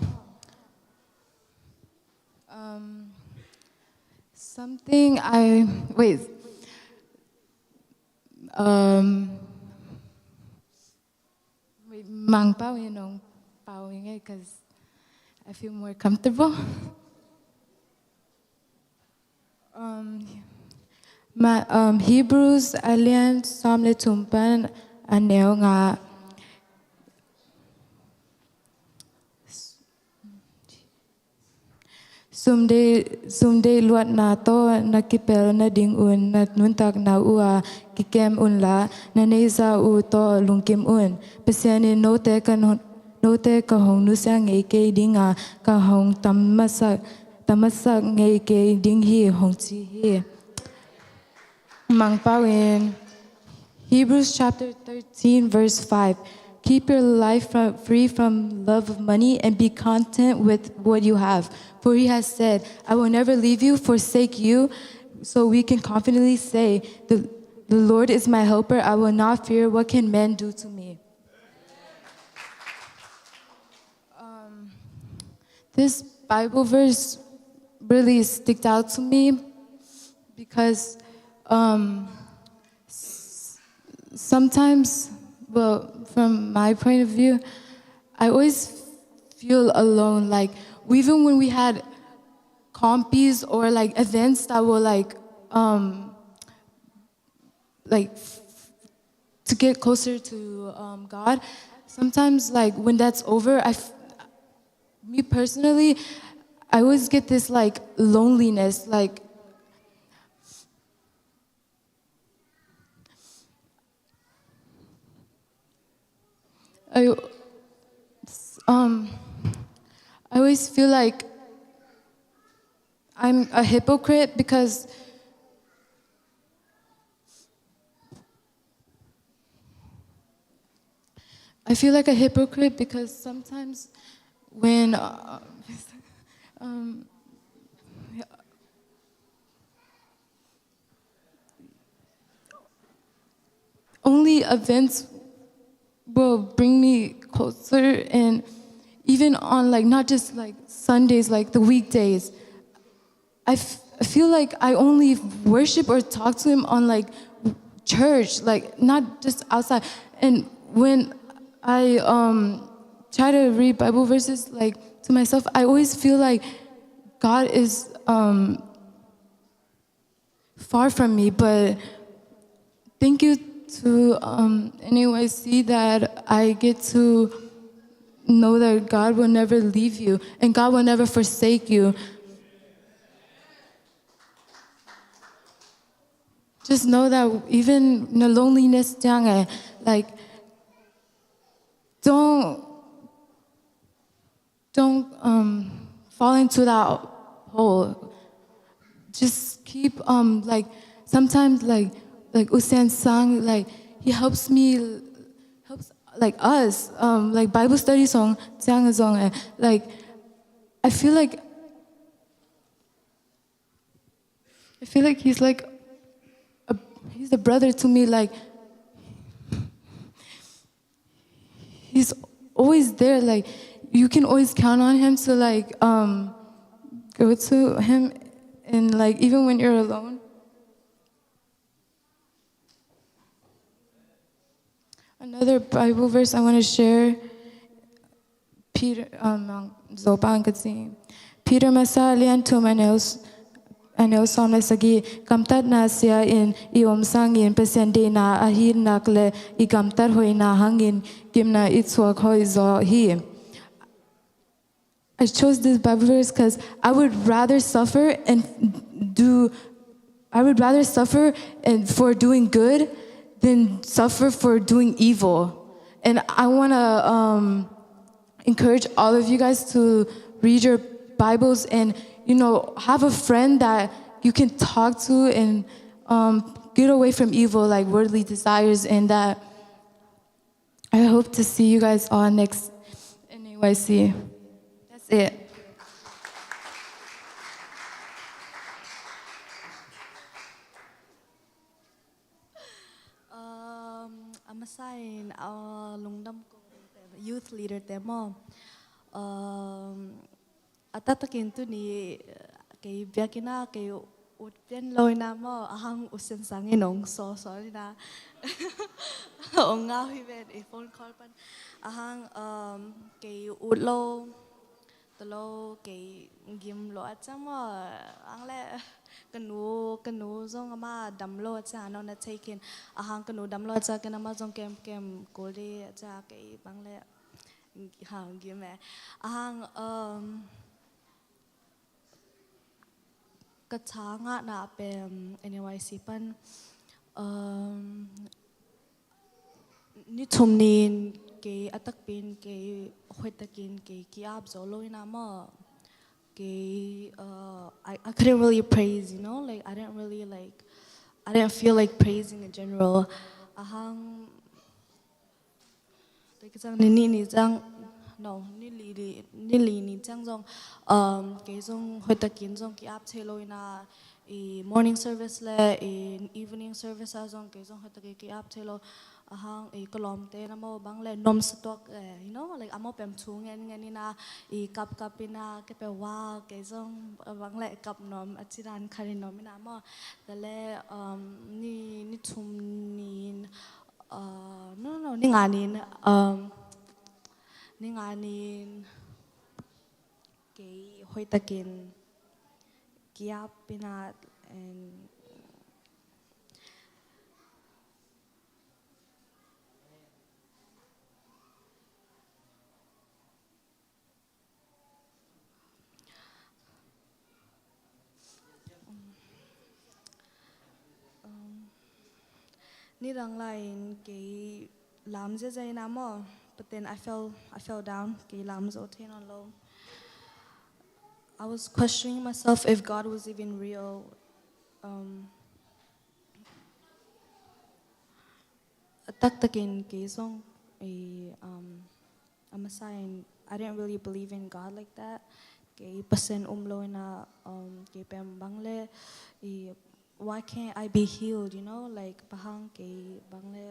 Um, something I, wait. Um, wait, Mangpau in nong pau in, 'cause I feel more comfortable. Um, ma, um, Hebrews a lian sawm le thum pan a neu nga. Sumdei, sumdei luatna tawh na kipel nadingun na nuntakna uh ah kikem unla, na neihsa uh tawh lungkim un. Pasian in note ka, note ka hong nusia ngei kei ding a, ka hong tam masak, tam masak ngei kei ding hi, hong ci hi. Mangpau in Hebrews chapter thirteen, verse five. Keep your life from, free from love of money and be content with what you have. For he has said, "I will never leave you, forsake you." So we can confidently say, "The, the Lord is my helper. I will not fear. What can man do to me?" Um, this Bible verse really sticked out to me because, um, s-, sometimes, well, from my point of view, I always feel alone. Like, even when we had compis or, like, events that were, like, um, like, f-, to get closer to, um, God. Sometimes, like, when that's over, I f-, me personally, I always get this, like, loneliness, like, I, um, I always feel like I'm a hypocrite because I feel like a hypocrite because sometimes when, uh, um, only events will bring me closer, and even on, like, not just, like, Sundays, like, the weekdays, I, f- I feel like I only worship or talk to him on, like, church, like, not just outside. And when I um try to read Bible verses, like, to myself, I always feel like God is um far from me, but thank you to um, N A Y C that I get to know that God will never leave you and God will never forsake you. Just know that even in the loneliness, 这样欸, like, don't don't um, fall into that hole. Just keep um like sometimes like like U Sian Sang, like, he helps me, helps, like, us, um like, Bible study song, 这样的 song, eh, like, I feel like I feel like he's like a, he's a brother to me. Like, he's always there. Like, you can always count on him to, like, um go to him, and, like, even when you're alone. Another Bible verse I want to share. Peter, um, Zopang ka ci. Peter masa lian thum a neu s- a neu sawm le sagih. Gamtatna sia in i om sangin Pasian deihna a hi nak le i gamtat hoihna hangin gimna i thuak hoih zaw hi. I chose this Bible verse because I would rather suffer and do I would rather suffer and for doing good than suffer for doing evil. And I want to um, encourage all of you guys to read your Bibles and, you know, have a friend that you can talk to and um, get away from evil, like worldly desires, and that I hope to see you guys all next N A Y C. That's it. Um, a masa in, uh, lungdam ko, youth leader te maw. Um, a taktakin tuni, uh, kei biakinn ah kei ut pian lo ina maw, a hang U Sian Sang in ong sawl sawl ina. Ong ngau hi ven, i phone call pan. A hang, um, kei ut lo, ta lo, kei gim lo a ciang maw, ang le, ka nu, ka nu zong ama dam lo a ciang, a nong na thei khin, a hang ka nu dam lo a ciang, ken ama zong kem kem kul di a ciang, kei bang le, ha, gim e. A hang, um, ka tha ngahna pen N A Y C pan, um, ni thum ni-in kei a takpi in kei hoihtakin kei ki-ap zo lo ina maw. Kei, uh, I, I couldn't really praise, you know, like, I didn't really, like, I didn't feel like praising in general. A hang, kei ka ciang ni nih ni ciang, no, ni li ni, ni li ni ciang zong, um, kei zong hoihtakin zong ki-ap thei lo ina, i morning service le i evening service ah zong kei zong hoihtakin ki-ap thei lo. A hang i ka lawmte na maw bang le nuamsa tuak, eh, you know, like, a maw pem thu ngen ngen ina, i kap kap ina, kei pia, wow, kei zong bang le kap nuam a ci dan khat in nuam ina maw. Ta le, um, ni, ni thum ni-in, uh, no, no, no, ni nga ni-in, um, ni nga ni-in kei hoihtakin ki-ap ina, and Um, nidang lai-in kei lam ziazia ina maw. but then I fell I fell down. Kei lam zo thei nawn lo. I was questioning myself if God was even real. Um, a taktakin kei zong i um, a masa in I didn't really believe in God like that. Kei Pasian um lo ina um, kei pen bang le i why can't I be healed, you know? Like, bang hang kei bang le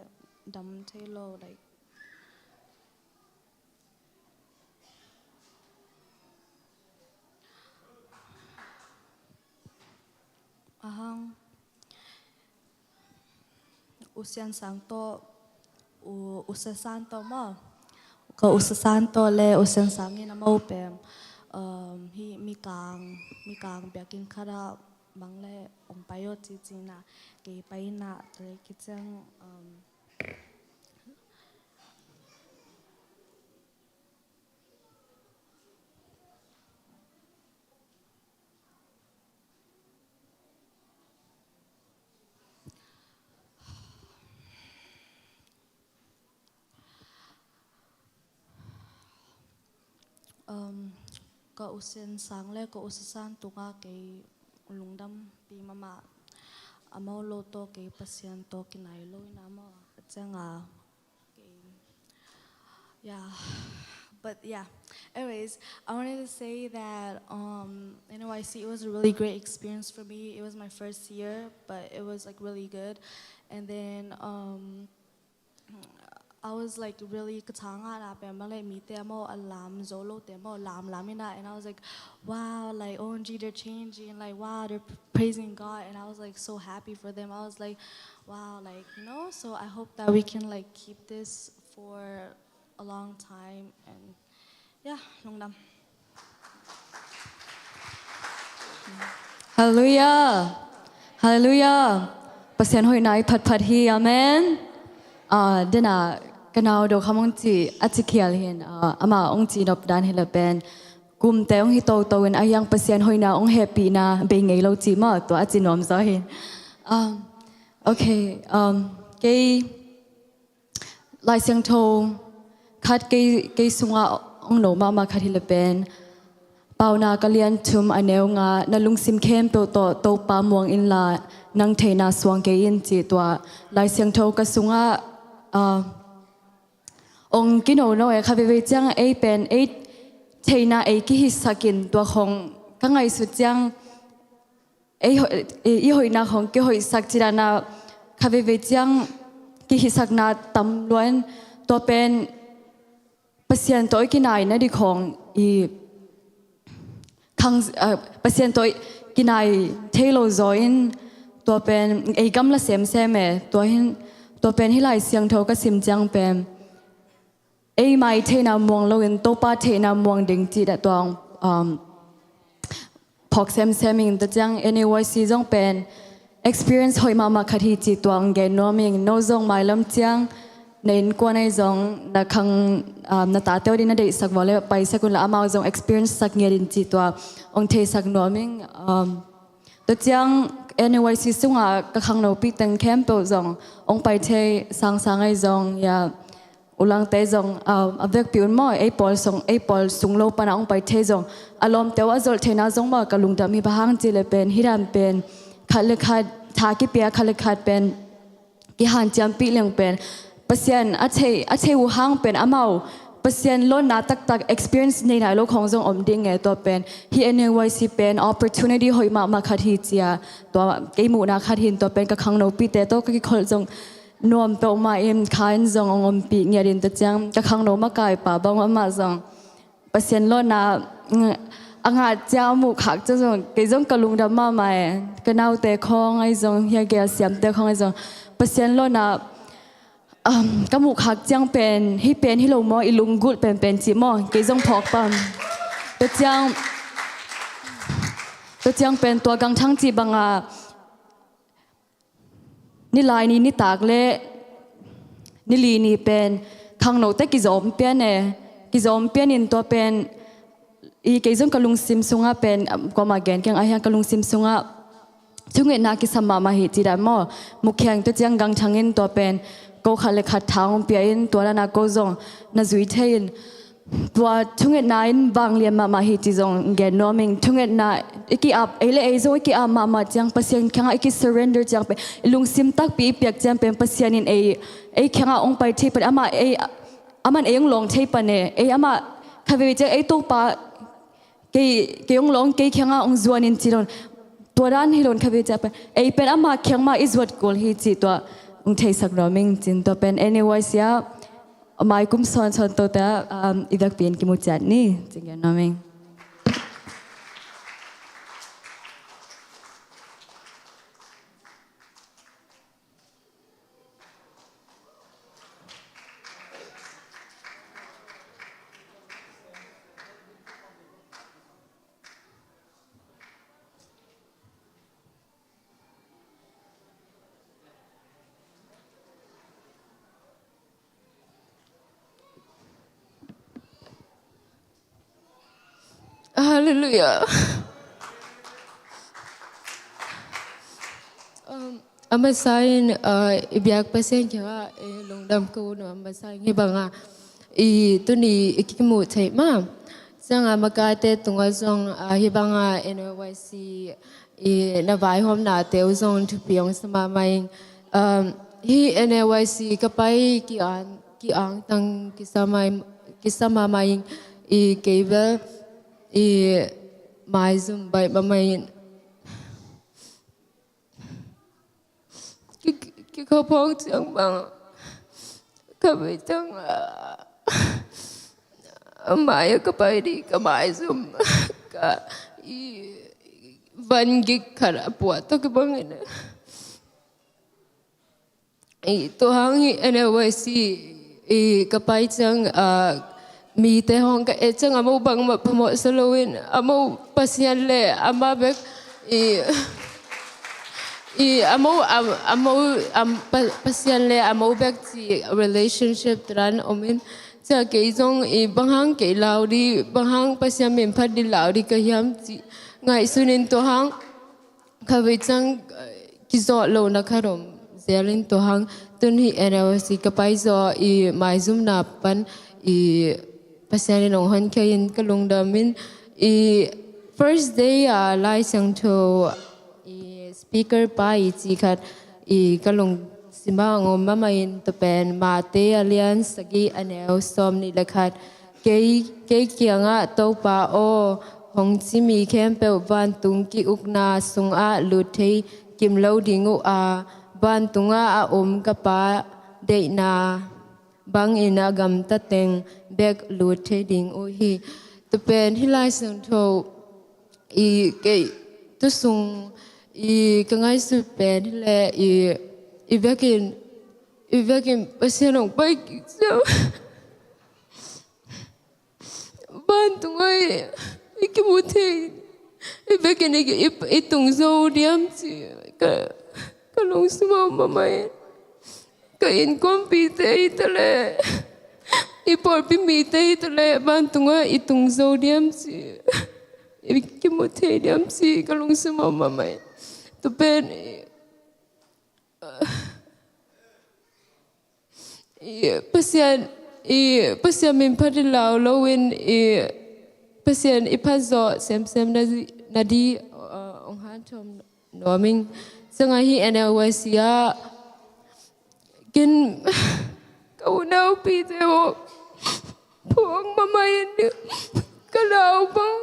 dam thei lo, like, bang hang U Sian Sang tawh, U, U Sa San tawh maw. Ka U Sa San tawh le U Sian Sang in a mau pen, um, hi Mikang, Mikang biakinn khat ah bang le ong pai aw ci ci na, kei pai na, tua le kiciang, um, Um, ka U Sian Sang le ka U Sa San tungah kei lungdampi mahmah. A mau lo tawh kei Pasian tawh kinai lo ina maw. A cianga kei, yeah. But yeah, anyways, I wanted to say that um, N Y C, it was a really great experience for me. It was my first year, but it was, like, really good. And then um, I was, like, really, ka changa na pen bang le mite a maw a lam zo lo te maw lam lam ina, and I was like, wow, like, O M G, they're changing, like, wow, they're p- praising God, and I was, like, so happy for them. I was like, wow, like, you know. So I hope that we can, like, keep this for a long time, and yeah, lungdam. Halleluiah. Halleluiah. Pasian hoihna i phatphat hi. Amen. Ah, dena ka nau do kham ong ci a ci khial hin, ah, ama ong ci nop dan hi le pen kumte ong hi toto in a hiang Pasian hoihna ong hehpihna bei ngei lo ci maw, tua a ci nuam zaw hin. Um, okay, um, kei Lai Siangtho khat kei, kei sungah ong no mahmah khat hi le pen, Paunak a lian thum a neu nga, na lungsim khempeuh tawh Topa muang inla, nang theihna suang kei in, ci tua Lai Siangtho ka sungah, ah, ong kinono e. Kha veivei ciang ei pen ei theihna ei kihisak in, tua khong ka ngaihsut ciang ei hoi-, i, i hoihna khong kihoihsak cidana kha veivei ciang kihisakna tam luan, tua pen Pasian tawh i kinaina di khong i khang, ah, Pasian tawh i kinai thei lo zaw in, tua pen ei gamla semsem e. Tua hin, tua pen hi Lai Siangtho ka sim ciang pen ei mai theihna muang lo in Topa theihna muang ding ci dah tua, um, phawk semsem ing. Tua ciang N A Y C zong pen experience hoih mahmah khat hi ci tua ong gen nuam ing. No zong mailam ciang na innkuan ahi zong, na khang, um, na tate uh ding na deihsak vua le paisak unla amau zong experience sak ngiat in ci tua ong theisak nuam ing. Um, tua ciang N A Y C sungah ka khangnopi teng khempeuh zong ong pai thei, Sangsang ahi zong, ya, U Langte zong, ah, a vekpi un maw, ei pawl sung, ei pawl sung lo pana ong pai thei zong, a lawmte uh a zolh theihna zong maw, ka lungdam hi. Bang hang ci le pen hi dan pen khat le khat tha kipia, khat le khat pen kihanciampih leng pen Pasian a thei, a thei uh hang pen amau Pasian lawnna taktak experience nei nai lo khong zong om ding e. Tua pen hi N A Y C pen opportunity hoih mahmah khat hi cia, tua kei muhna khat hin, tua pen ka khangnopite tawh ka kikholh zong nuam peuhmah in, kha in zong ong ompih ngiat in. Tua ciang ka khangno makaipa bang amah zong Pasian lawnna, mm, a ngat ciang a muhkhak ciang zong kei zong ka lungdam mahmah e. Ka naute khawng ahi zong, hia gel siamte khawng ahi zong Pasian lawnna, um, ka muhkhak ciang pen hih pen hi lo maw, i lunggulh penpen cih maw, kei zong phawk pam. Tua ciang, tua ciang pen tua gangthang cih banga nilai ni nitak le nili ni pen khangnote kizawm pian e. Kizawm pian in tua pen i kei zong ka lungsim sungah pen, um, kuamah gen keng ahi hang, ka lungsim sungah thungetna kisam mahmah hi ci dan maw. Mukheng tua ciang gangthang in tua pen ko khat le khat tha hong pia in tua dan a ko zong na zui thei in. Tua thungetna in vanglian mahmah hi ci zong gen nuam ing. Thungetna i ki-ap, ei le ei zong i ki-ap mahmah ciang Pasian kiangah i ki-surrender ciang pen, i lungsim takpi i piak ciang pen Pasian in ei, ei kiangah hong pai thei pan, amah ei, amah in ei hong lawng thei pan e. Ei amah khatvei ciang ei Topa kei, kei hong lawng, kei kiangah hong zuan in ci lo in. Tua dan hi lo in khatvei ciang pen ei pen amah kiang mah i zuat kul hi cih tua hong theisak nuam ing cin tua pen N A Y C ah mai kum sawnsawn tote ah, um, i vekpi in kimu ciat ni ci gen nuam ing. Halleluiah. Um, a masa in, uh, i biak Pasian kiangah, eh, lungdam ko nuam a masa in hih bangah i tuni i kimu thei mah. Ciangah makaite tungah zong, uh, hih bangah N A Y C i na vaihawmnate uh zong thupi hong sa mahmah ing. Um, hih N A Y C ka pai ki-ang, ki-angtang kisa mai, kisa mahmah ing. I kei bel i maizum baih mahmah in. Ki, ki, kikhophawng ciang bang khatvei ciang a, a mai a ka pai ding ka maizum ka i van gik khat a puah tawh kibang in a. I tua hang hi N A Y C i ka pai ciang, ah, mite hong ka et ciang a mo bangmah phamawh sa lo in a mo Pasian le amah bek i, i a mo, a, a mo, a, Pa-, Pasian le a mo bek ci relationship tua dan om in ciang kei zong i bang hang kei lau ding, bang hang Pasian min phat ding lau ding ka hiam ci ngaihsun in tua hang khatvei ciang, eh, kizawh lohna khat om zel in tua hang tun hi N A Y C ka pai zaw i maizumna pan i Pasian in hong honkhia in ka lungdam in i first day a Lai Siangtho i speaker pa i ci khat i ka lungsim ah hong om mahmah in tua pen Mate a lian sagih a neu sawm nih le khat. Kei, kei kiangah Topa aw, hong ci mi khempeuh vantung ki-ukna sungah lut thei kim lo ding uh a, vantungah a om ka Pa deihna bangin a gamta teng bek lut thei ding uh hi. Tua pen hih Lai Siangtho i kei tusung i ka ngaihsut pen hi leh i, i vekin, i vekin Pasian hong pai kik ciang vantungah i, i kimu thei, i vekin i, i, i tung zo diam ci ka, ka lungsim ah om mahmah in. Ka innkuanpihte hi ta leh i pawlpi mite hi ta leh vantungah i tung zo diam ci, i kimu thei diam ci ka lungsim ah om mahmah in. Tua pen i, i Pasian, i Pasian min phat i lau loin i Pasian i phat zawh semsem na di, na di, uh, hong hanthawn nuam ing. Ciangah hih N A Y C ah ken ka unaupite aw phawk mahmah in ka lau bang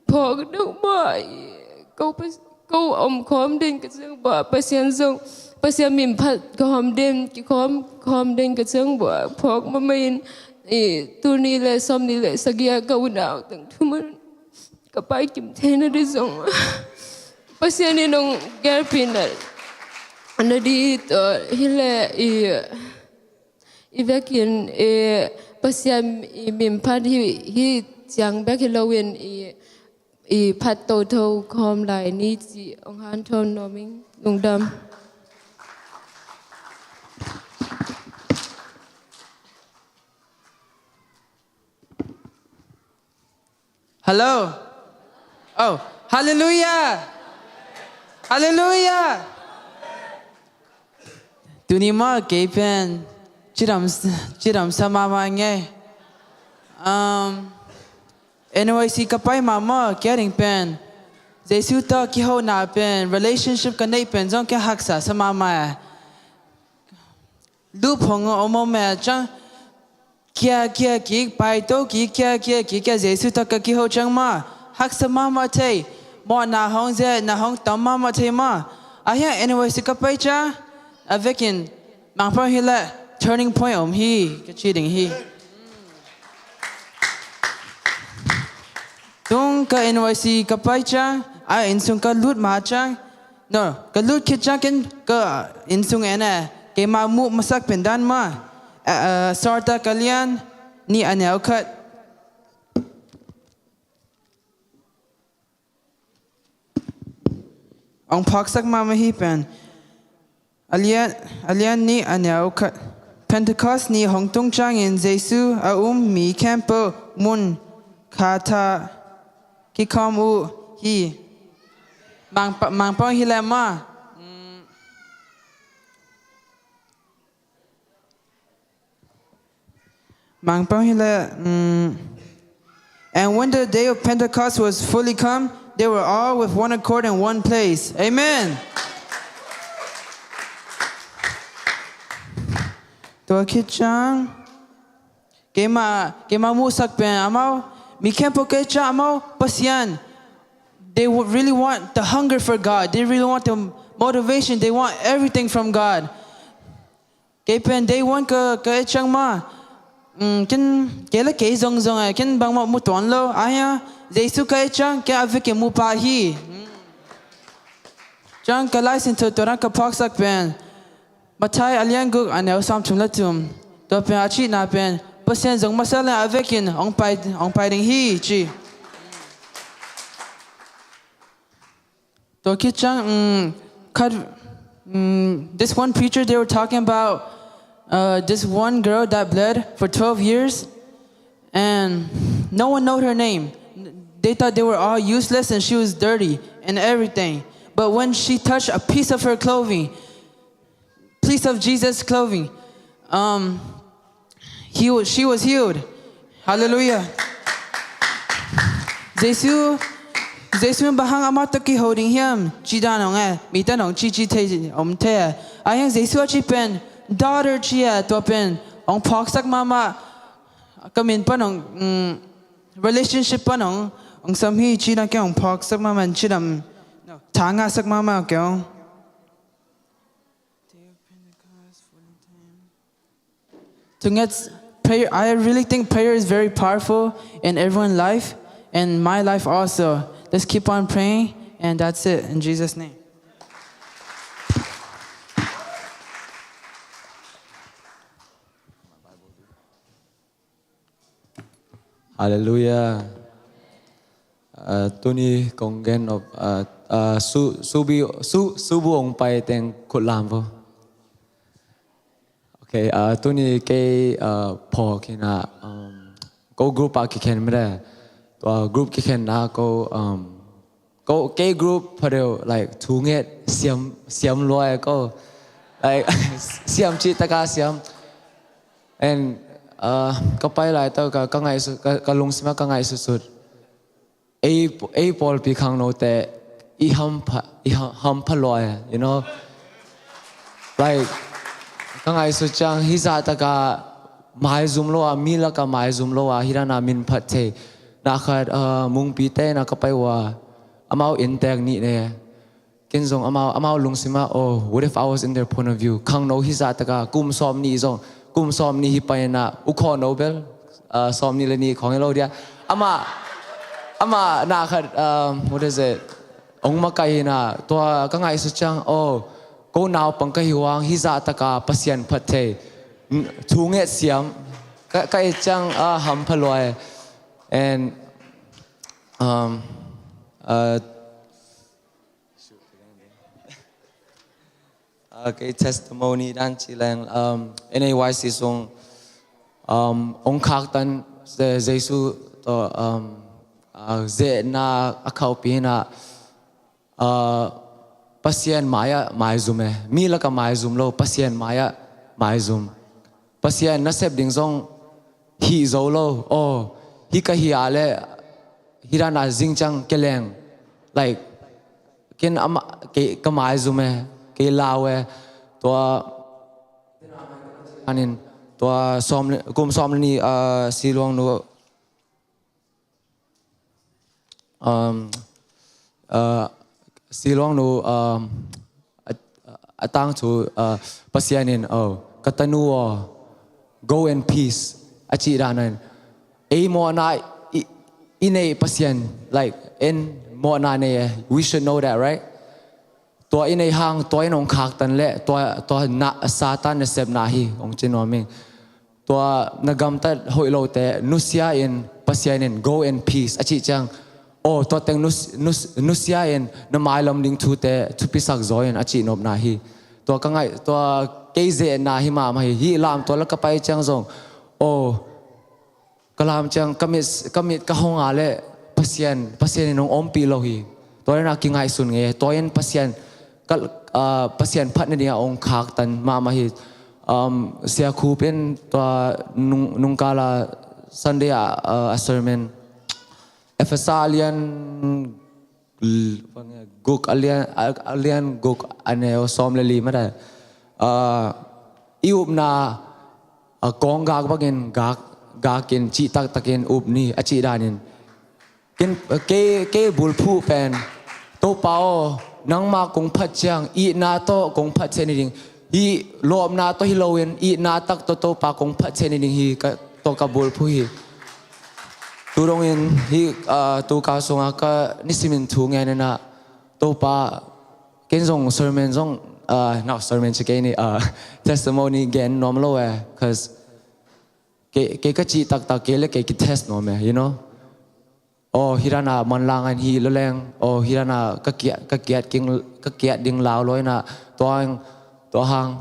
phawk deuh mah i ko pas-, ko om khawm den ka ciang bua Pasian zong Pasian min phat ka hawm den kikhawm khawm den ka ciang bua phawk mahmah in i tul nih le sawm nih le sagih ah ka unau teng thum ah ka pai kim thei na di zong Pasian in hong gelpih na, na di tawh hi leh i, i vekin i Pasian i min phat hi, hi ciang bek hi loin i, i phat totho khawm lai ni ci hong hanthawn nuam ing. Lungdam. Hello. Oh, hallelujah! Hallelujah! Tuni mah kei pen cidam, cidam sa mahmah ing ei. Um, N Y C ka pai mahmah kei a ding pen Jesu tawh kihona pen, relationship ka neih pen zong kei haksa sa mahmah e. Lup hong om om e ciang, kia kia kik, paito kik, kia kia kik, kia Jesu tawh ka kiho ciang mah haksa mahmah thei. Mawhna hong ze, na hong tom mahmah thei mah. A hiang N Y C ka pai ciang a vekin Mangpau hi leh turning point om hi ka ci ding hi. Tung ka N Y C ka pai ciang, a inn sung ka lut ma ciang, no, ka lut khit ciang ken ka inn sung en e, keima muh masak pen dan mah, a, a, Sawrtak a lian nih a neu khat. Hong phawksak mahmah hi pen. A lian, a lian nih a neu khat. Pentecost ni hong tung ciangin Jesu a um mi khempeuh mun khat ah kikhawm uh hi. Mangpa-, Mangpau hi leh mah. Mangpau hi leh, mm, and when the day of Pentecost was fully come, they were all with one accord in one place. Amen. Tua khit ciang, keima, keima muhsak pen amau, mi khempeuh kei ciang amau Pasian. They would really want the hunger for God. They really want the motivation. They want everything from God. Kei pen day one ka, ka et ciang mah, mm, ken, kei le kei zongzong e, ken bangmah mu tuan lo. A hia, Jesu ka et ciang, ken a vekin mu pah hi. Ciang ka Lai Siangtho tua dan ka phawksak pen Matthai a lian guk a neu sawmthum le thum. Tua pen a cihna pen Pasian zong masa le a vekin hong pai, hong pai ding hi ci. Tua khit ciang, mm, khat, mm, this one preacher, they were talking about, uh, this one girl that bled for twelve years, and no one know her name. They thought they were all useless and she was dirty and everything. But when she touched a piece of her clothing, piece of Jesus' clothing, um, he was, she was healed. Hallelujah. Jesu, Jesu in bang hang amah tawh kiho ding hiam? Ci dan hong e, mi tan hong cici thei om thei e. A hiang Jesu a ci pen, daughter ci e, tua pen hong phawksak mahmah, ka min pan hong, mm, relationship pan hong, hong sam hi ci dan kei hong phawksak mahmah, ci dan, no, tha ngahsak mahmah kei hong. To get prayer, I really think prayer is very powerful in everyone's life and my life also. Let's keep on praying, and that's it, in Jesus' name. Hallelujah. Ah, tuni kong gen nop, ah, ah, su, subi, su, subu ong pai teng khut lam vo. Okay, ah, tuni kei, ah, phawk hi na, um, ko group ah kikhen mede. Tua group kikhen na ko, um, ko, kei group phadeu, like, thu nget siam, siam lua e ko. Like, siam cih taka siam. And, uh, ka pai lai tawh ka, ka ngaihsut, ka, ka lungsim ah ka ngaihsutsut. Ei, ei pawlpi khangnote i hampha, i ha-, hampha lua e, you know. Like, ka ngaihsut ciang hizah taka maizum lo a, mi laka maizum lo a, hi dana min phat thei. Na khat, uh, Mungpite na ka pai ua, amau inntek nih ne. Ken zong amau, amau lungsim ah, oh, what if I was in their point of view? Khangno hizah taka, kum sawm nih zong, kum sawm nih hi pai na, u khawhno bel, ah, sawm nih le nih khawng hi lo dia. Amah, amah na khat, ah, what is it? Ong makai hi na, tua ka ngaihsut ciang, oh, ko naupang ka hi uang, hizah taka Pasian phat thei. N-, thu nget siam, ka, ka et ciang, ah, hampha lua e. And, um, uh, Ah, kei testimony dan ci leng, um, N A Y C sung, um, ong khaktan Je-, Jesu tawh, um, ah, zehna a khauhpi inah, ah, Pasian mai-ah maizum e. Mi lakah maizum lo, Pasian mai-ah maizum. Pasian nasep ding zong hih zo lo. Aw, hih ka hih ah le hih dana zing ciang kia leng, like, ken ama, kei ka maizum e, kei lau e. Tua anin, tua sawm le, kum sawm le ni, ah, Siluang nu, um, ah, Siluang nu, um, a, a tangthu, ah, Pasian in, oh, ka tanu aw, go in peace, a cih danin, ei mawhna i, i neih Pasian, like, en mawhna nei e. We should know that, right? Tua i neih hang, tua in hong khaktan le, tua, tua na, Satan nasepna hi, hong ci nuam ing. Tua na gamtat hoih lote nusia in, Pasian in go in peace a cih ciang, aw, tua teng nus, nus, nusia in, na mailam ding thute thupisak zaw in, a cih nopna hi. Tua ka ngaih, tua kei zehna hi mahmah hi. Hih lam tua la ka pai ciang zong, aw, ka lam ciang ka mit, ka mit ka hong a le Pasian, Pasian in hong ompih lo hi. Tua in a kingaihsun ngei. Tua in Pasian ka, ah, Pasian phat nading a hong khaktan mahmah hi. Um, Sia Khup in tua nung, nungkala Sunday a, ah, a sermon, Efesa a lian l-, guk a lian, a, a lian guk a neu sawm le li mah dan. Ah, i upna, ah, kawng gak bangin gak, gak in cih taktakin up ni, a cih danin. Ken, kei, kei bulphuh pen, Topa aw, nangmah kong phat ciang itna tawh kong phat ciang ni ding. Hih lawpna tawh hi loin itna tak tawh Topa kong phat ciang ni ding hi, ka, tawh ka bulphuh hi. Tu dongin hih, ah, tu kal sungah ka nisimin thu ngen inah, Topa, ken zong sermon zong, ah, no, sermon ci kei ni, ah, testimony gen nuam lo e, 'cause kei, kei ka cih taktak kei le kei kitest nuam e, you know? Aw, hih dana manlang an hi lo leng, aw, hih dana ka kiat, ka kiat king, ka kiat ding lau lo inah, tua hang, tua hang.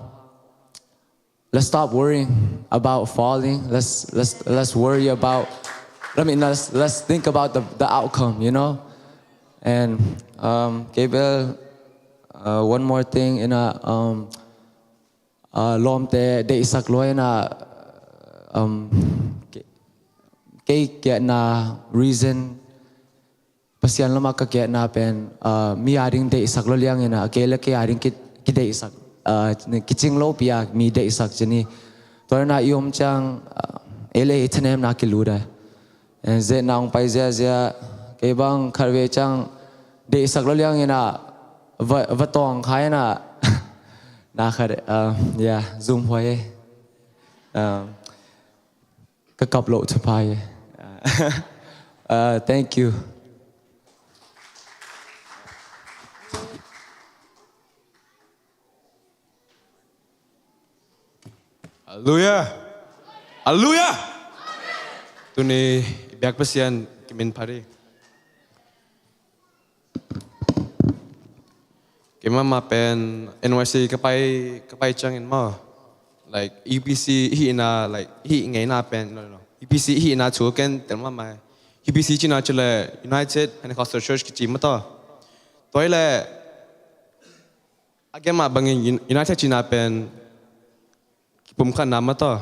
Let's stop worrying about falling. Let's, let's, let's worry about, I mean, let's, let's think about the, the outcome, you know? And, um, kei bel, uh, one more thing inah, um, ah, lawmte deihsak lua inah, um, ke-, kei kiatna reason, Pasian lamah ka kiatna pen, ah, mi a ding deihsak lua liang inah, kei le kei a ding ki, kideihsak, ah, kicing lopi a mi deihsak ci ni. Tua inah i om ciang, ah, ei le ei thanemna kilut a. Eh, zehna hong pai ziazia, kei bang khatvei ciang deihsak lua liang inah, va, va tawng kha inah, na khat, uh, yeah, zum huai e. Um, ka kap loh thupha e. Uh, thank you. Halleluiah. Halleluiah. Tuni i biak Pasian kimin phat hi. Kei mahmah pen N Y C ka pai, ka pai ciangin maw, like, E B C hihna, like, hih ngeina pen, no, no, no. E B C hihna thu ken tel mahmah. E B C cihna cih leh United Pentecostal Church kici mah tawh. Tua hi leh a gen mah bangin Un-, United cihna pen kipumkhatna mah tawh.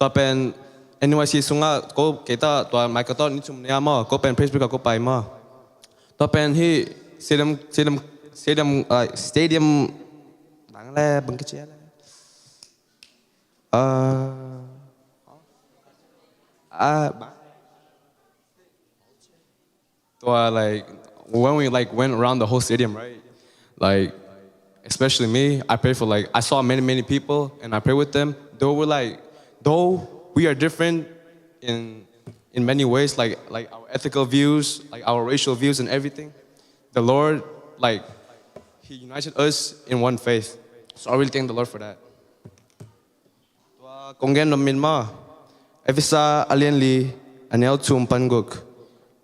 Tua pen N Y C sungah ko kei tawh tua Michael tawh ni thum nei a maw, ko pen Presbyterian ko pai maw. Tua pen hih stadium, stadium, stadium, ah, stadium, bang le, bang kici le. Ah, ah, bang. Tua, like, when we, like, went around the whole stadium, right? Like, especially me, I pray for, like, I saw many, many people, and I pray with them. Though we're, like, though we are different in, in many ways, like, like our ethical views, like our racial views and everything, the Lord, like, He united us in one faith. So I really thank the Lord for that. Tua kong gen nop min maw, Efesa a lian li, a neu thum pan guk.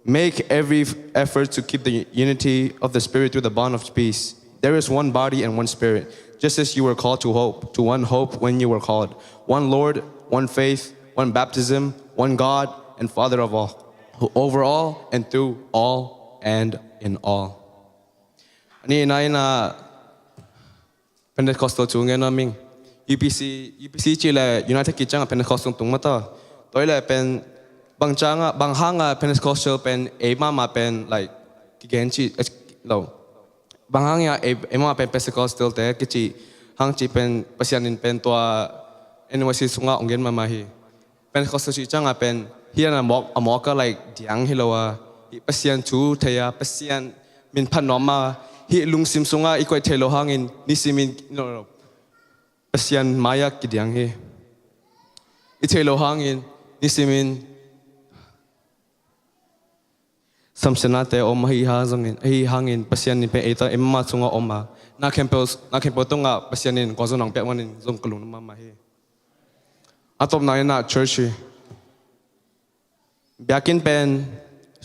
Make every effort to keep the unity of the Spirit through the bond of peace. There is one body and one Spirit, just as you were called to hope, to one hope when you were called. One Lord, one faith, one baptism, one God and Father of all, who over all and through all and in all. Ani na ina Pentecostal cu ngen nuam ing. U P C, U P C cih le United Kingdom ah Pentecostal tung mata. Tua i le pen bang ciang a, bang hang a Pentecostal pen ei mahmah pen, like, kigen cih, eh, lo. Bang hang a ei, ei mahmah pen Pentecostal te kici hang cih pen Pasian in pen tua N Y C sungah ong gen mahmah hi. Pentecostal cih ciang a pen hih a mawk, a mawk a, like, diang hi lo a, hih Pasian thu thei a, Pasian min phat nuam a, hih lungsim sungah i koih thei lo hangin nisimin, no, no, Pasian mai-ah kidiang hi. I thei lo hangin nisimin samsiatnate om ahi hang zongin, ahi hangin Pasian in pen eita, ei mahmah sungah om a, na khempeuh, na khempeuh tungah Pasian in gualzawhna ong piak manin zong ka lungdam mahmah hi. A tawpna in ah church hi. Biakinn pen,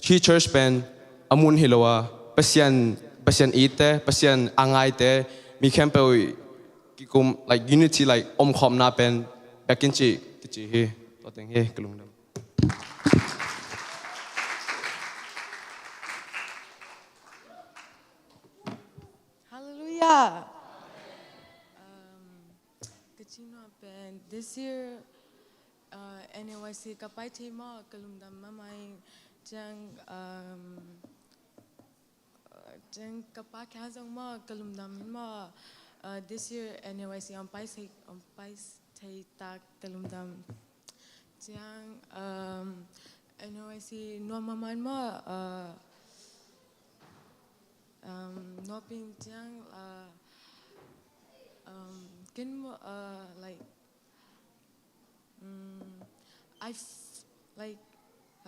hih church pen a mun hi lo a, Pasian, Pasian itte, Pasian a ngaite, mi khempeuh kikum, like, unity, like, omkhawmna pen biakinn cih kici hi. Tua teng hi, ka lungdam. Hallelujah. Um, ka cih nuam pen, this year, uh, N A Y C ka pai thei maw, ka lungdam mahmah ing. Ciang, um, uh, ciang ka pa khia zong maw, ka lungdam ing maw, uh, this year N A Y C ong pai thei, ong pai thei tak, ka lungdam. Ciang, um, N A Y C nuam mahmah ing maw, uh, um, nuam ing ciang, uh, um, ken maw, uh, like, mm, I f-, like,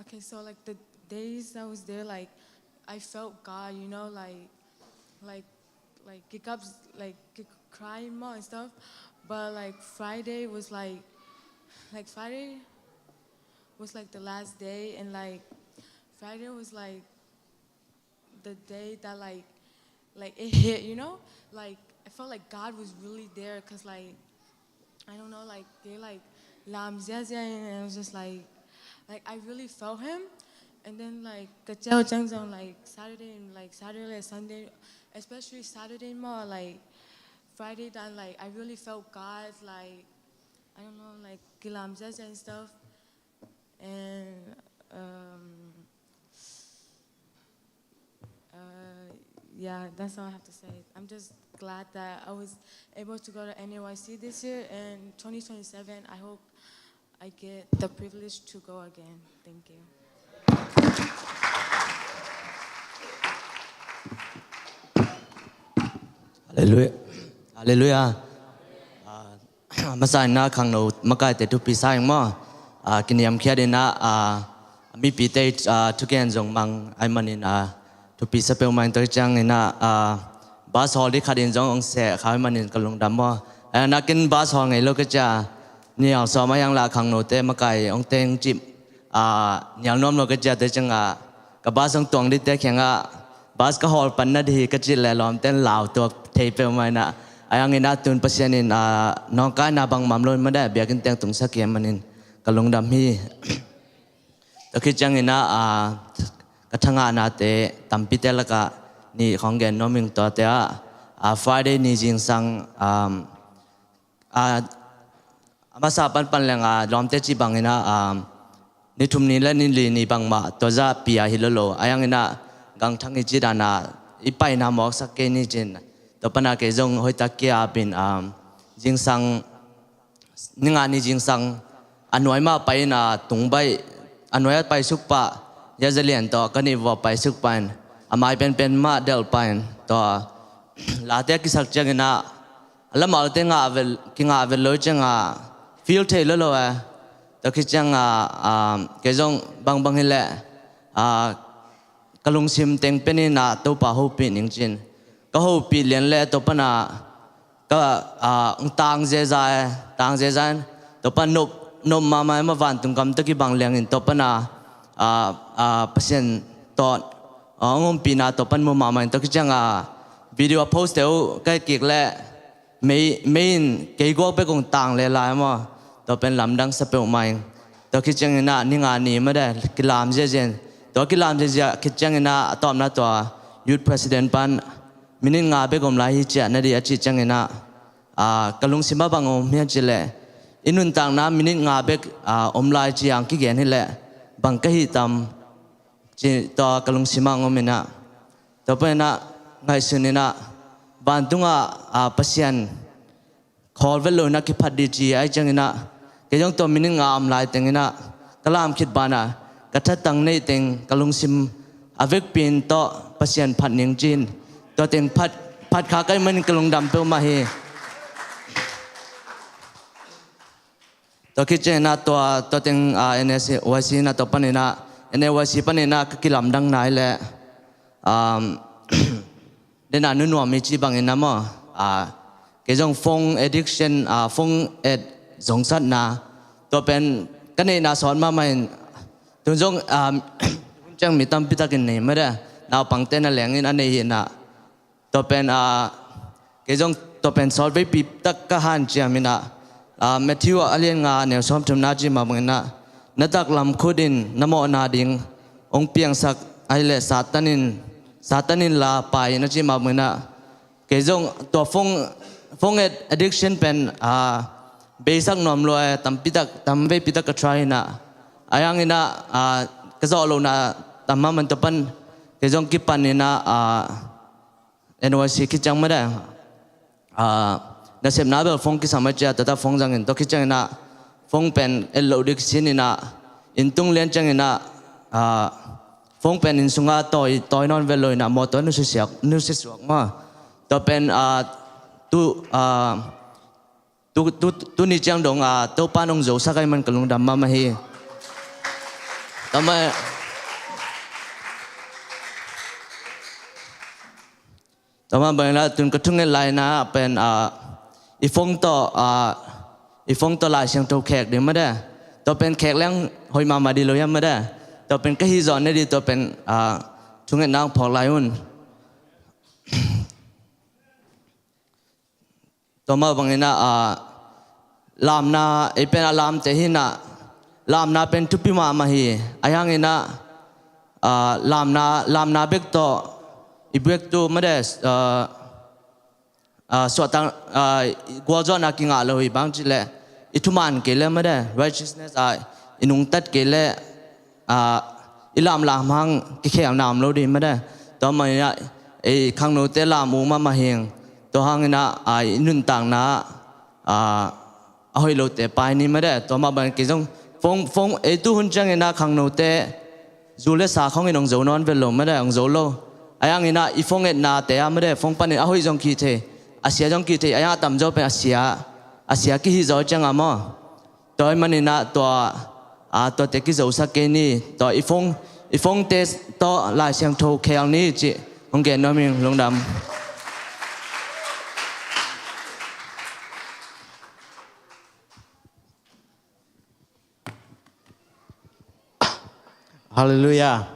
okay, so, like, the days I was there, like, I felt God, you know, like, like, like, kick up, like, kick, crying more and stuff. But, like, Friday was, like, like, Friday was, like, the last day, and, like, Friday was, like, the day that, like, like, it hit, you know? Like, I felt like God was really there, 'cause, like, I don't know, like, they, like, lam ziazia, and I was just like, like, I really felt him. And then, like, ka ciau ciang zong, like, Saturday and, like, Saturday, like, Sunday, especially Saturday maw, like, Friday dan, like, I really felt God, like, I don't know, like, kilam ziazia and stuff. And, um, uh, yeah, that's all I have to say. I'm just glad that I was able to go to N A Y C this year, and twenty twenty-seven, I hope I get the privilege to go again. Thank you. Hallelujah. Hallelujah. Ah, a masa in ah khangno makaite thupi sa ing maw? Ah, kiniamkhiat in ah, ah, mipite, ah, thugen zong mang ahih manin, ah, thupi sa peuhmah ing. Tua ciangin ah, ah, bus hawl ding khat in zong ong seh kha ahih manin ka lungdam maw? Ah, na ken bus hawl ngei lo ka cia, nial sawm a hiang lah khangnote makai ong teng cip, ah, nial nuam lo ka cia, tua ciangah ka bus ong tuang dingte kiangah, bus ka hawl pan na ding hi ka cih leh lawmten lau tuak thei peuhmah in ah. Ahi hangin ah tun Pasian in, ah, nawngkaina bangmah om lo in mah deh, biakinn teng tungsak hi ahih manin ka lungdam hi. Tua khit ciangin ah, ah, ka thangahnate tampite lakah nih khawng gen nuam ing. Tuate ah, ah, Friday ni zingsang, um, ah, a masa panpan leng, ah, lawmte cih bangin ah, um, ni thum ni le ni li ni bangmah tua zah pia hi lo lo. Ahi hangin ah gangthang i cih dan ah i paina mawksak kei ni cin. Tua pan ah kei zong hoihtak kei a ap in, um, zingsang, ninga ni zingsang a nuai mah pai in ah tung baih, a nuai a paisuk pah Zia Za Lian tawh ka nih vua paisuk pah in, a mai penpen mah delh pah in, tua late a kisak ciangin ah a lamalte ngah vet, kingah vet lo ciangah feel thei lo lo eh. Tua khit ciangah, ah, kei zong bangbang hi leh, ah, ka lungsim teng pen in ah Topa hopih ning cin ka hopih lian leh tua pan ah ka, ah, tang zeza eh, tang zeza in tua pan nop, nop mahmah in mah vantung gam tawh kibang liangin tua pan ah, ah, ah, Pasian tawh, ah, ong ompihna tua pan mu mahmah in. Tua khit ciangah video a post te uh ka et kik leh mei, mei in kei guak bek ong tang le lai maw? Tua pen lamdang sa peuhmah ing. Tua khit ciangin ah ninga ni mah deh kilam ziazia in Tua kilam ziazia khit cianginah a tawpna tua youth president pan minit nga bek om lai hi ciah na di a cih cianginah, ah, ka lungsim a bang om hian cileh i nuntakna minit nga bek, ah, om lai ciang kigen hileh bang ka hi tam ci tua ka lungsim a om inah, tua paninah ngaihsun inah vantungah, ah, Pasian khawl vet lo inah kiphat di ci ai cianginah kei zong tua minit nga om lai tenginah ka lam khit banah ka thatang neih teng ka lungsim a vekpi in tawh Pasian phat ning cin tua teng phat, phat kha kai manin ka lungdam peuhmah hi. Tua khit cianginah tua, tua teng, ah, N S Y C inah tua paninah N A Y C paninah ka kilamdang nai leh, um, dena nunuam i ci bangin a maw, ah, kei zong phone addiction, ah, phone ad zongsatna tua pen ka neihna sawt mahmah in tun zong, ah, hun ciang mi tampi takin nei made naupangte na lengin a nei hinah tua pen, ah, kei zong tua pen sawt veipi tak ka hanciam inah, ah, Matthew a lian nga neu sawm thumna ci mah banginah na taklam khut in na mawhna ding hong piangsak ahileh Satan in, Satan in la pai na ci mah banginah kei zong tua phone, phone ad-, addiction pen, ah, beisak nuam lua e, tampi tak, tam veipi tak ka try inah a yanginah, ah, ka zawh lohna tam mahmah in tua pan kei zong kipan inah, ah, N Y C khit ciang made, ah, nasepna bel phone kisam a cia tata phone zangin tua khit cianginah phone pen et loh dik sin inah inn tung lian cianginah, ah, phone pen inn sungah tawi, tawi nawn vet lo inah mawtaw nusia suak, nusia suak maw. Tua pen, ah, tu, ah, tu, tu, tuni ciang dong, ah, Topa nong zosak ai man ka lungdam mahmah hi. Tua mah, tua mah banginah tun ka thunget laina pen, ah, i phone tawh, ah, i phone tawh Lai Siangtho khek ding made. Tua pen khek leng hoih mahmah di lo hiam made. Tua pen ka hi zawh ne di tua pen, ah, thungetna hong phawk lai un. Tua mah banginah, ah, lamna, ei pen a lamte hinah lamna pen thupi mahmah hi. A yanginah, ah, lamna, lamna bek tawh i buektu made, ah, ah, suahtak, ah, gualzawhna kingah lo hi bang cileh i thuman kei le made righteousness ah i nungtat kei le, ah, i lamlam hang kikhelna om lo ding made. Tua maninah ei khangnote lam uh mahmah hing tua hanginah, ah, i nuntakna, ah, a hoih lote pai ni made. Tua mah bang kei zong phone, phone ei tu hun cianginah khangnote zu le sa khongin hong zo nawn vet lo made, hong zo lo. A yanginah i phone etnate ah made phone panin a hoih zong kih thei, a sia zong kih thei, a yang a tamzaw pen a sia, a sia kihi zaw ciangah maw. Tua ahih maninah tua, ah, tuate kizosak kei ni, tua i phone, i phone te tawh Lai Siangtho khel ni cih hong gen nuam ing. Lungdam. Halleluiah.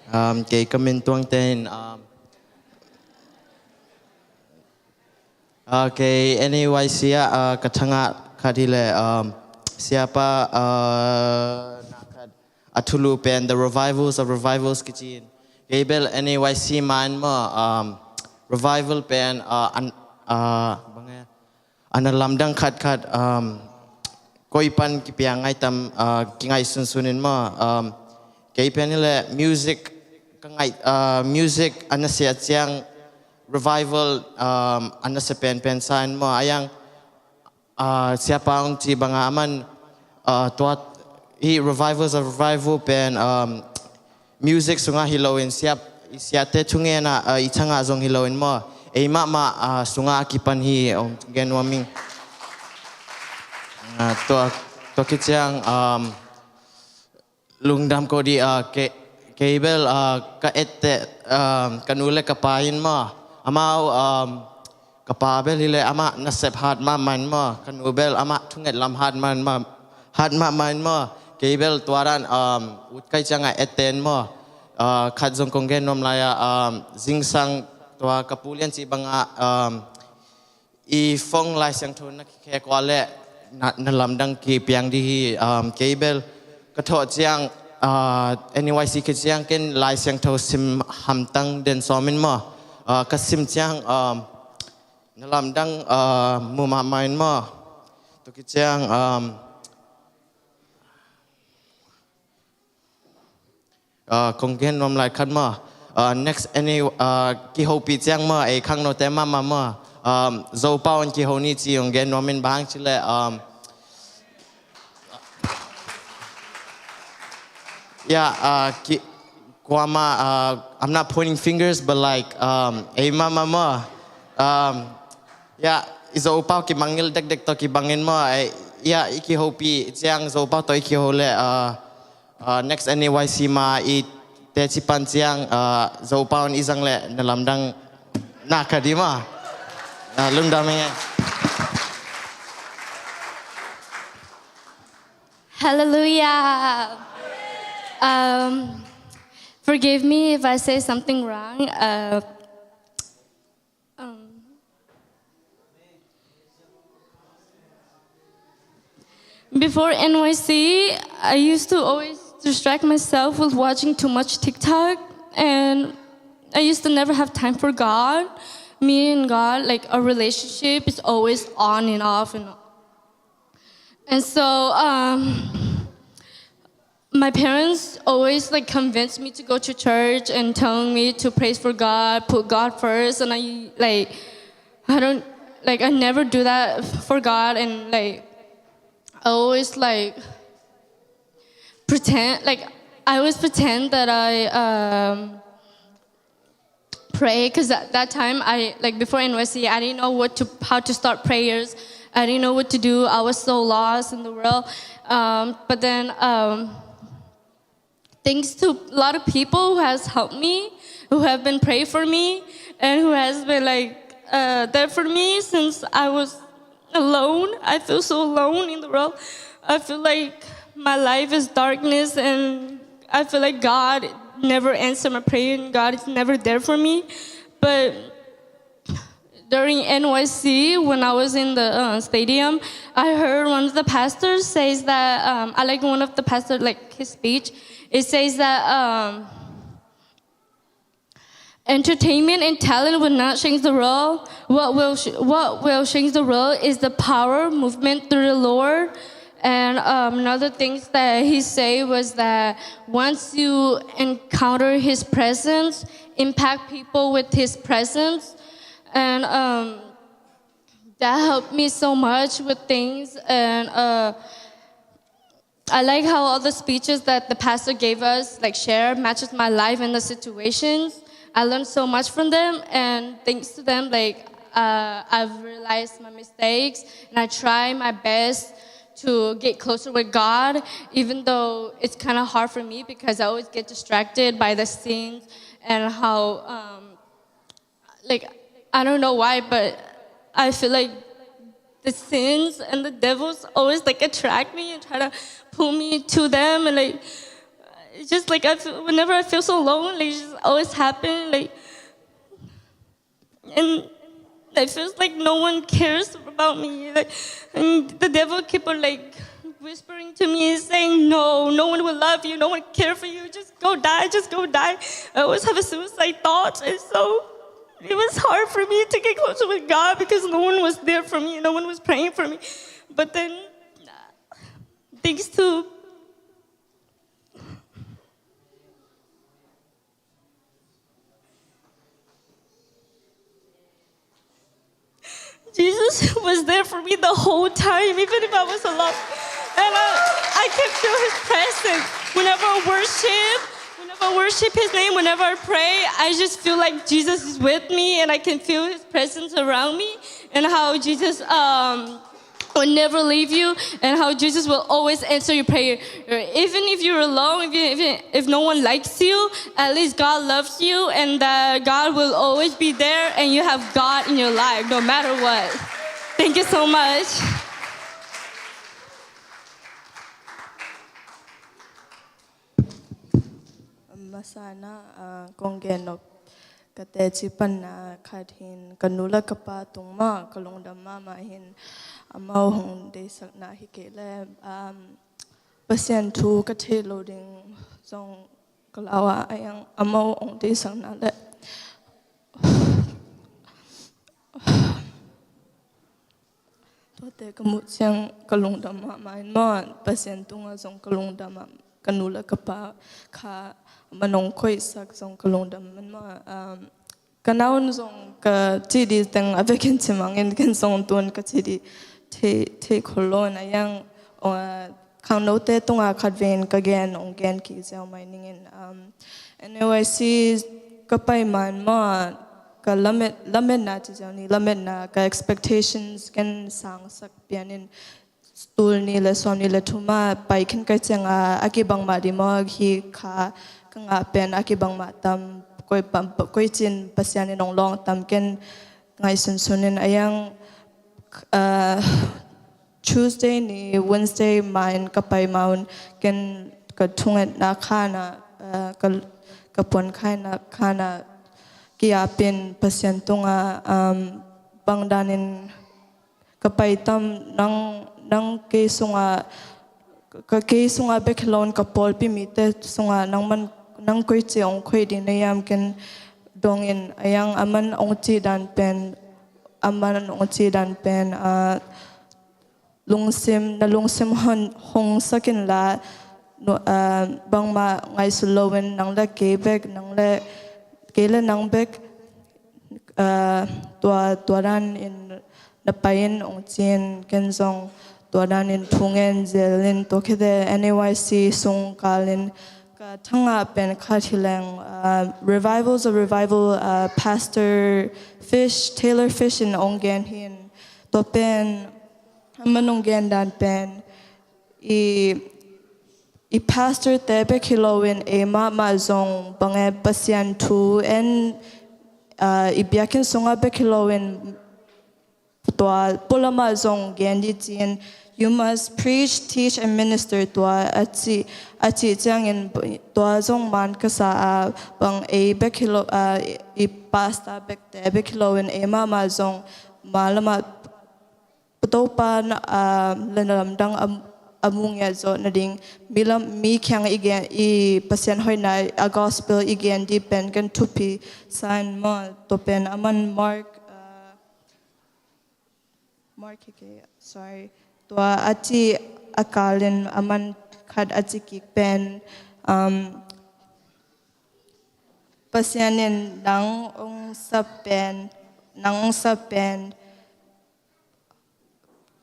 Um, kei ka min Tuang Tein, um, uh, kei N A Y C ah, uh, ka thangah khat hileh, um, siapa, uh, na khat a thulu pen The Revivals of Revivals kici in. Kei bel N A Y C mah in maw, um, revival pen, uh, an, uh, bang e, a na lamdang khatkhat, um, koi pan kipiang ngai tam, uh, kingaihsunsun in maw, um, kei pen hileh music ka ngaih, uh, music a na sia ciang revival, um, a na sia penpen sa in maw, a yang, uh, siapa hong ci bangah a man, uh, tua hi Revivals of Revival pen, um, music sungah hi loin siap, i siate thungenah, uh, i thangah zong hi loin maw, ei mahmah, uh, sungah a kipan hi hong gen nuam ing. Uh, tua, tua khit ciang, um, lungdam ko di, uh, kei, kei bel, uh, ka etteh, um, ka nu le ka pa in maw, amau, um, ka pa bel hileh amah nasep hat mahmah in maw, ka nu bel amah thunget lam hat mahmah, hat mahmah in maw. Kei bel tua dan, um, ut kai ciangah etteh in maw, uh, khat zong kong gen nuam lai-ah, um, zingsang tua ka pu lian cih bangah, um, i phone Lai Siangtho na kikhek uh leh na, na lamdang kipiang di hi, um, kei bel ka thawh ciang Ah, N A Y C khit ciang ken Lai Siangtho sim hamtang den sawm in maw. Ah, ka sim ciang, um, na lamdang, ah, mu mahmah in maw. Tua khit ciang, um, ah, kong gen nuam lai khat maw. Ah, next N A, ah, kihopih ciang maw, ei khangnote mahmah maw. Um, Zopau in kiho ni ci hong gen nuam in bang hang ci leh, um, Yeah, uh, ki, kuama, uh, I'm not pointing fingers, but like, um, ei mahmah maw. Um, yeah, i Zopau kimangngilh dekdek tawh kibang in maw. Ei, yeah, i kihopih ciang Zopau tawh i kiho leh, uh, uh, next N A Y C ma i teci pan ciang, uh, Zopau in i zang leh na lamdang na ka di maw. Uh, lungdam ing. Hallelujah. Um, forgive me if I say something wrong. Uh, um, before N Y C, I used to always distract myself with watching too much TikTok, and I used to never have time for God. Me and God, like, our relationship is always on and off and on. And so, um, my parents always, like, convinced me to go to church and telling me to praise for God, put God first. And I, like, I don't, like, I never do that for God. And, like, I always, like, pretend, like, I always pretend that I, um, pray, because at that time, I, like, before N Y C, I didn't know what to, how to start prayers. I didn't know what to do. I was so lost in the world. Um, but then, um, thanks to a lot of people who has helped me, who have been praying for me, and who has been, like, uh, there for me since I was alone. I feel so alone in the world. I feel like my life is darkness, and I feel like God never answered my prayer, and God is never there for me. But during N Y C, when I was in the, uh, stadium, I heard one of the pastors says that, um, I like one of the pastor, like, his speech. It says that, um, entertainment and talent will not change the world. What will sh-, what will change the world is the power movement through the Lord. And, um, another things that he say was that once you encounter His presence, impact people with His presence, and, um, that helped me so much with things. And, uh, I like how all the speeches that the pastor gave us, like, share, matches my life and the situations. I learned so much from them, and thanks to them, like, uh, I've realized my mistakes, and I try my best to get closer with God, even though it's kinda hard for me because I always get distracted by the scenes and how, um, like, I don't know why, but I feel like the sins and the devils always, like, attract me and try to pull me to them, and, like, it's just like I feel, whenever I feel so lonely, it just always happen, like, and it feels like no one cares about me, like, and the devil keep on, like, whispering to me and saying, "No, no one will love you, no one care for you, just go die, just go die." I always have a suicide thought, and so it was hard for me to get closer with God because no one was there for me, no one was praying for me. But then, thanks to Jesus was there for me the whole time, even if I was alone. And I, I can feel His presence. Whenever I worship, whenever I worship His name, whenever I pray, I just feel like Jesus is with me, and I can feel His presence around me, and how Jesus, um, will never leave you, and how Jesus will always answer your prayer. Even if you're alone, if, you, if, if no one likes you, at least God loves you, and that God will always be there, and you have God in your life, no matter what. Thank you so much. Masana, ah, kong gen nop ka teci panna khat hin ka nu le ka pa tung mah ka lungdam mahmah hin, amau hong deihsakna hi kei le, um, Pasian thu ka theih lo ding zong ka lau a, a yang a mau ong deihsakna le tuate ka muh ciang ka lungdam mahmah in maw, Pasian tungah zong ka lungdam ah, ka nu le ka pa kha man ong koihsak zong ka lungdam man maw. Um, ka naun zong ka cih dih teng a vekin cimangin ken zong tun ka cih dih thei, thei khol lo in a yang, uh, khangnote tungah khat vein ka gen ong gen kik ziau mai ningin. Um, N A Y C ka pai man maw, ka lamet, lametna ci ziau ni, lametna ka expectations ken sangsak pianin tul ni le sawm ni le thuma pai khin kai cianga a kibangmah di maw, hi kha ka ngah pen a kibangmah tam, koi pam, koi cin Pasian in ong lawng tam ken ngaihsunsun in a yang, uh, Tuesday ni Wednesday ma in ka pai ma un ken ka thungetna khana, uh, ka, ka puan khaina khana kiapin Pasian tunga, um, bangdanin ka pai tam nang, nang kei sunga, ka kei sunga bek hi lo in ka pawlpi mite sunga nang man, nang koi ci ong khoih ding na hiam ken dongin a yang a man ong ci dan pen, a man ong ci dan pen, ah, lungsim, na lungsim hon, hong sakin la, nu-, ah, bangmah ngaihsut lo in nang le kei bek, nang le kei le nang bek, ah, tua, tua dan in na pai in ong cin ken zong tua dan in thungen zel in tua khete N A Y C sung kal in ka thangah pen khat hi leng, ah, Revivals of Revival, ah, Pastor Fish, Taylor Fish in ong gen hin tua pen a man ong gen dan pen i, i pastor te bek hi lo in ei mahmah zong bange Pasian thu en, ah, i biakinn sungah bek hi lo in tua pulamah zong gen di cin, "You must preach, teach and minister," tua a ci, a ci ciangin tua zong man ka sa a bang ei bek hi lo, ah, i pastor bek te bek hi lo in ei mahmah zong ma lamah Topa na, ah, le na lamdang a, a mu ngiat zawh nading mi lam, mi kiang i gen, i Pasian hoihna a gospel i gen di pen ken thupi sa in maw, tua pen a man Mark, ah, Mark hi kei, sorry, tua a ci a kalin a man khat a ci kik pen, um, Pasian in nang ong sap pen, nang ong sap pen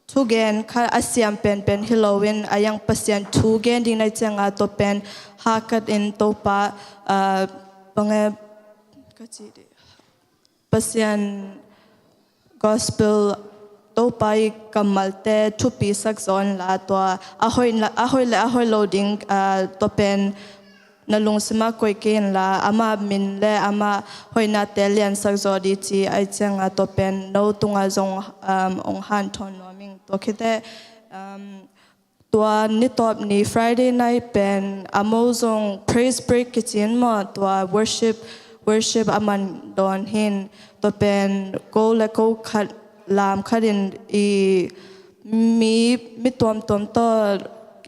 thugen kha a siam penpen hi lo in a yang Pasian thugen ding na cianga tua pen hakat in Topa, ah, bange ka ci di, Pasian gospel Topa i kammalte thupi sak zaw in la tua a hoih, a hoih le a hoih lo ding, ah, tua pen na lungsima koih kei in la, ama min le ama hoihnate liansak zaw di ci ai cianga tua pen no tunga zong, um, ong hanthawn nuam ing. Tua khite, um, tua nitawp ni Friday night pen a mo zong praise break kici in maw, tua worship, worship a man dawn hin, tua pen ko le ko khat lam khat in i mi, mi tuamtuam tawh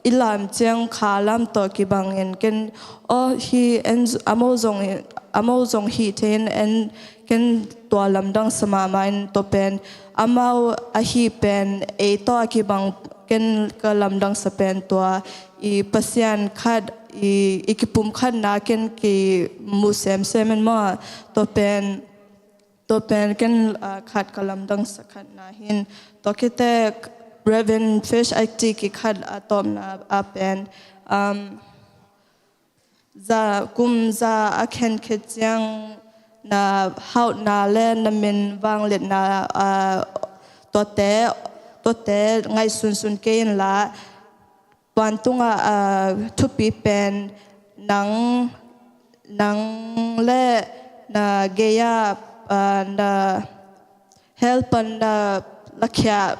i lam ciang kha lam tawh kibangin ken, aw, hi en a mo zong, a mo zong hi thei in en ken tua lamdang sa mahmah in tua pen amau ahi pen ei tawh a kibang ken ka lamdang sa pen tua i Pasian khat i, i kipum khatna ken kimu semsem in maw, tua pen tua pen ken, ah, khat ka lamdang sa khatna hin. Tua khite Reverend Fish a ci kik khat a tawpna a pen, um, za, kum za a khenkhet ciang na hauhna le na min vangliatna, ah, tuate, tuate ngaihsunsun kei in la, vantung a, ah, thupi pen nang, nang le na gei a, ah, na help pan na lakhia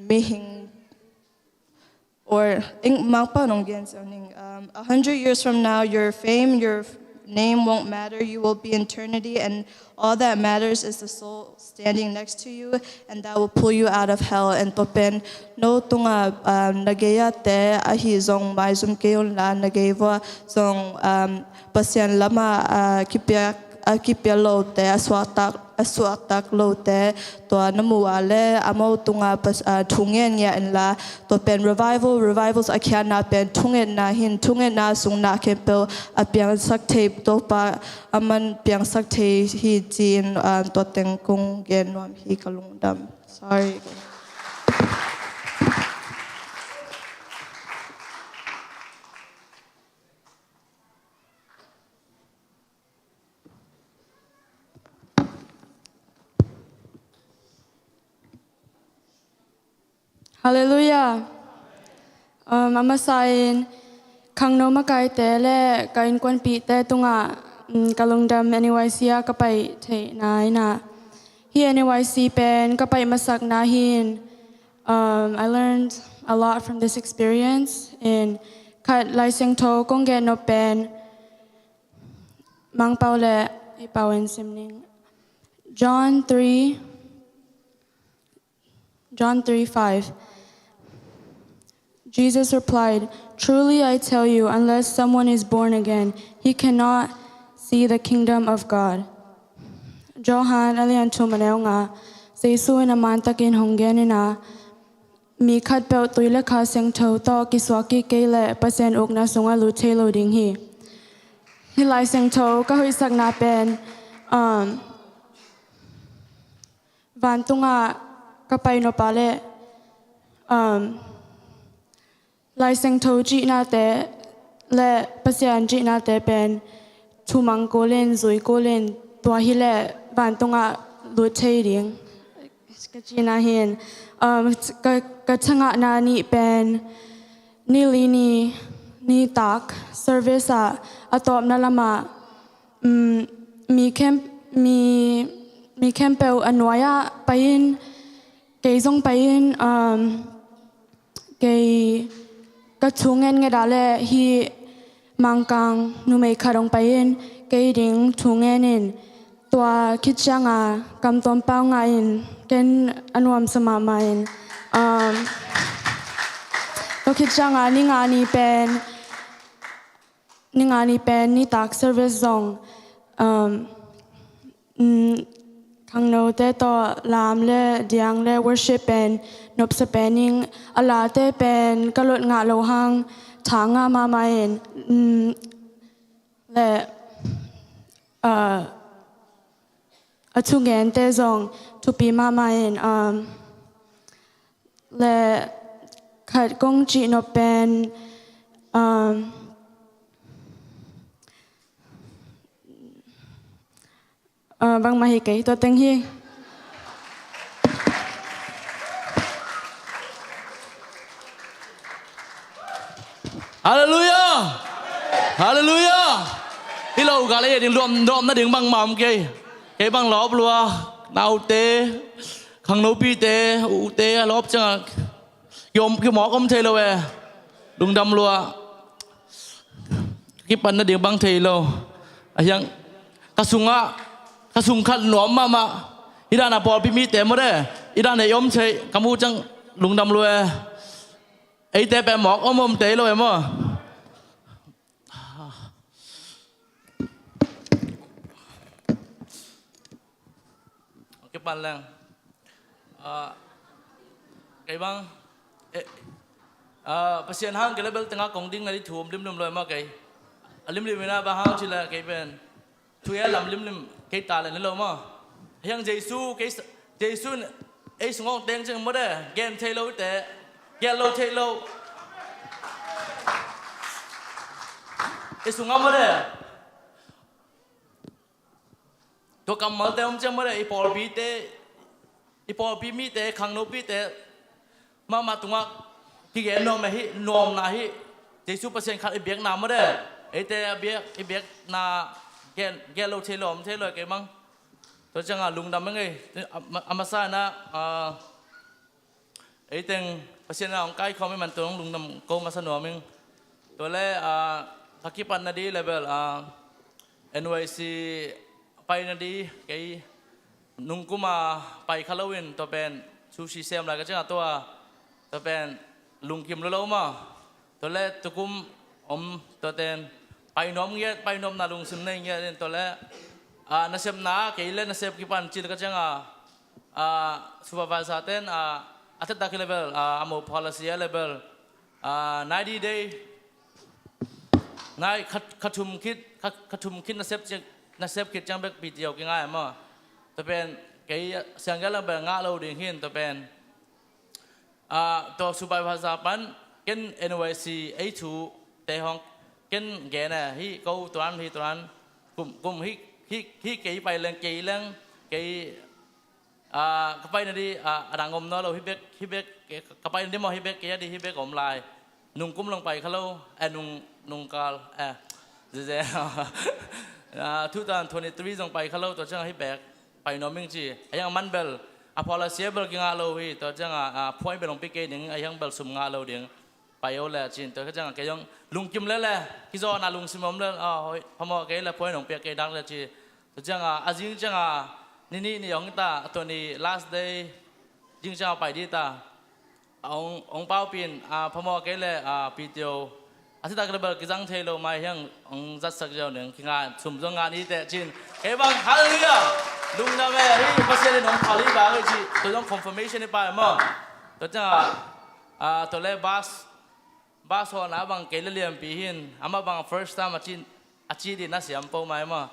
mihing or eng Mangpau nong gen sa ning, um, a hundred years from now, your fame, your Name won't matter. You will be in eternity, and all that matters is the soul standing next to you, and that will pull you out of hell. And tua pen no tunga, um, na gei a te ahi zong maizum kei un la, na gei vua zong, um, Pasian lama, uh, kipiak, a kipia lote, a suaktak, a suaktak lote, tua na mu a le a mo tunga pas-, ah, thungen ngia in la, tua pen revival, revivals a khiatna pen thungetna hin, thungetna sung na khempeuh a piangsak thei, Topa a man piangsak thei hi ci-in, ah, tua teng kong gen nuam hi ka lungdam. Sorry. Halleluiah. Um, a masa in khangno makaite le ka innkuanpihte tungah, um, ka lungdam N A Y C ah ka pai theihna in ah. Hih N A Y C pen ka pai masakna hin, um, I learned a lot from this experience. In khat Lai Siangtho kong gen nop pen Mangpau le i pau in sim ning. John three, John three five. Jesus replied, "Truly I tell you, unless someone is born again, he cannot see the kingdom of God." Johan a lian thum a neu nga. Jesu in a mantakin hong gen in ah, mi khatpeuh tui le Kha Siangtho tawh kisuak kik kei leh Pasian ukna sungah lut thei lo ding hi. Hih Lai Siangtho ka hoihsakna pen, um, vantungah ka pai nop a le, um, Lai Siangtho cihnate le Pasian cihnate pen thumang kulin, zui kulin, tua hi leh vantungah lut thei ding ka cihna hin, um, ka, ka thangahna nih pen ni li ni, nitak service ah a tawpna lamah, um, mi khem-, mi, mi khempeuh a nuai-ah pai-in, kei zong pai-in, um, kei ka thu ngetnget ah le hih Mangkang numei khat hong pai-in kei ding thu ngen in, tua khit cianga kam tawmpau ngah in ken a nuamsa mahmah in, um, tua khit cianga ni nga ni pen, ni nga ni pen nitak service zong, um, um, khangnote tawh lam le diang le worship pen nopsa pen ing, a late pen ka lot ngah lo hang tha ngah mahmah in, um, le, uh, a thungente zong thupi mahmah in, um, le khat kong cih nop pen, um, uh, bangmah hi kei, tua teng hi. Halleluiah! Halleluiah! Hi lo ka le ding lawm, lawm na ding bangmah om kei. Kei bang lawp lua, naute, khangnopite, ute, a lawp ciangah ki om, ki mawk om thei lo e. Lungdam lua. Kipan na ding bang thei lo. A hiang ka sungah, ka sung khat nuam mahmah. Hi dan a pawlpi mite maw de. Hi dan ei om thei, ka mu ciang lungdam lua e. Eite pen mawk om om thei lo e maw. Kipan leng. Ah, kei bang, eh, ah, Pasian hang kei le bel tengah kong ding na di thu om limlim lo e maw kei. A limlim ina bang hang ci le kei pen thu e lam limlim kei ta le ni lo maw. Hiang Jesu kei sa-, Jesu in ei sungah teng ciang maw de, gen thei lo te, gen lo thei lo. Ei sungah maw de. Tua kammalte om ciang maw de, i pawlpite, i pawlpi mite, khangnopite mahmah tungah kigen nuam ahi, nuamna hi. Jesu Pasian khat i biakna maw de, eite a biak, i biakna gen, gen lo thei lo om thei lo kei mang. Tua ciangah lungdam eng ei. A, a masa inah, ah, ei teng Pasian a hong kaikhawm i man tua hong lungdam ko masa nuam ing. Tua le, ah, ka kipatna di le bel, ah, N Y C paina di kei nungkuma pai kha loin tua pen sushi sem lai ka cianga tua, tua pen lungkim lolo ma. Tua le tukum om tua ten pai nuam ngiat, pai nuamna lungsim nei ngiat in tua le, ah, nasepna kei le nasep kipan cil ka cianga, ah, supervisor ten, ah, a tetak level, ah, a mo policy level, ah, ninety day nai kha, kha thum khit, kha, kha thum khit nasep ciang, nasep khit ciang bek P T O kingai maw. Tua pen kei sianggal lang bel ngah lo ding hin tua pen, ah, tua supervisor pan ken N Y C ei thu te hong ken gen e, hi ko tuan, hi tuan, kum, kum hi, hi, hi kei pai leng, kei leng, kei, ah, ka paina di, ah, a dang om nawn lo, hi bek, hi bek, ka paina di maw, hi bek kei a di, hi bek om lai. Nungkum long pai kha lo, eh, nung, nungkal, eh, zeze. Ah, two thousand twenty-three zong pai kha lo, tua ciang hi bek pai nuam ing ci. A hiang man bel, a policy bel kingah lo hi, tua ciang a, ah, phuai bel hong pi kei ding, a hiang bel sum ngah lo ding. Pai o le cin, tua ka ciang a kei zong lungkim le le, kizawhna lungsim om le, ah, hoi, phamawh kei le phuai nong piak kei dak le ci. Tua ciang a, a zing ciang a, ni nih ni hong ta, a tua ni last day, zing ciang a pai di ta. A hong, hong paupin, ah, phamawh kei le, ah, P T O. A sitak le bel kizang thei lo mai hiang hong zatsak ziau ning, kinga, sum zong ngah ni teh cin. Kei bang, hallelujah! Lungdam e, hi, Pasian in hong phal hi bang hi ci. Tua zong confirmation hi pai maw. Tua ciang a, ah, tua le bus, bus hawlna bang kei le lianpi hin, amah bang first time a ci, a ci di na siam po mai maw.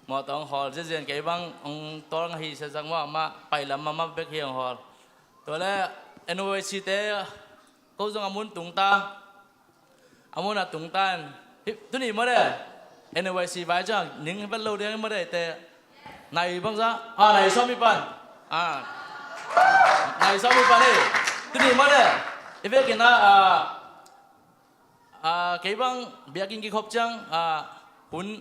Mawtaw hong hawl ziazian kei bang hong tawl ngah hi sia zak maw, amah pai lam amah bek hi hong hawl. Tua le N Y C te, ko zong a mun tung ta. A mun a tung ta in. Hi, tuni maw de. N Y C vai ciang ning vet lo ding maw de te. Nai bangza. Ah, nai sawm i pan. Ah. Nai sawm i pan e. Tuni maw de. I vekin a, ah, ah, kei bang biakinn kikhop ciang, ah, hun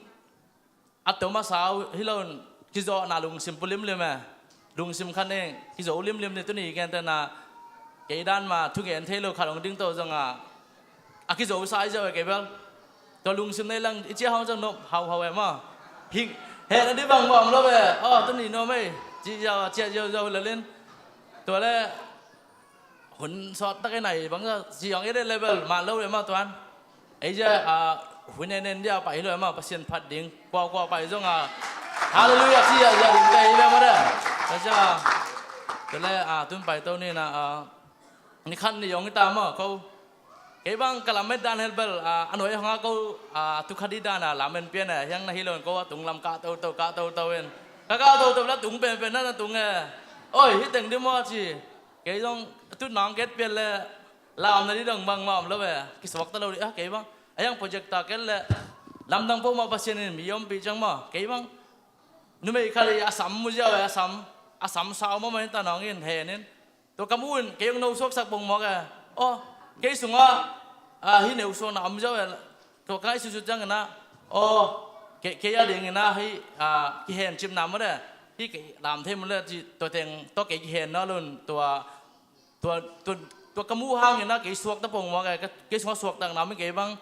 a tom a sau hi lo in kizawhna lungsim pu limlim e. Lungsim khat ne, kizo limlim ne tuni gentehna kei dan ma thugen thei lo khat hong ding to zong a, a kizo sa i zo e kei bel. Tua lungsim nei lang i cia hong zong nop hauhau e maw. Hing, hehna di bang maw om lo e. Aw, tuni nuam ei. Ci ziau, ciah ziau ziau lalin. Tua le hun sawt tak ei nai bang ci hong i de level man lo e maw tuan. Ei zia, ah, hun en en dia pai hi lo e maw, Pasian phat ding. Kua kua pai zong a, hallelujah ci a zia ding kei hi ve maw de. Tua zia, tua le, ah, tun pai to ni na, ah, ni khat ni hong i ta maw ko. Kei bang ka lamet dan hel bel, ah, a nuai hong a ko, ah, tu khat i dan a lamen pian a hiang na hi lo in ko a tung lam kah toto, kah toto in. Ka kah toto la tung penpen na na tung e. Oi, hi teng di maw ci. Kei zong tu nang ket pian le lamna di dong bang maw om lo e. Kisuak ta lo di, ah, kei bang. A hiang projector ket le lamdang po maw Pasian in mi ompih ciang maw. Kei bang. Numei khat i a sam mu ziau e, a sam. A sam sau maw maw in ta nong in hen in. Tua ka mu in kei hong no suaksak pongmawk e. Aw, kei sungah, ah, hi neu suakna om ziau e. Tua ka ngaihsutsut ciangin ah, aw, kei, kei a dingin ah hi, ah, kihen cipna maw de. Hi kei lam thei maw le ci tua teng, tua kei kihen nawn lo in tua, tua, tua, tua ka mu hangin ah kei suakta pongmawk e. Ka, kei sungah suaktakna om in kei bang,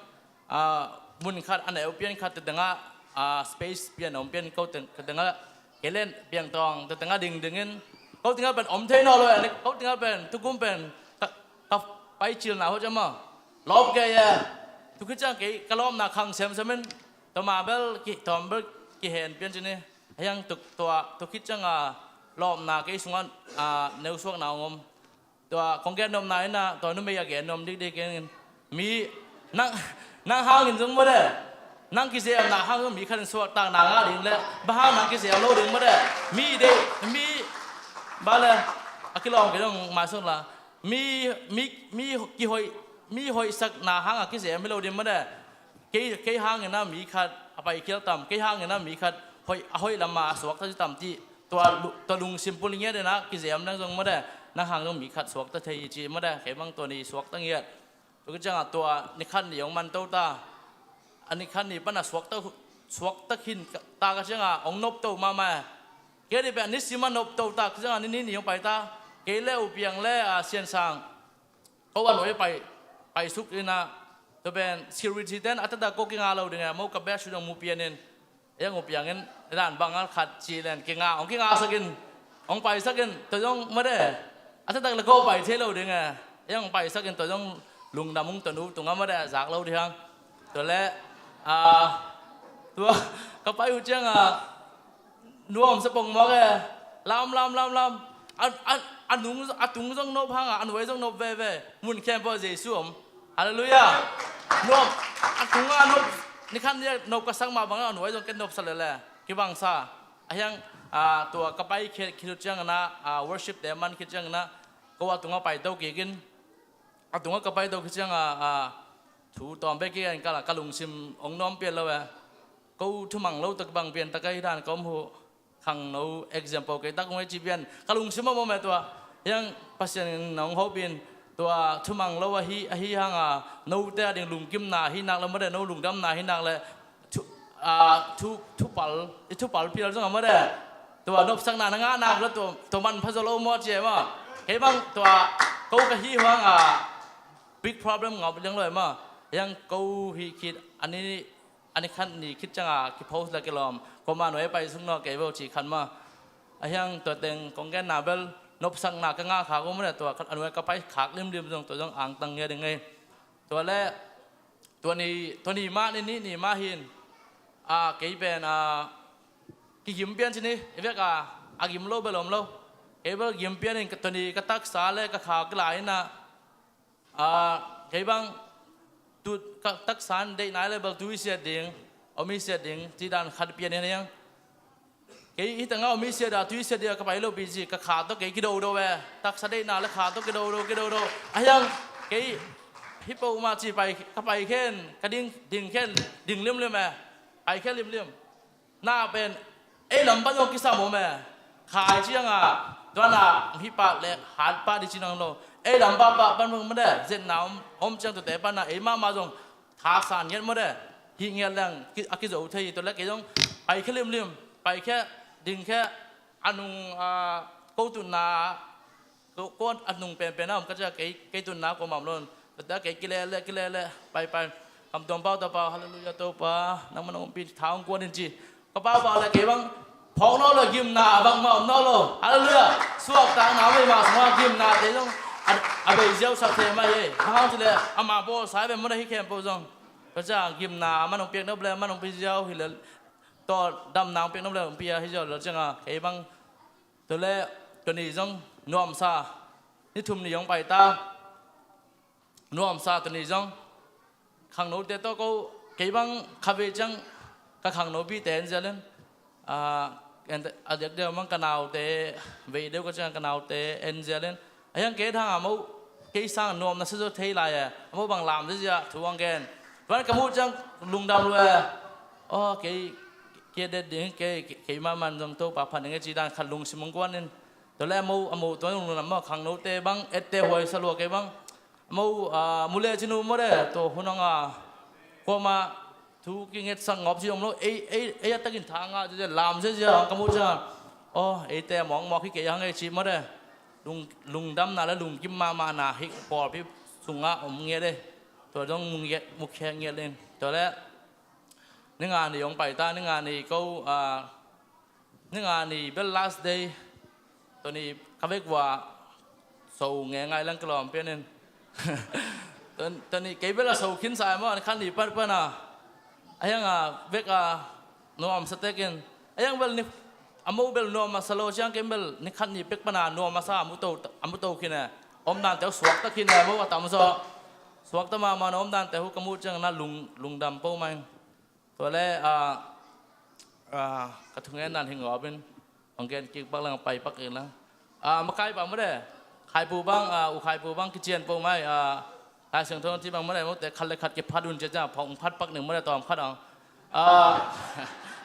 ah, mun khat a neu pian khat tua tengah, ah, space pian om pian ko teng, ka tengah Kei len piangtawng tua tengah dingdingin ko tengah pen om thei nawn lo e. Ko tengah pen tukum pen ka, ka paicilna ho ciah maw lawp kei e. Tukhit ciang kei ka lawpna khang semsem in tua ma bel ki tawm bel kihen pian cin hi. A hiang tuk tua tukhit ciang a lawpna kei sungah a neusuakna hong om. Tua kong gen nopna in ah tua numei a gen nop dikdik in mi nang, nang hangin zong maw de, nang kizemna hang zong mi khat in suaktakna ngah ding le bang hang nang kizem lo ding maw de. Mi deih mi bang le a kilawm kei zong maisuk la mi, mi, mi kihoih, mi hoihsakna hang a kizem hi lo ding maw de. Kei, kei hangin ah mi khat a paikhial tam, kei hangin ah mi khat hoih, a hoih lam a suakta ci tam cih tua lu-, tua lungsim pul ngiat in ah kizem dang zong maw de, nang hang zong mi khat suakta thei hi ci maw de, kei bang tua ni suakta ngiat. Tua kiciang ah tua ni khat ni hong man to ta, a ni khat ni pan a suakta, suakta khin ta ka ciang ah hong nop to mahmah e. Kei ni pen a nisim a nop to ta ka ciang ah ni ni ni hong pai ta, kei le u piang le a siansang ko a nuai pai, paisuk in ah tua pen security ten a tata ko kinga lo ding e, mo ka best zong mu pian in Ei ang uh piangin dan bang a khat ci len kinga, hong kingasakin, hong paisakin, tua zong made a taktak le ko pai thei lo ding e. Ei ang hong paisakin tua zong lungdam hong tua nu tungah made a zak lo ding hang. Tua le a tua ka pai uh ciang a nuam sa pong mawk e. Lam lam lam lam. A, a, a nung a tung zong nop hang a, a nuai zong nop veve. Mun khempeuh Jesu om. Halleluiah. Nop a tung a nop, ni khat ni a nop ka sak mah bang a, a nuai zong ken nop sa lele. Kibang sa. A hiang a tua ka pai khit khit uh ciang na a worship te man khit ciang na ko a tungah pai to kikin. A tungah ka pai to khit ciang a, a thu tawm bek kigen ka la ka lungsim ong nuam pian lo e. Ko thumang lo tak bang pian tak a hi dan ka om uh. Khangno example kei tak ung e ci pian ka lungsim a mawm e tua. Hiang Pasian in nong hopin tua thumang lo ahi, ahi hang a note a ding lungkimna hi nak le made no lungdamna hi nak le thu, a, thu, thupal, i thupal pial zong a made tua nopsakna na ngah nak le tua, tua manpha zaw lo maw ci e maw. Kei bang tua ko ka hi hang a big problem ngau liang lo e maw. Hiang ko hi khit ani a ni khat ni khit ciang a kipost le kilawm. Ko ma nuai pai sung naw kei vo ci khan ma. A hiang tua teng kong genna bel nopsakna ka ngah khak uh mane tua a nuai ka pai khak limlim zong tua zong angtang ngia ding ei. Tua le tua ni, tua ni mah ni, ni, ni mah hin a kei pen a kigim pian ci ni, i vek a a gim lo bel om lo. Kei bel gim pian in tua ni ka taksa le ka kha kila in a A, kei bang tu ka taksa in deih nai le bel tu i siat ding, om i siat ding, ci dan khat pian in a hiang. Kei hi tangah om i siat a, tu i siat ding a ka pai lo pi ci, ka kha tawh kei kidodo e. Taksa deihna le kha tawh kidodo, kidodo. A hiang, kei hi po mah ci pai, ka pai khen, ka ding, ding khen, ding limlim e. Pai khen limlim. Na pen ei lam pan zong kisam om e. Khai ciang a tuan a hih pah le hat pah ding ci nang lo. Ei lam pah pah pan zong made zetna om, om ciang tute pan a ei mahmah zong thaksan ngiat made. Hih ngiat leng a kizo thei hi. Tua le kei zong pai khia limlim, pai khia, ding khia, a nung a ko tutna Ko, ko a nung penpen a om ka cia kei, kei tunna ko mam lon. Tua kei kile le, kile le, pai, pai. Kam tuam pau, tua pau, halleluiah, Topa. Nangmah nong pi tha hong kuan in ci. Ka pau pau le kei bang phawk naw lo, gimna bangmah om naw lo. Halleluiah. Suaktakna mei mah sungah gimna te zong a, a bei ziau sak thei mah hi. Bang hang ci le amah bawl sai pen mawk na hi khempeuh zong. Tua cia gimna amah nong piak nop le, amah nong pi ziau hi le. Tua damna hong piak nop le hong pi a hi ziau le ciangah kei bang Tua le tua ni zong nuamsa, ni thum ni hong pai ta. Nuamsa tua ni zong khangnote tawh ko, kei bang khavei ciang ka khangnopite en zial in, a, en, a diakdiak mang ka naute vei deuh ka ciang ka naute en zial in, a hiang kei thang a mo, kei sang nuam na sa zaw thei lai e. A mo bang lam zia zia thu ang gen. Tuan ka muh ciang lungdam lua e. Aw, kei, kei det ding, kei, kei, kei ma man zong Topa phan ding e ci dan khat lungsim hong guan in. Tua le a mo, a mo tuan lungdam ma khangnote bang, ette huai sa lua kei bang. A mo, a, mu le cinu mo de, tua hun ang a. Kuama thu kingetsak ngawp ci om lo, ei, ei, ei a takin tha ngah zia zia, lam zia zia, ang ka muh ciang. Aw, eite a mawkmawk hi kei hang ei ci mo de. Lung, lungdamna le lungkim mahmahna hi pawlpi sungah om ngiat e. Tua zong mu ngiat, mu khia ngiat in. Tua le, ni nga ni hong pai ta, ni nga ni ko, a, ni nga ni bel last day. Tua ni ka vek vua so nge ngai lang kilawm pian in. Tua, tua ni kei bel a so khin sa e maw, ni khan ni pat pan a. A hiang a vek a nuam sa tek in. A hiang bel ni, a mo bel nuam a sa lo ciang kei bel ni khan ni pek pan a nuam a sa a mu to, a mu to khin e. Om dan teu suak ta khin e mo a tam zaw. Suak ta mahmah na om dan teu ka muh ciang na lung, lungdam po mai. Tua le, a, a, ka thungen dan hi ngawp in, hong gen kik pak lang, pai pak in lang. A, makai bang mo de, Khaipu bang, a, u Khaipu bang kician po mai, a, Lai Siangtho ci bang mo de, mo te khat le khat kiphat un cia cia, phawng phat pak ning mo de, tawm khat ang. A,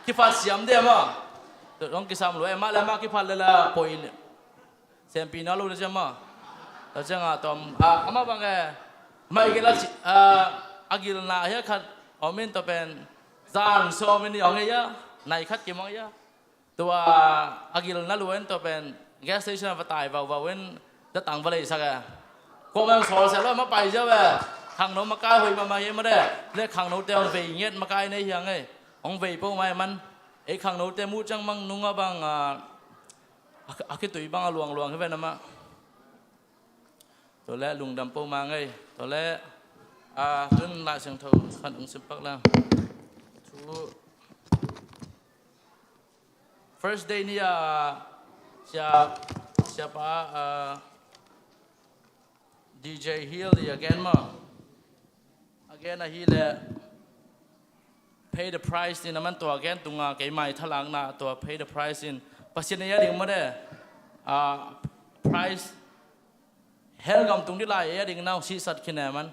kiphat siam de ma. Tua dong kisam lua, e ma le ma kiphat le la, poi le. Sempi na lo na ciang ma. Tua ciang a tom, a, ama bang e, mai ke la ci, a, a gilna hi a khat, om in tua pen, zan sawm in i ong e ia, nai khat kimang ia. Tua a gilna lua in tua pen, gas station a va tai vau vau in, za tang va lei sak e. Kuamah sawl sia lo, ma pai ziau e. Khangno makai hoih mahmah hi ma de, le khangnote hong vei ngiat makai nei hiang e. Hong vei po mai man. Ei khangnote mu ciang mang nunga bang a, a, a khitui bang a luangluang hi ven amah. Tua leh lungdam peuhmah ngei. Tua leh a, tun Lai Siangtho khat hong simpak leng. Thu first day ni a sia, siapa a, D J Hill i a gen maw? A gen ahih leh pay the price in a man tua a gen tunga keimah i thalakna tua pay the price in Pasian ei a ding maw de. A, price hell gam tung dih lai ei a ding na hong sihsat khin e man.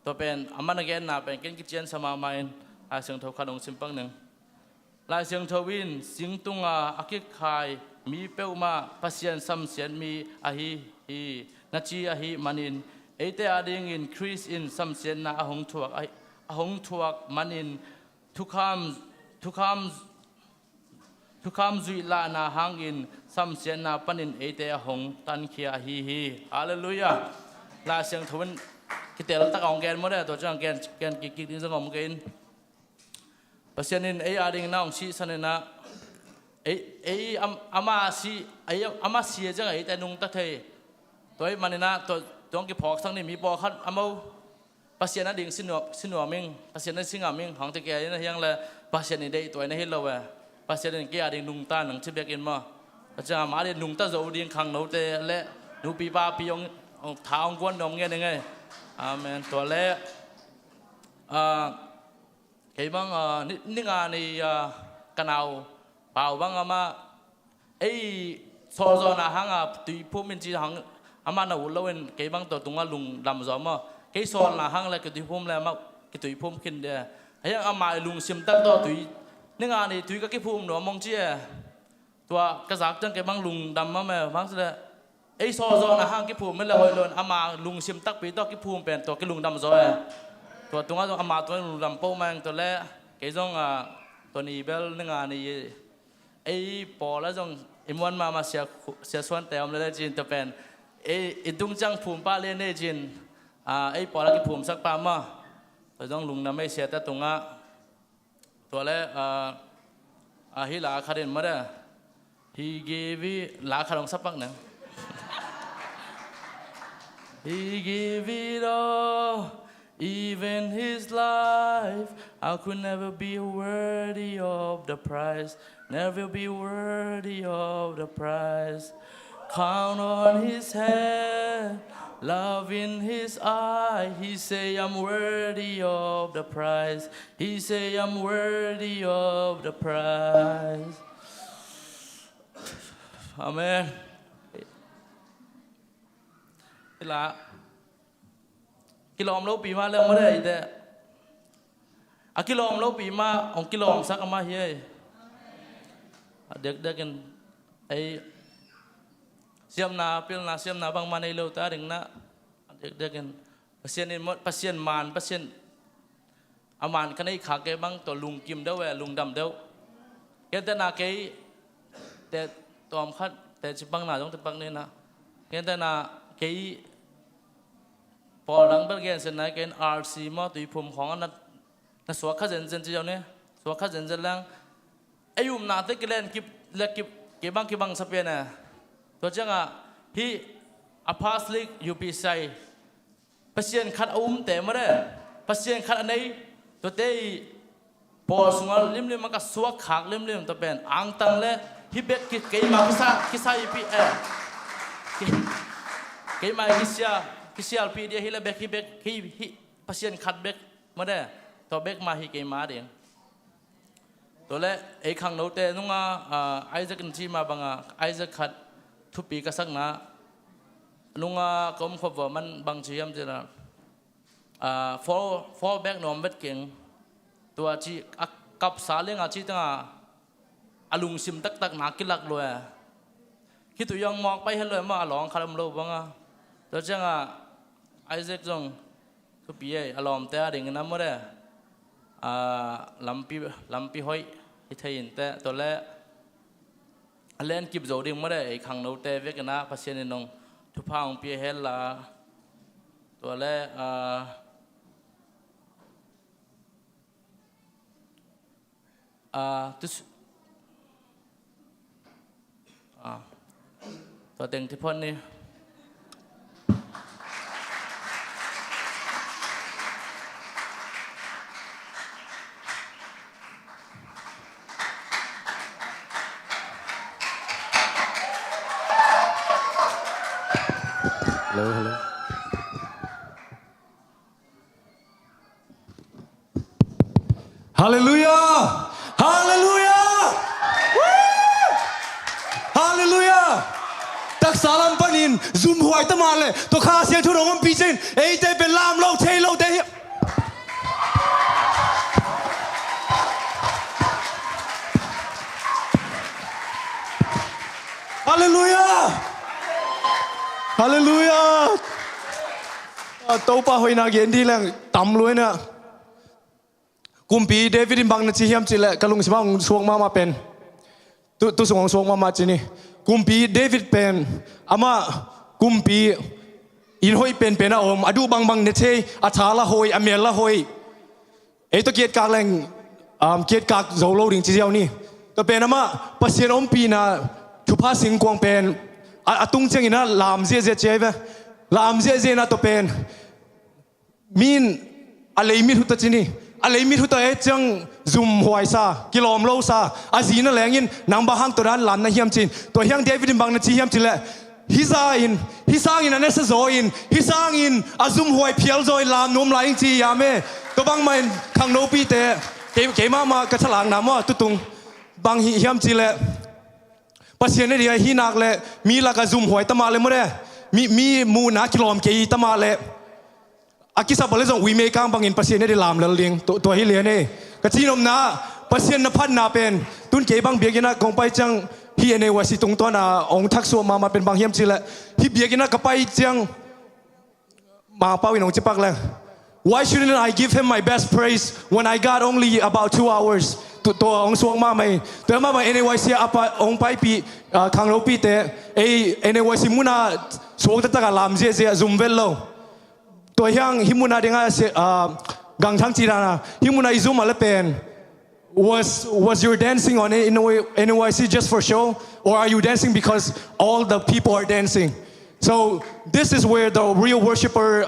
Tua pen a man a genna pen ken kician sa mahmah in Lai Siangtho khat hong simpak ning. Lai Siangtho in sing tunga a kikhai mi peuhmah Pasian samsiat mi ahi hi, na ci ahih manin eite adingin Khrist in samsiatna a hong thuak, a, a hong thuak manin thukham, thukham, thukham zuih lahna hangin samsiatna panin eite a hong tankhia ahi hi. Halleluiah. Lai Siangtho in kitel tak a hong gen maw de, tua ciang gen, gen kikkik ding zong om kei in. Pasian in ei ading na hong sihsan in ah, ei, ei am, ama si, ei ama si a ciang eite nungta thei. Tua ahih manin ah tua, tua hong kiphawksak ni mi pawlkhat a mo. Pasian ading si nuam, si nuam ing, Pasian a si ngam ing hong ti kei in a hiang le Pasian i deih tua in a hi lo e. Pasian in kei ading nungta nang ci bek in maw. Tua ciang ama ading nungta zo ding khangnote le nupi papi hong, hong tha hong guan nuam ngen ing ei. Amen. Tua le a, kei bang a, ni, ni nga ni a, ka nau pau bang amah ei sawlzawhna hanga tuiphum in ci hang amah na ut loin kei bang tua tungah lungdam zaw maw. Kei sawlna hang le kituiphum le amah kituiphum khin de. A hiang amah i lungsim tak tawh tui ni nga ni tui ka kiphum nuam mong ci e. Tua ka zak ciang kei bang lungdam mah meh bang si le ei sawlzawhna hang kiphum meh le hoih loin ama lungsim takpi tawh kiphum pen tua kilungdam zaw e. Tua tungah zong ama tua lungdam peuhmah ing tua le kei zong a, tua ni bel ni nga ni ei pawl a zong i muan mahmah sia, sia suante om lele cin tua pen ei i tung ciang phum pah le nei cin a, ei pawl a kiphumsak pah mah. Tua zong lungdam ei siate tungah. Tua le a, a hi la khat in mah de. He gave it, la khat hong sapak nang. He gave it all, even his life. I could never be worthy of the price, never be worthy of the price. Count on his hand, love in his eye. He say I'm worthy of the price. He say I'm worthy of the price. Amen. Ila kilawm lopi mah le mah de. A kilawm lopi mah hong kilawmsak amah hi ei. A dekdek in ei siamna pilna siamna bangmah nei lo ta ding na. A dekdek in Pasian in mawh, Pasian man, Pasian a man ka nei khak kei bang tua lungkim deuh e, lungdam deuh. Kei tena kei te tuam khat te cipakna zong te pak ni na. Kei tena kei pawl dang bel gensiatna kei in R C maw tuiphum khawng a na, na suak kha zenzen ci zau ni. Suak kha zenzen lang ei umnate kilen kip le kip kei bang kibang sa pian e. Tua ciangah hih a Pass League U P C I Pasian khat a umte mah de. Pasian khat a nei tuate i pawl sungah limlim a ka suak khak limlim tua pen angtang le hih bek ki, keimah kisa, kisaipi e. Ki, keimah kisia, kisialpi dia hih le bek hih bek hih, hih Pasian khat bek mah de. Tua bek mah hi keimah ding. Tua le ei khangnote nunga a, Isaac in ci mah banga Isaac khat thupi ka sakna nunga ka um khop vua man bang ci hiam cila a, fall, fall back nuam vet keng. Tua ci a kapsa lenga ci tanga a lungsim taktak na kilak lua. Khitui hong mawk pai het lua mah a lawng khat om lo banga. Tua cianga Isaac zong thupi ei a lawmte a dingin a mawh de a, lampi, lampi hoih hi thei in teh tua le a lenkip zo ding mawh de ei khangnote vekin ah Pasian in hong thupha hong pia hel la tua le a, a, tu, Tua teng kiphot ni. Hello, hello. Halleluiah! Halleluiah! Woo! Halleluiah! Taksa lam panin zumhuai ta mah leh, tua Kha Siangtho in hong ompih ciangin eite pen lam lo thei lote hi. Halleluiah! Halleluiah! Ah, Topa hoihna gen ding leng tam lua hi na. Kumpi David in bang na ci hiam cih leh ka lungsim ah hong suak mahmah pen, tu, tu sung hong suak mahmah ci ni. Kumpi David pen amah kumpi inn hoih penpen a om, a duh bangbang ne thei, a tha la hoih, a mel la hoih. Ei tawh kietkak leng, um, kietkak zo lo ding ci ziau ni. Tua pen amah Pasian ompihna thupha singkuang pen a, a tung ciangin ah lam ziahziah ci ahi ve. Lam ziahziah in ah tua pen mi in a lei mit uh ta ci ni. A lei mit uh ta, eh, ciang zumhuai sa, kilawm lo sa, a zi na leng in nang bang hang tua dan lam na hiam ci-in. Tua hi hang David in bang na ci hiam cih leh, hih za in, hih sangin a nasa zaw in, hih sangin a zumhuai phial zaw in lam nuam lai ing ci hiam e. Tua bangmah in khangnopite, kei, keimah mah ka thalakna maw, tutung bang hi hiam cih leh, Pasian a ding ahi nak leh mi lakah zumhuai ta mah leh maw de, mi, mi muhna kilawm kei ta mah leh, a kisap a leh zong uimei kang bangin Pasian a ding lam lel ding. Tua, tua hi lian e. Ka cihnopna, Pasian na phatna pen, tun kei bang biakinn ah kong pai ciang, hih N A Y C tungtawn a hong thaksuah mahmah pen bang hiam cih leh, hih biakinn ah ka pai ciang, Mangpau in hong ci pak leng, "Why shouldn't I give him my best praise when I got only about two hours?" Tu, tua hong suak mahmah hi. Tua mahmah N A Y C ah a pa, hong paipih, ah, khangnopite, ei N A Y C mun ah suak taktak a lam ziahziah, zum vet lo. Tua hi hang hih mun ah ding a se, ah, gangthang ci dan a, hih mun ah i zum a leh pen, was, was your dancing on N Y, N Y C just for show? Or are you dancing because all the people are dancing? So this is where the real worshipper,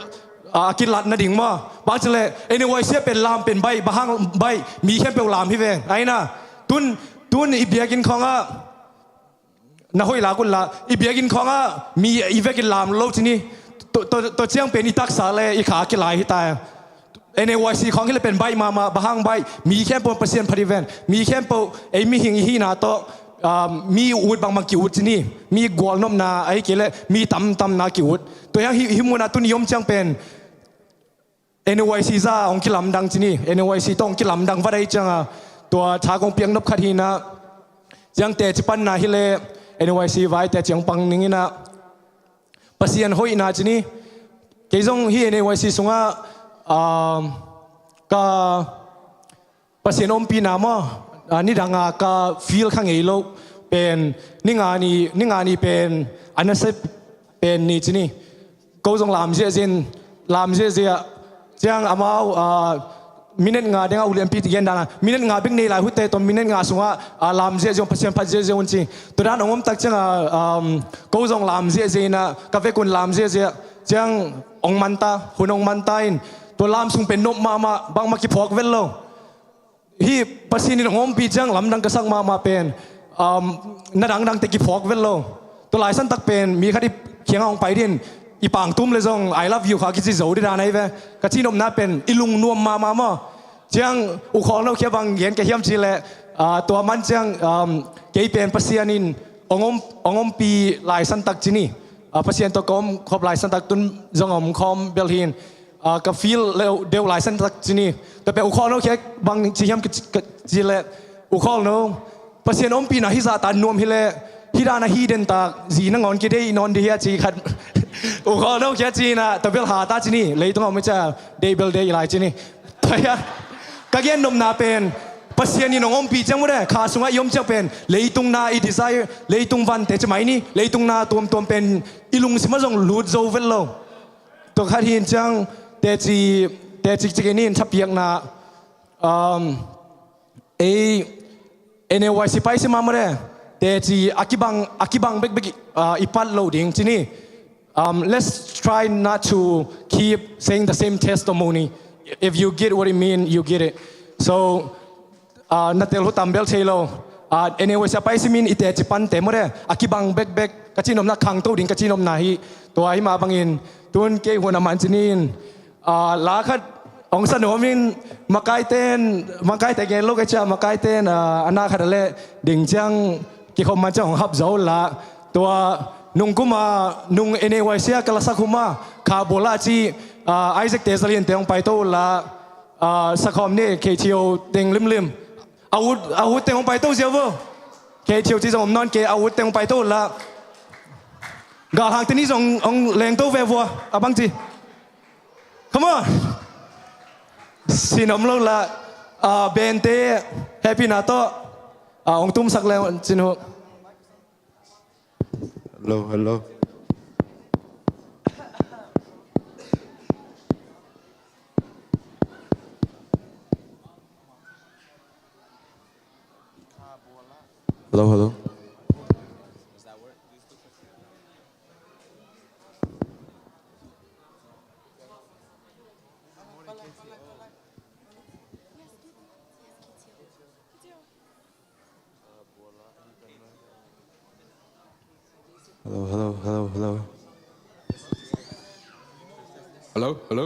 uh, a kilat nading maw. Bang ci leh, N Y C ah pen lam pen baih, bang hang baih, mi khempeuh lam hi veng. Ahi na, tun, tun i biakinn khawng ah, na hoih lak un la, i biakinn khawng ah mi i vekin lam lo ci ni. Tua, tua, tua ciang pen i taksa leh i kha kilai hi ta. N A Y C khawng hi leh pen baih mahmah, bang hang baih, mi khempeuh Pasian phat hi ven. Mi khempeuh ei mihing i hihna tawh, um, mi ut bangbang ki-ut ci ni. Mi gualnopna ahih kei leh mi tamtamna ki-ut. Tua hi hang hih, hih mun ah tun i om ciang pen N Y C za hong kilamdang ci ni. N Y C tawh hong kilamdang vat ahih ciang a, tua tha kong piak nop khat hi na. Ciang teci panna hi leh, N Y C vai teci hong pang ning in ah, Pasian hoihna ci ni. Kei zong hih N A Y C sungah, um, ka Pasian ompihna maw, ah, nidang a ka feel kha ngei loh pen, ni nga ni, ni nga ni pen a nasep pen ni ci ni. Ko zong lam ziahziah in, lam ziahziah. Ciang amau, ah, minute nga ding a, u lianpi ci gen dan a, minute nga bek nei lai uh teh, tua minute nga sungah, ah, lam ziahziah un, Pasian phat ziahziah un ci. Tua dan hong om tak ciang a, um, ko zong lam ziahziah in ah, ka vekun lam ziahziah. Ciang hong man ta, hun hong man ta in, tua lam sung pen nop mahmah, bangmah kiphawk vet lo. Hih Pasian in hong ompih ciang lamdang ka sak mahmah pen, um, na dangdang teh kiphawk vet lo. Tua laisan tak pen mi khat i kiangah hong pai ding, i pangtum leh zong "I love you" kha kici zo ding dan ahi ve. Ka cihnopna pen i lungnuam mahmah maw. Ciang u khawlno khia bang gen ka hiam cih leh, ah, tua man ciang, um, kei pen Pasian in hong om, hong ompih laisan tak ci ni. Ah, Pasian tawh ka om khop laisan tak, tun zong a om khawm bel hi in. Ah, ka feel leh deuh laisan tak ci ni. Tua pen u khawlno khia bang ci hiam ka ci, ka ci leh, u khawlno, Pasian ompihna hih zah tan nuam hi leh, hih dan a hih den tak zi nangawn kideih nawn ding hi a ci khat. U khawlno khia ci in ah, tua bel ha ta ci ni, leitung a om hi ciang deih bel deih lai ci ni. Tua hi a, ka gen nopna pen, Pasian in hong ompih ciang mu de, kha sungah i om ciang pen, leitung na i desire, leitung vante ci mai ni, leitung na tuamtuam pen i lungsim ah zong lut zo vet lo. Tua khat hi in ciang, teci, teci ci kei ni in thapiakna, um, ei, N A Y C pai si mah maw de. teci a kibang, a kibang bekbek, ah, i pat lo ding ci ni. Um, let's try not to keep saying the same testimony. If you get what I mean, you get it. So, ah, na tel uh tam bel thei lo. Ah, anyway, sia pai simin i teci pante maw de, a kibang bekbek ka cihnopna, khangto ding ka cihnopna hi. Tua hi mah bangin tun kei hun a man ci ni in. Ah, la khat hong sa nuam in, makaite in, makaite gen lo ka cia, makaite in, ah, a na khat a leh ding ciang kikhop man ciang hong hap zo la. Tua nung kum a, nung N A Y C a ka lasak hun a, Kha Bual a ci, ah, Isaac te Zalian te hong paito la, ah, sakhawm ni, Kei Thio teng limlim. A ut, a ut teng hong paito ziau vo. Kei Thio ci zong om nawn kei, a ut teng hong paito la. Galhang te ni zong hong lengto ve vua, a bang ci. Come on. Sin om lo la, ah, band te, happy na tawh. Ah, hong tumsak leng cin uh. Hello, hello. Hello, hello. Hello, hello, hello, hello. Hello, hello.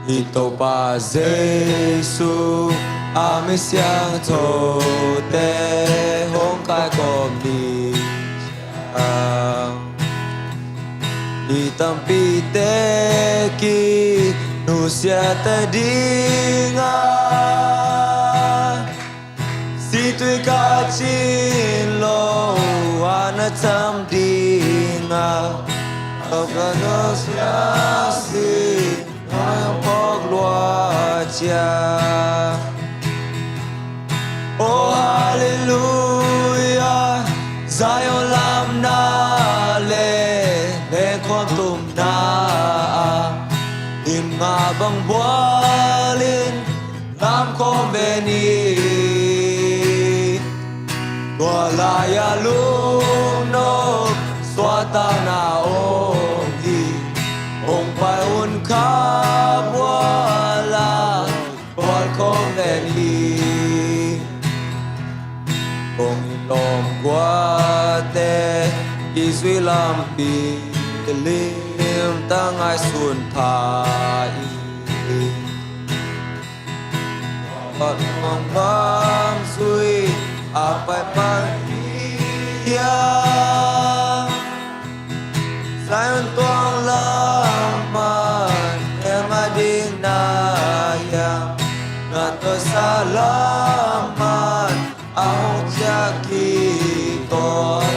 I Topa Jesu a mi siangthote hong kaikhawm ni ciang, i tampite kinusia ta ding a, situi ka cin lo a na cam ding a, a ka nusia si na phawk lua cia. Oh, hallelujah, Zion lamna le lengkhawm tumna ah lim nga bang bualin lam khawm ve ni. Tua lai-a lungnop suahtakna om hi. Hong pai un, Kha Bual a bual khawm ve ni. Kong i lawm guate i zui lampi limtak ngaihsun pha in, tua kong bang zui a pai pan hiam? Zion tuang lam man, e ma ding na hiam? Na tuasa lam man a hong ciah kik tawn.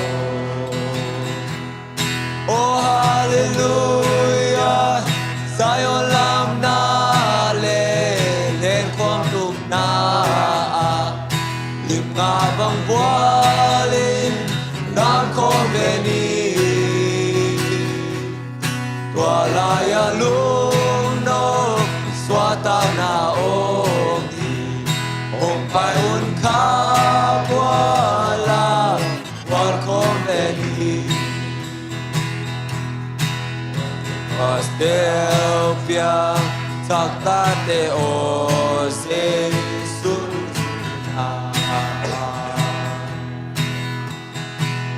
Oh, hallelujah, Zion lamna le lengkhawm tumna ah lim nga bang bualin lam khawm ve ni. Tua lai-a lungnop suahtakna om hi. Hong pai un, Kha Bual a bual khawm ve ni. Pastor Piang Thaktate aw, Jesu na,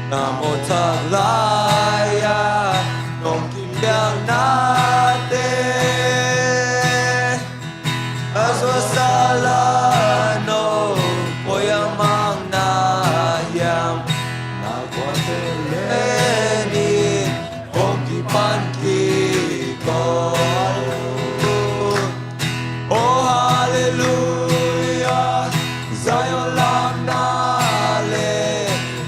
na mawhthak lai-a nong kipiaknate a zuasa la no, koi a mang na hiam? Na guante le ni hong kipan kik tawn. Oh, hallelujah, Zion lamna le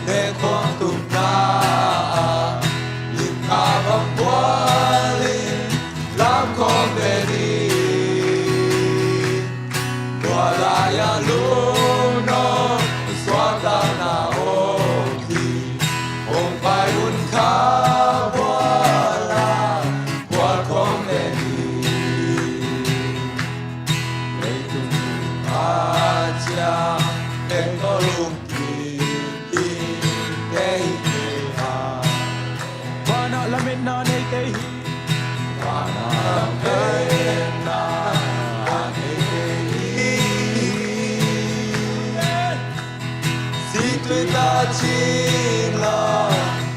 lengkhawm tumna ah Cing lo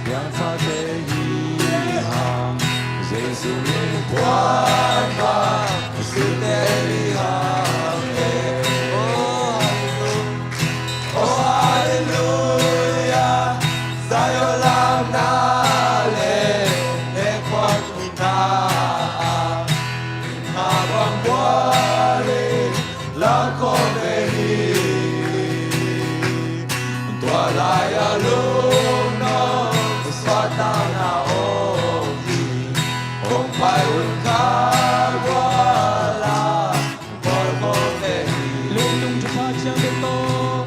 piangthakte hi hang, Jesu min puan bang sulte hi hang e. Oh, halleluia, Zion lam na le, e kuan tu na, na bang buali, lam kong ve hi. Tua lai-a lungnuam suahtakna om hi. Hong pai un ka gual a, gual kong ve hi. Lungdung thupha ciangte tawh,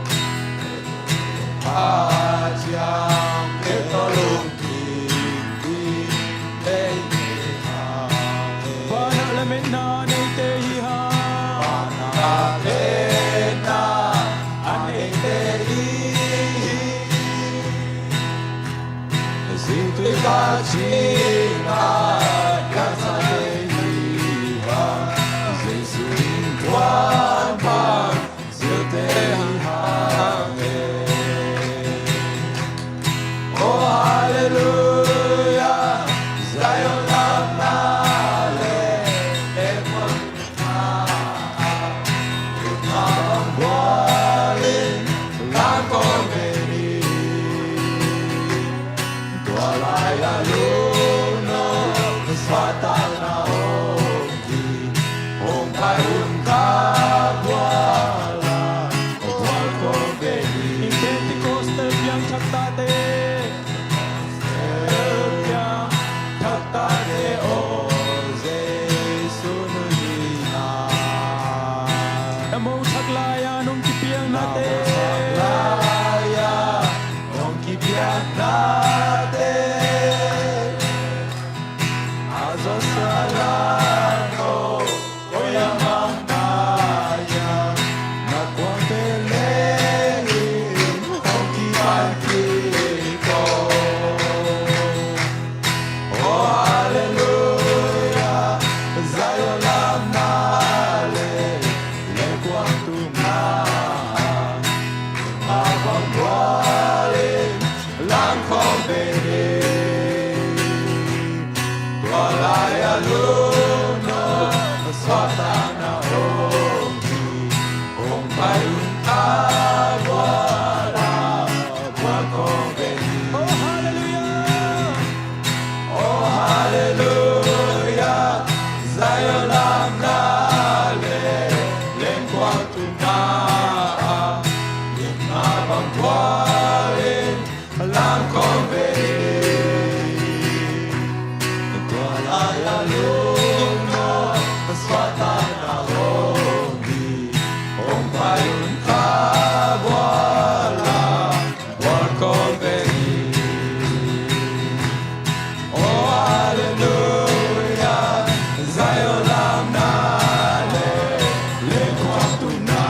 thupha ciangte tawh lungkim ding Vanah lametna a neite hi hang. Vanah lametna a neite hi. Zingtui ka cing a, ka sa te hi hang. Jesu in puan bang sulte hi hang e. Oh, halleluia, Zion lam na le, e kuan tu na, na bang buali, lam kong ve hi. Tua lai-a lungnuam suahtakna om hi. Hong pai un ka gual a, gual kong ve hi. Pentecostal piangthak tate, piangthak tate aw, Jesu nunzuihna. Na mo thak lai-a nong kipiaknate, na mo thak lai-a nong kipiaknate, a zawhsa lai lo, koiah bang na hiam, na kuangte leh in hong kipan kik aw. Oh, halleluia, Zion lam na le, le kuang tu na, a bang buali, lam kong ve hi. Tua lai-a lungnuam suahtakna om hi. Hong pai un ka gual a, gual kong ve hi. Oh, halleluia. Oh, halleluia, Zion lam na le, le kuang tu na, na bang buali, lam kong ve hi. Tua lai-a lungnuam suahtakna om hi. Hong pai un ka gual a, gual kong ve hi. Oh, halleluia, Zion lam na le, le kuang tu na,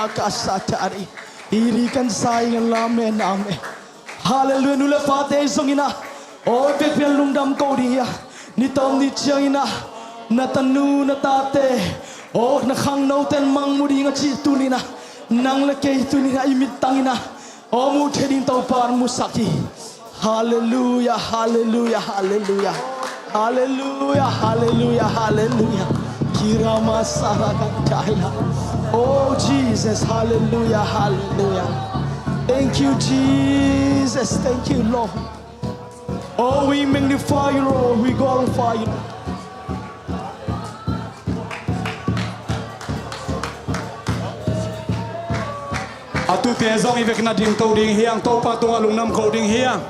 Ka sa ta ri. Iri kan sa ing la me na me. Hallelujah, nu le pate zong ina. Oi, pek pian lungdam ko ding ia. Ni tom ni ciang ina. Na tanu, na tate. Oh, na khangno ten mang mu ding a ci tu ni na. Nang le kei tu ni na i mit tang ina. Oh, mu thei ding Topa musak hi. Hallelujah, hallelujah, hallelujah. Hallelujah, hallelujah, hallelujah. Kirama saragantaya. Oh, Jesus, hallelujah, hallelujah. Thank you, Jesus. Thank you, Lord. Oh, we magnify you, Lord. We glorify you. A tute zong i vekna ding to ding hiang, Topa tungah lungdam ko ding hiang.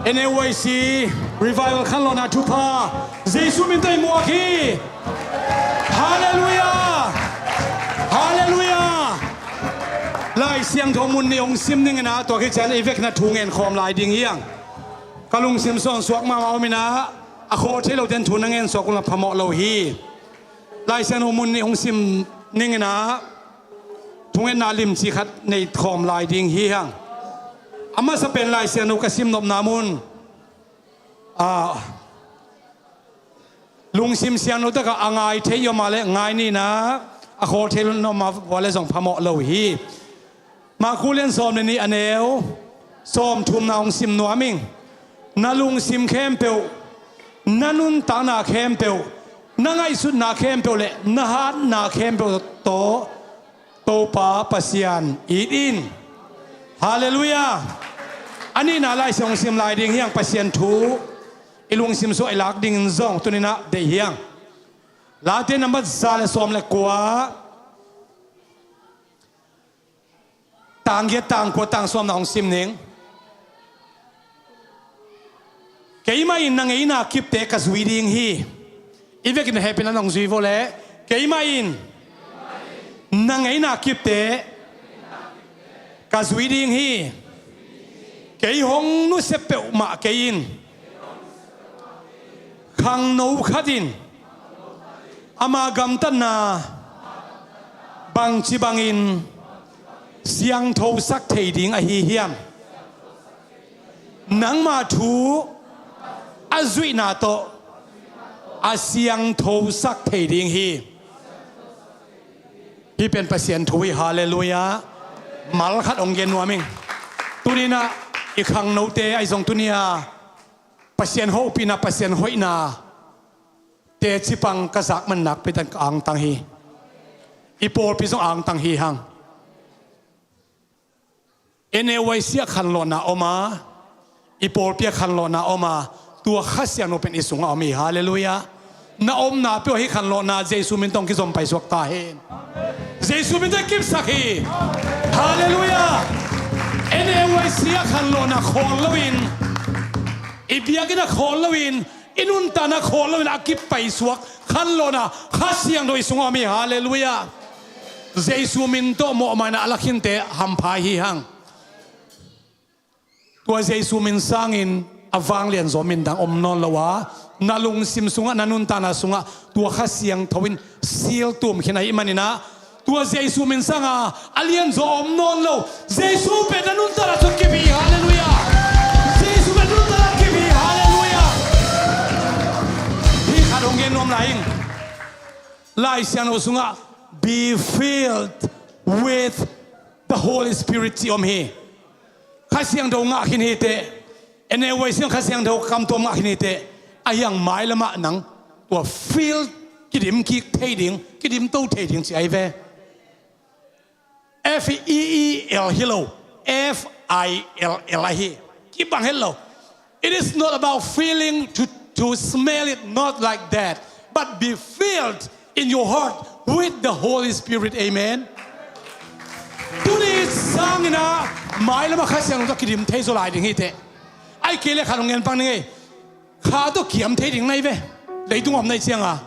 N A Y C Revival khanlawhna thupha Jesu min tawh i muak hi. Hallelujah! Hallelujah! Lai Siangtho mun nih hong sim ning ina, tua khit ciang i vekna thu ngen khawm lai ding hiang. Ka lungsim suang suak mahmah om ina, a khawl thei lo ten thu na ngen suak un la phamawh lo hi. Lai Siangtho mun nih hong sim ning ina, thungetna limci khat nei khawm lai ding hi hang. A masa pen Lai Siangtho ka sim nopna mun, a, lungsim siangtho taka a ngai thei i om a le ngai ni ina, a khawl thei lo in om a vua le zong phamawh lo hi. Marku lian sawm le nih a neu sawm thumna hong sim nuam ing. Na lungsim khempeuh, na nuntakna khempeuh, na ngaihsutna khempeuh le na hatna khempeuh tawh Topa Pasian it in. Hallelujah. A nihna Lai Siangtho hong sim lai ding hiang, Pasian thu i lungsim sungah i lak dingin zong tuni-in ah deih hiang. Late nambat za le sawm le kua, tang giat, tang kua, tang sawmna hong sim ning. Keimah in na ngeina kipte ka zui ding hi. I vekin hehpihna nong zui vo le. Keimah in na ngeina kipte ka zui ding hi. Kei hong nusia peuhmah kei in, khangno khat in ama gamtatna bangci bangin siangthosak thei ding ahi hiam? Nangma thu a zuihna tawh a siangthosak thei ding hi. Hih pen Pasian thu hi. Hallelujah. Mal khat hong gen nuam ing. Tuni-in ah i khangnote ahi zong tuni-a Pasian hopihna, Pasian hoihna teci pang ka zak man nakpi takin ka angtang hi. I pawlpi zong angtang hi hang. N A Y C ah khanlawhna om a, i pawlpi ah khanlawhna om a, tua Kha Siangtho pen i sungah om hi. Hallelujah. Na omna peuh ah hih khanlawhna Jesu min tawh kizom paisuak ta hen. Jesu min tawh kipsak hi. Hallelujah. N A Y C ah khanlawhna khawl loin, i biakinn ah khawl loin, i nuntakna khawl loin a kipaisuak khanlawhna Kha Siangtho i sungah om hi. Hallelujah. Jesu min tawh mawhmaina a lakhinte hampha hi hang. Tua Jesu min sangin a vanglian zaw min dang om nawn lo a, na lungsim sungah, na nuntakna sungah tua Kha Siangtho in seal tum khin ahih manin ah, tua Jesu min sanga a lianzaw om nawn lo. Jesu pen na nuntakna sung kip hi. Hallelujah. Jesu pen nuntakna kip hi. Hallelujah. Hih khat hong gen nuam lai ing. Lai Siangtho sungah be filled with the Holy Spirit ci om hi. Kha Siangtho ngah khin hi teh. N A Y C Kha Siangtho kamtuam ngah khin hi teh. Ahi hang mailam ah nang tua fill, kidim kik thei ding, kidim to thei ding ci ahi ve. F E E L hi lo, F I L L ahi. Kibang het lo. It is not about feeling to, to smell it, not like that. But be filled in your heart with the Holy Spirit. Amen. Tuni sangin ah mailam ah Kha Siangtho tawh kidim thei zaw lai ding hi teh. Ahih kei leh khat hong gen pang ning ei. Kha tawh kiam thei ding na hi ve. Leitung om na hih cianga,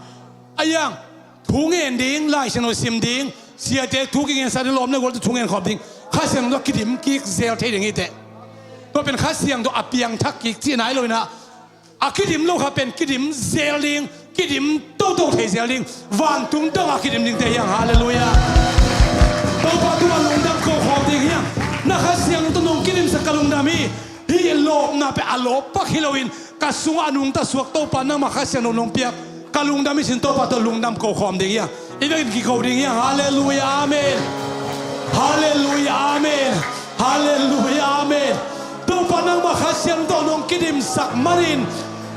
ahi hang thu ngen ding, Lai Siangtho sim ding, siate thu kingen sa ding, lawm le gual tawh thu ngen khawm ding, Kha Siangtho tawh kidim kik zel thei ding hi teh. Tua pen Kha Siangtho a piangthak kik cihna hi lo-in ah, a kidim lo kha pen kidim zel ding, kidim toto thei zel ding, vantung dong a kidim dingte hi hang. Hallelujah. pia a lawp pak hi loin ka sungah a nungta suak Topa nangmah Kha Siangtho nong piak. Ka lungdam i cih Topa tawh lungdam ko khawm ding hi a, i vekin kiko ding hi a. Halleluiah, amen. Halleluiah, amen. Halleluiah, amen. Topa nangmah Kha Siangtho nong kidimsak manin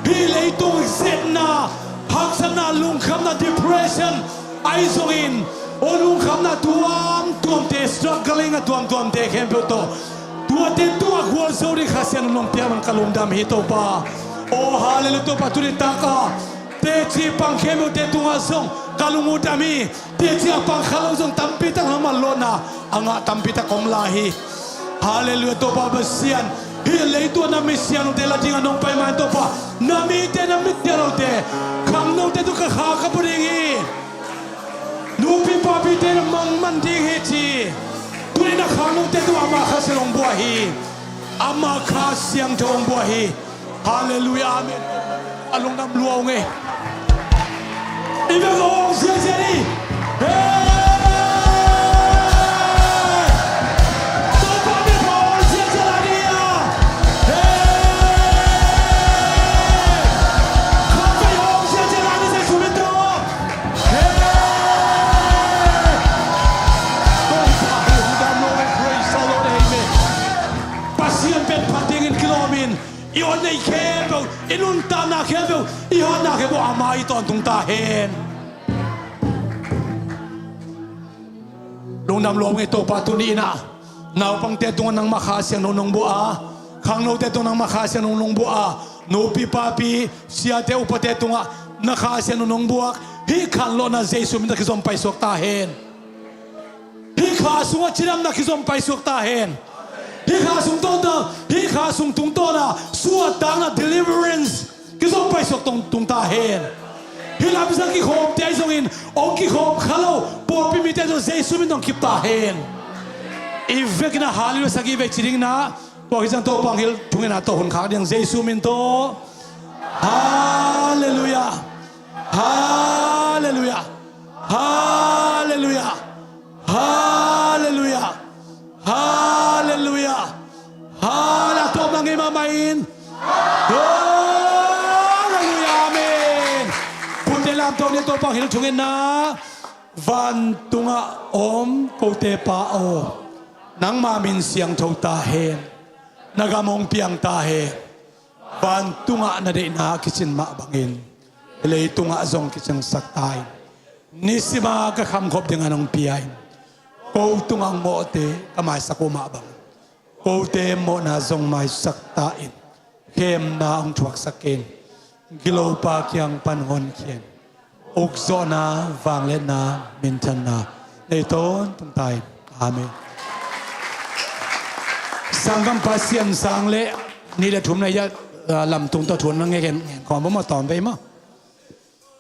hih leitung zetna, haksatna, lungkhamna, depression ahi zongin, aw, lungkhamna tuamtuamte, struggling a tuamtuamte khempeuh tawh tuate tungah gualzo ding Kha Siangtho nong piak man ka lungdam hi Topa. Aw, halleluiah Topa, tuni taka teci pang khempeuhte tungah zong ka lung uh dam hi. Teci a pang kha lo zong tampi tak nangmah lawhna a ngah tampi tak om lai hi. Halleluiah Topa Pasian. Hih leitung a na mi siangthote la dingah nong pai ma-in Topa, na mite, na mi siangthote, khangnote tawh ka kha ka pua ding hi. Nupi papite na mangman ding hi ci. Tuni na khangnote tawh ama Kha Siangtho hong buak hi. Ama Kha Siangtho hong buak hi. Halleluiah, amen. A lungdam lua ung ei. I bek hong ziahziah ni. Hey! Topa bek hong ziahziah lai ni a. Hey! Kha bek hong ziahziah lai ni, Jesu min tawh. Hey! Topa bek hong dam lua ei. Praise the Lord, amen. Pasian pen phat dingin kilawmin, i onnei khempeuh, i nuntakna khempeuh, i hatna khempeuh ama i tawntung ta hen. Lungdam lua ung ei Topa, tuni in ah naupangte tungah nangmah Kha Siangtho nong buak a, khangnote tungah nangmah Kha Siangtho nong buak a, nupi papi, siate upate tungah na Kha Siangtho nong buak. Hih khanlawhna Jesu min tawh kizom paisuak ta hen. Hih kha sungah cidamna kizom paisuak ta hen. Hih kha sung tungtawn, hih kha sung tungtawn a suahtakna, deliverance kizom paisuak tungtung ta hen. Hih lamzang kikhawmte ahi zongin hong kikhawm kha lo pawlpi mite zong Jesu min tawh hong kip ta hen. I vekin ah halleluiah sagih vei ci ding in ah, tua khit ciang Topa hong hilh thungen a tawh hun khak ding, Jesu min tawh. Halleluiah. Halleluiah. Halleluiah. Halleluiah. Halleluiah. Hal-, a tawpna ngei mahmah in. Halleluiah, amen. Putte lamto ni, Topa hong hilh thungen a. Vantungah om kote Pa aw, nangma min siangtho ta hen. Na gam hong piang ta hen. Vantungah na deihna kicin mah bangin leitungah zong kiciangsak ta in. Nisima ka khamkhop dingah nong pia in, ko tungah hong mawhte ka maisak uh mah bang, kote mawhna zong maisak ta in. Khemna hong thuaksak in. Gilopa kiang pan honkhia in. Ukzawhna, vangliatna, minthanna nei tawntung ta in. Amen. Sanggampa Sian Sang le nih le thum na hia, ah, lamtung tawh thu na ngen, ngen khawm bawm a tawm vei maw.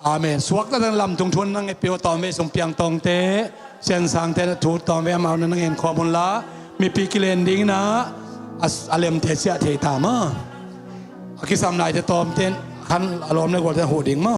Amen. Suakta tang lamtung thu na ngen peuh a tawm vei sung piang tawngte, Sian Sangte na thu tawm vei amau na ngen khawm un la, mipi kilen ding in ah, a, a lemte ciah thei ta maw. A kisam laite tawmte khan a lawm le gualte na huh ding maw.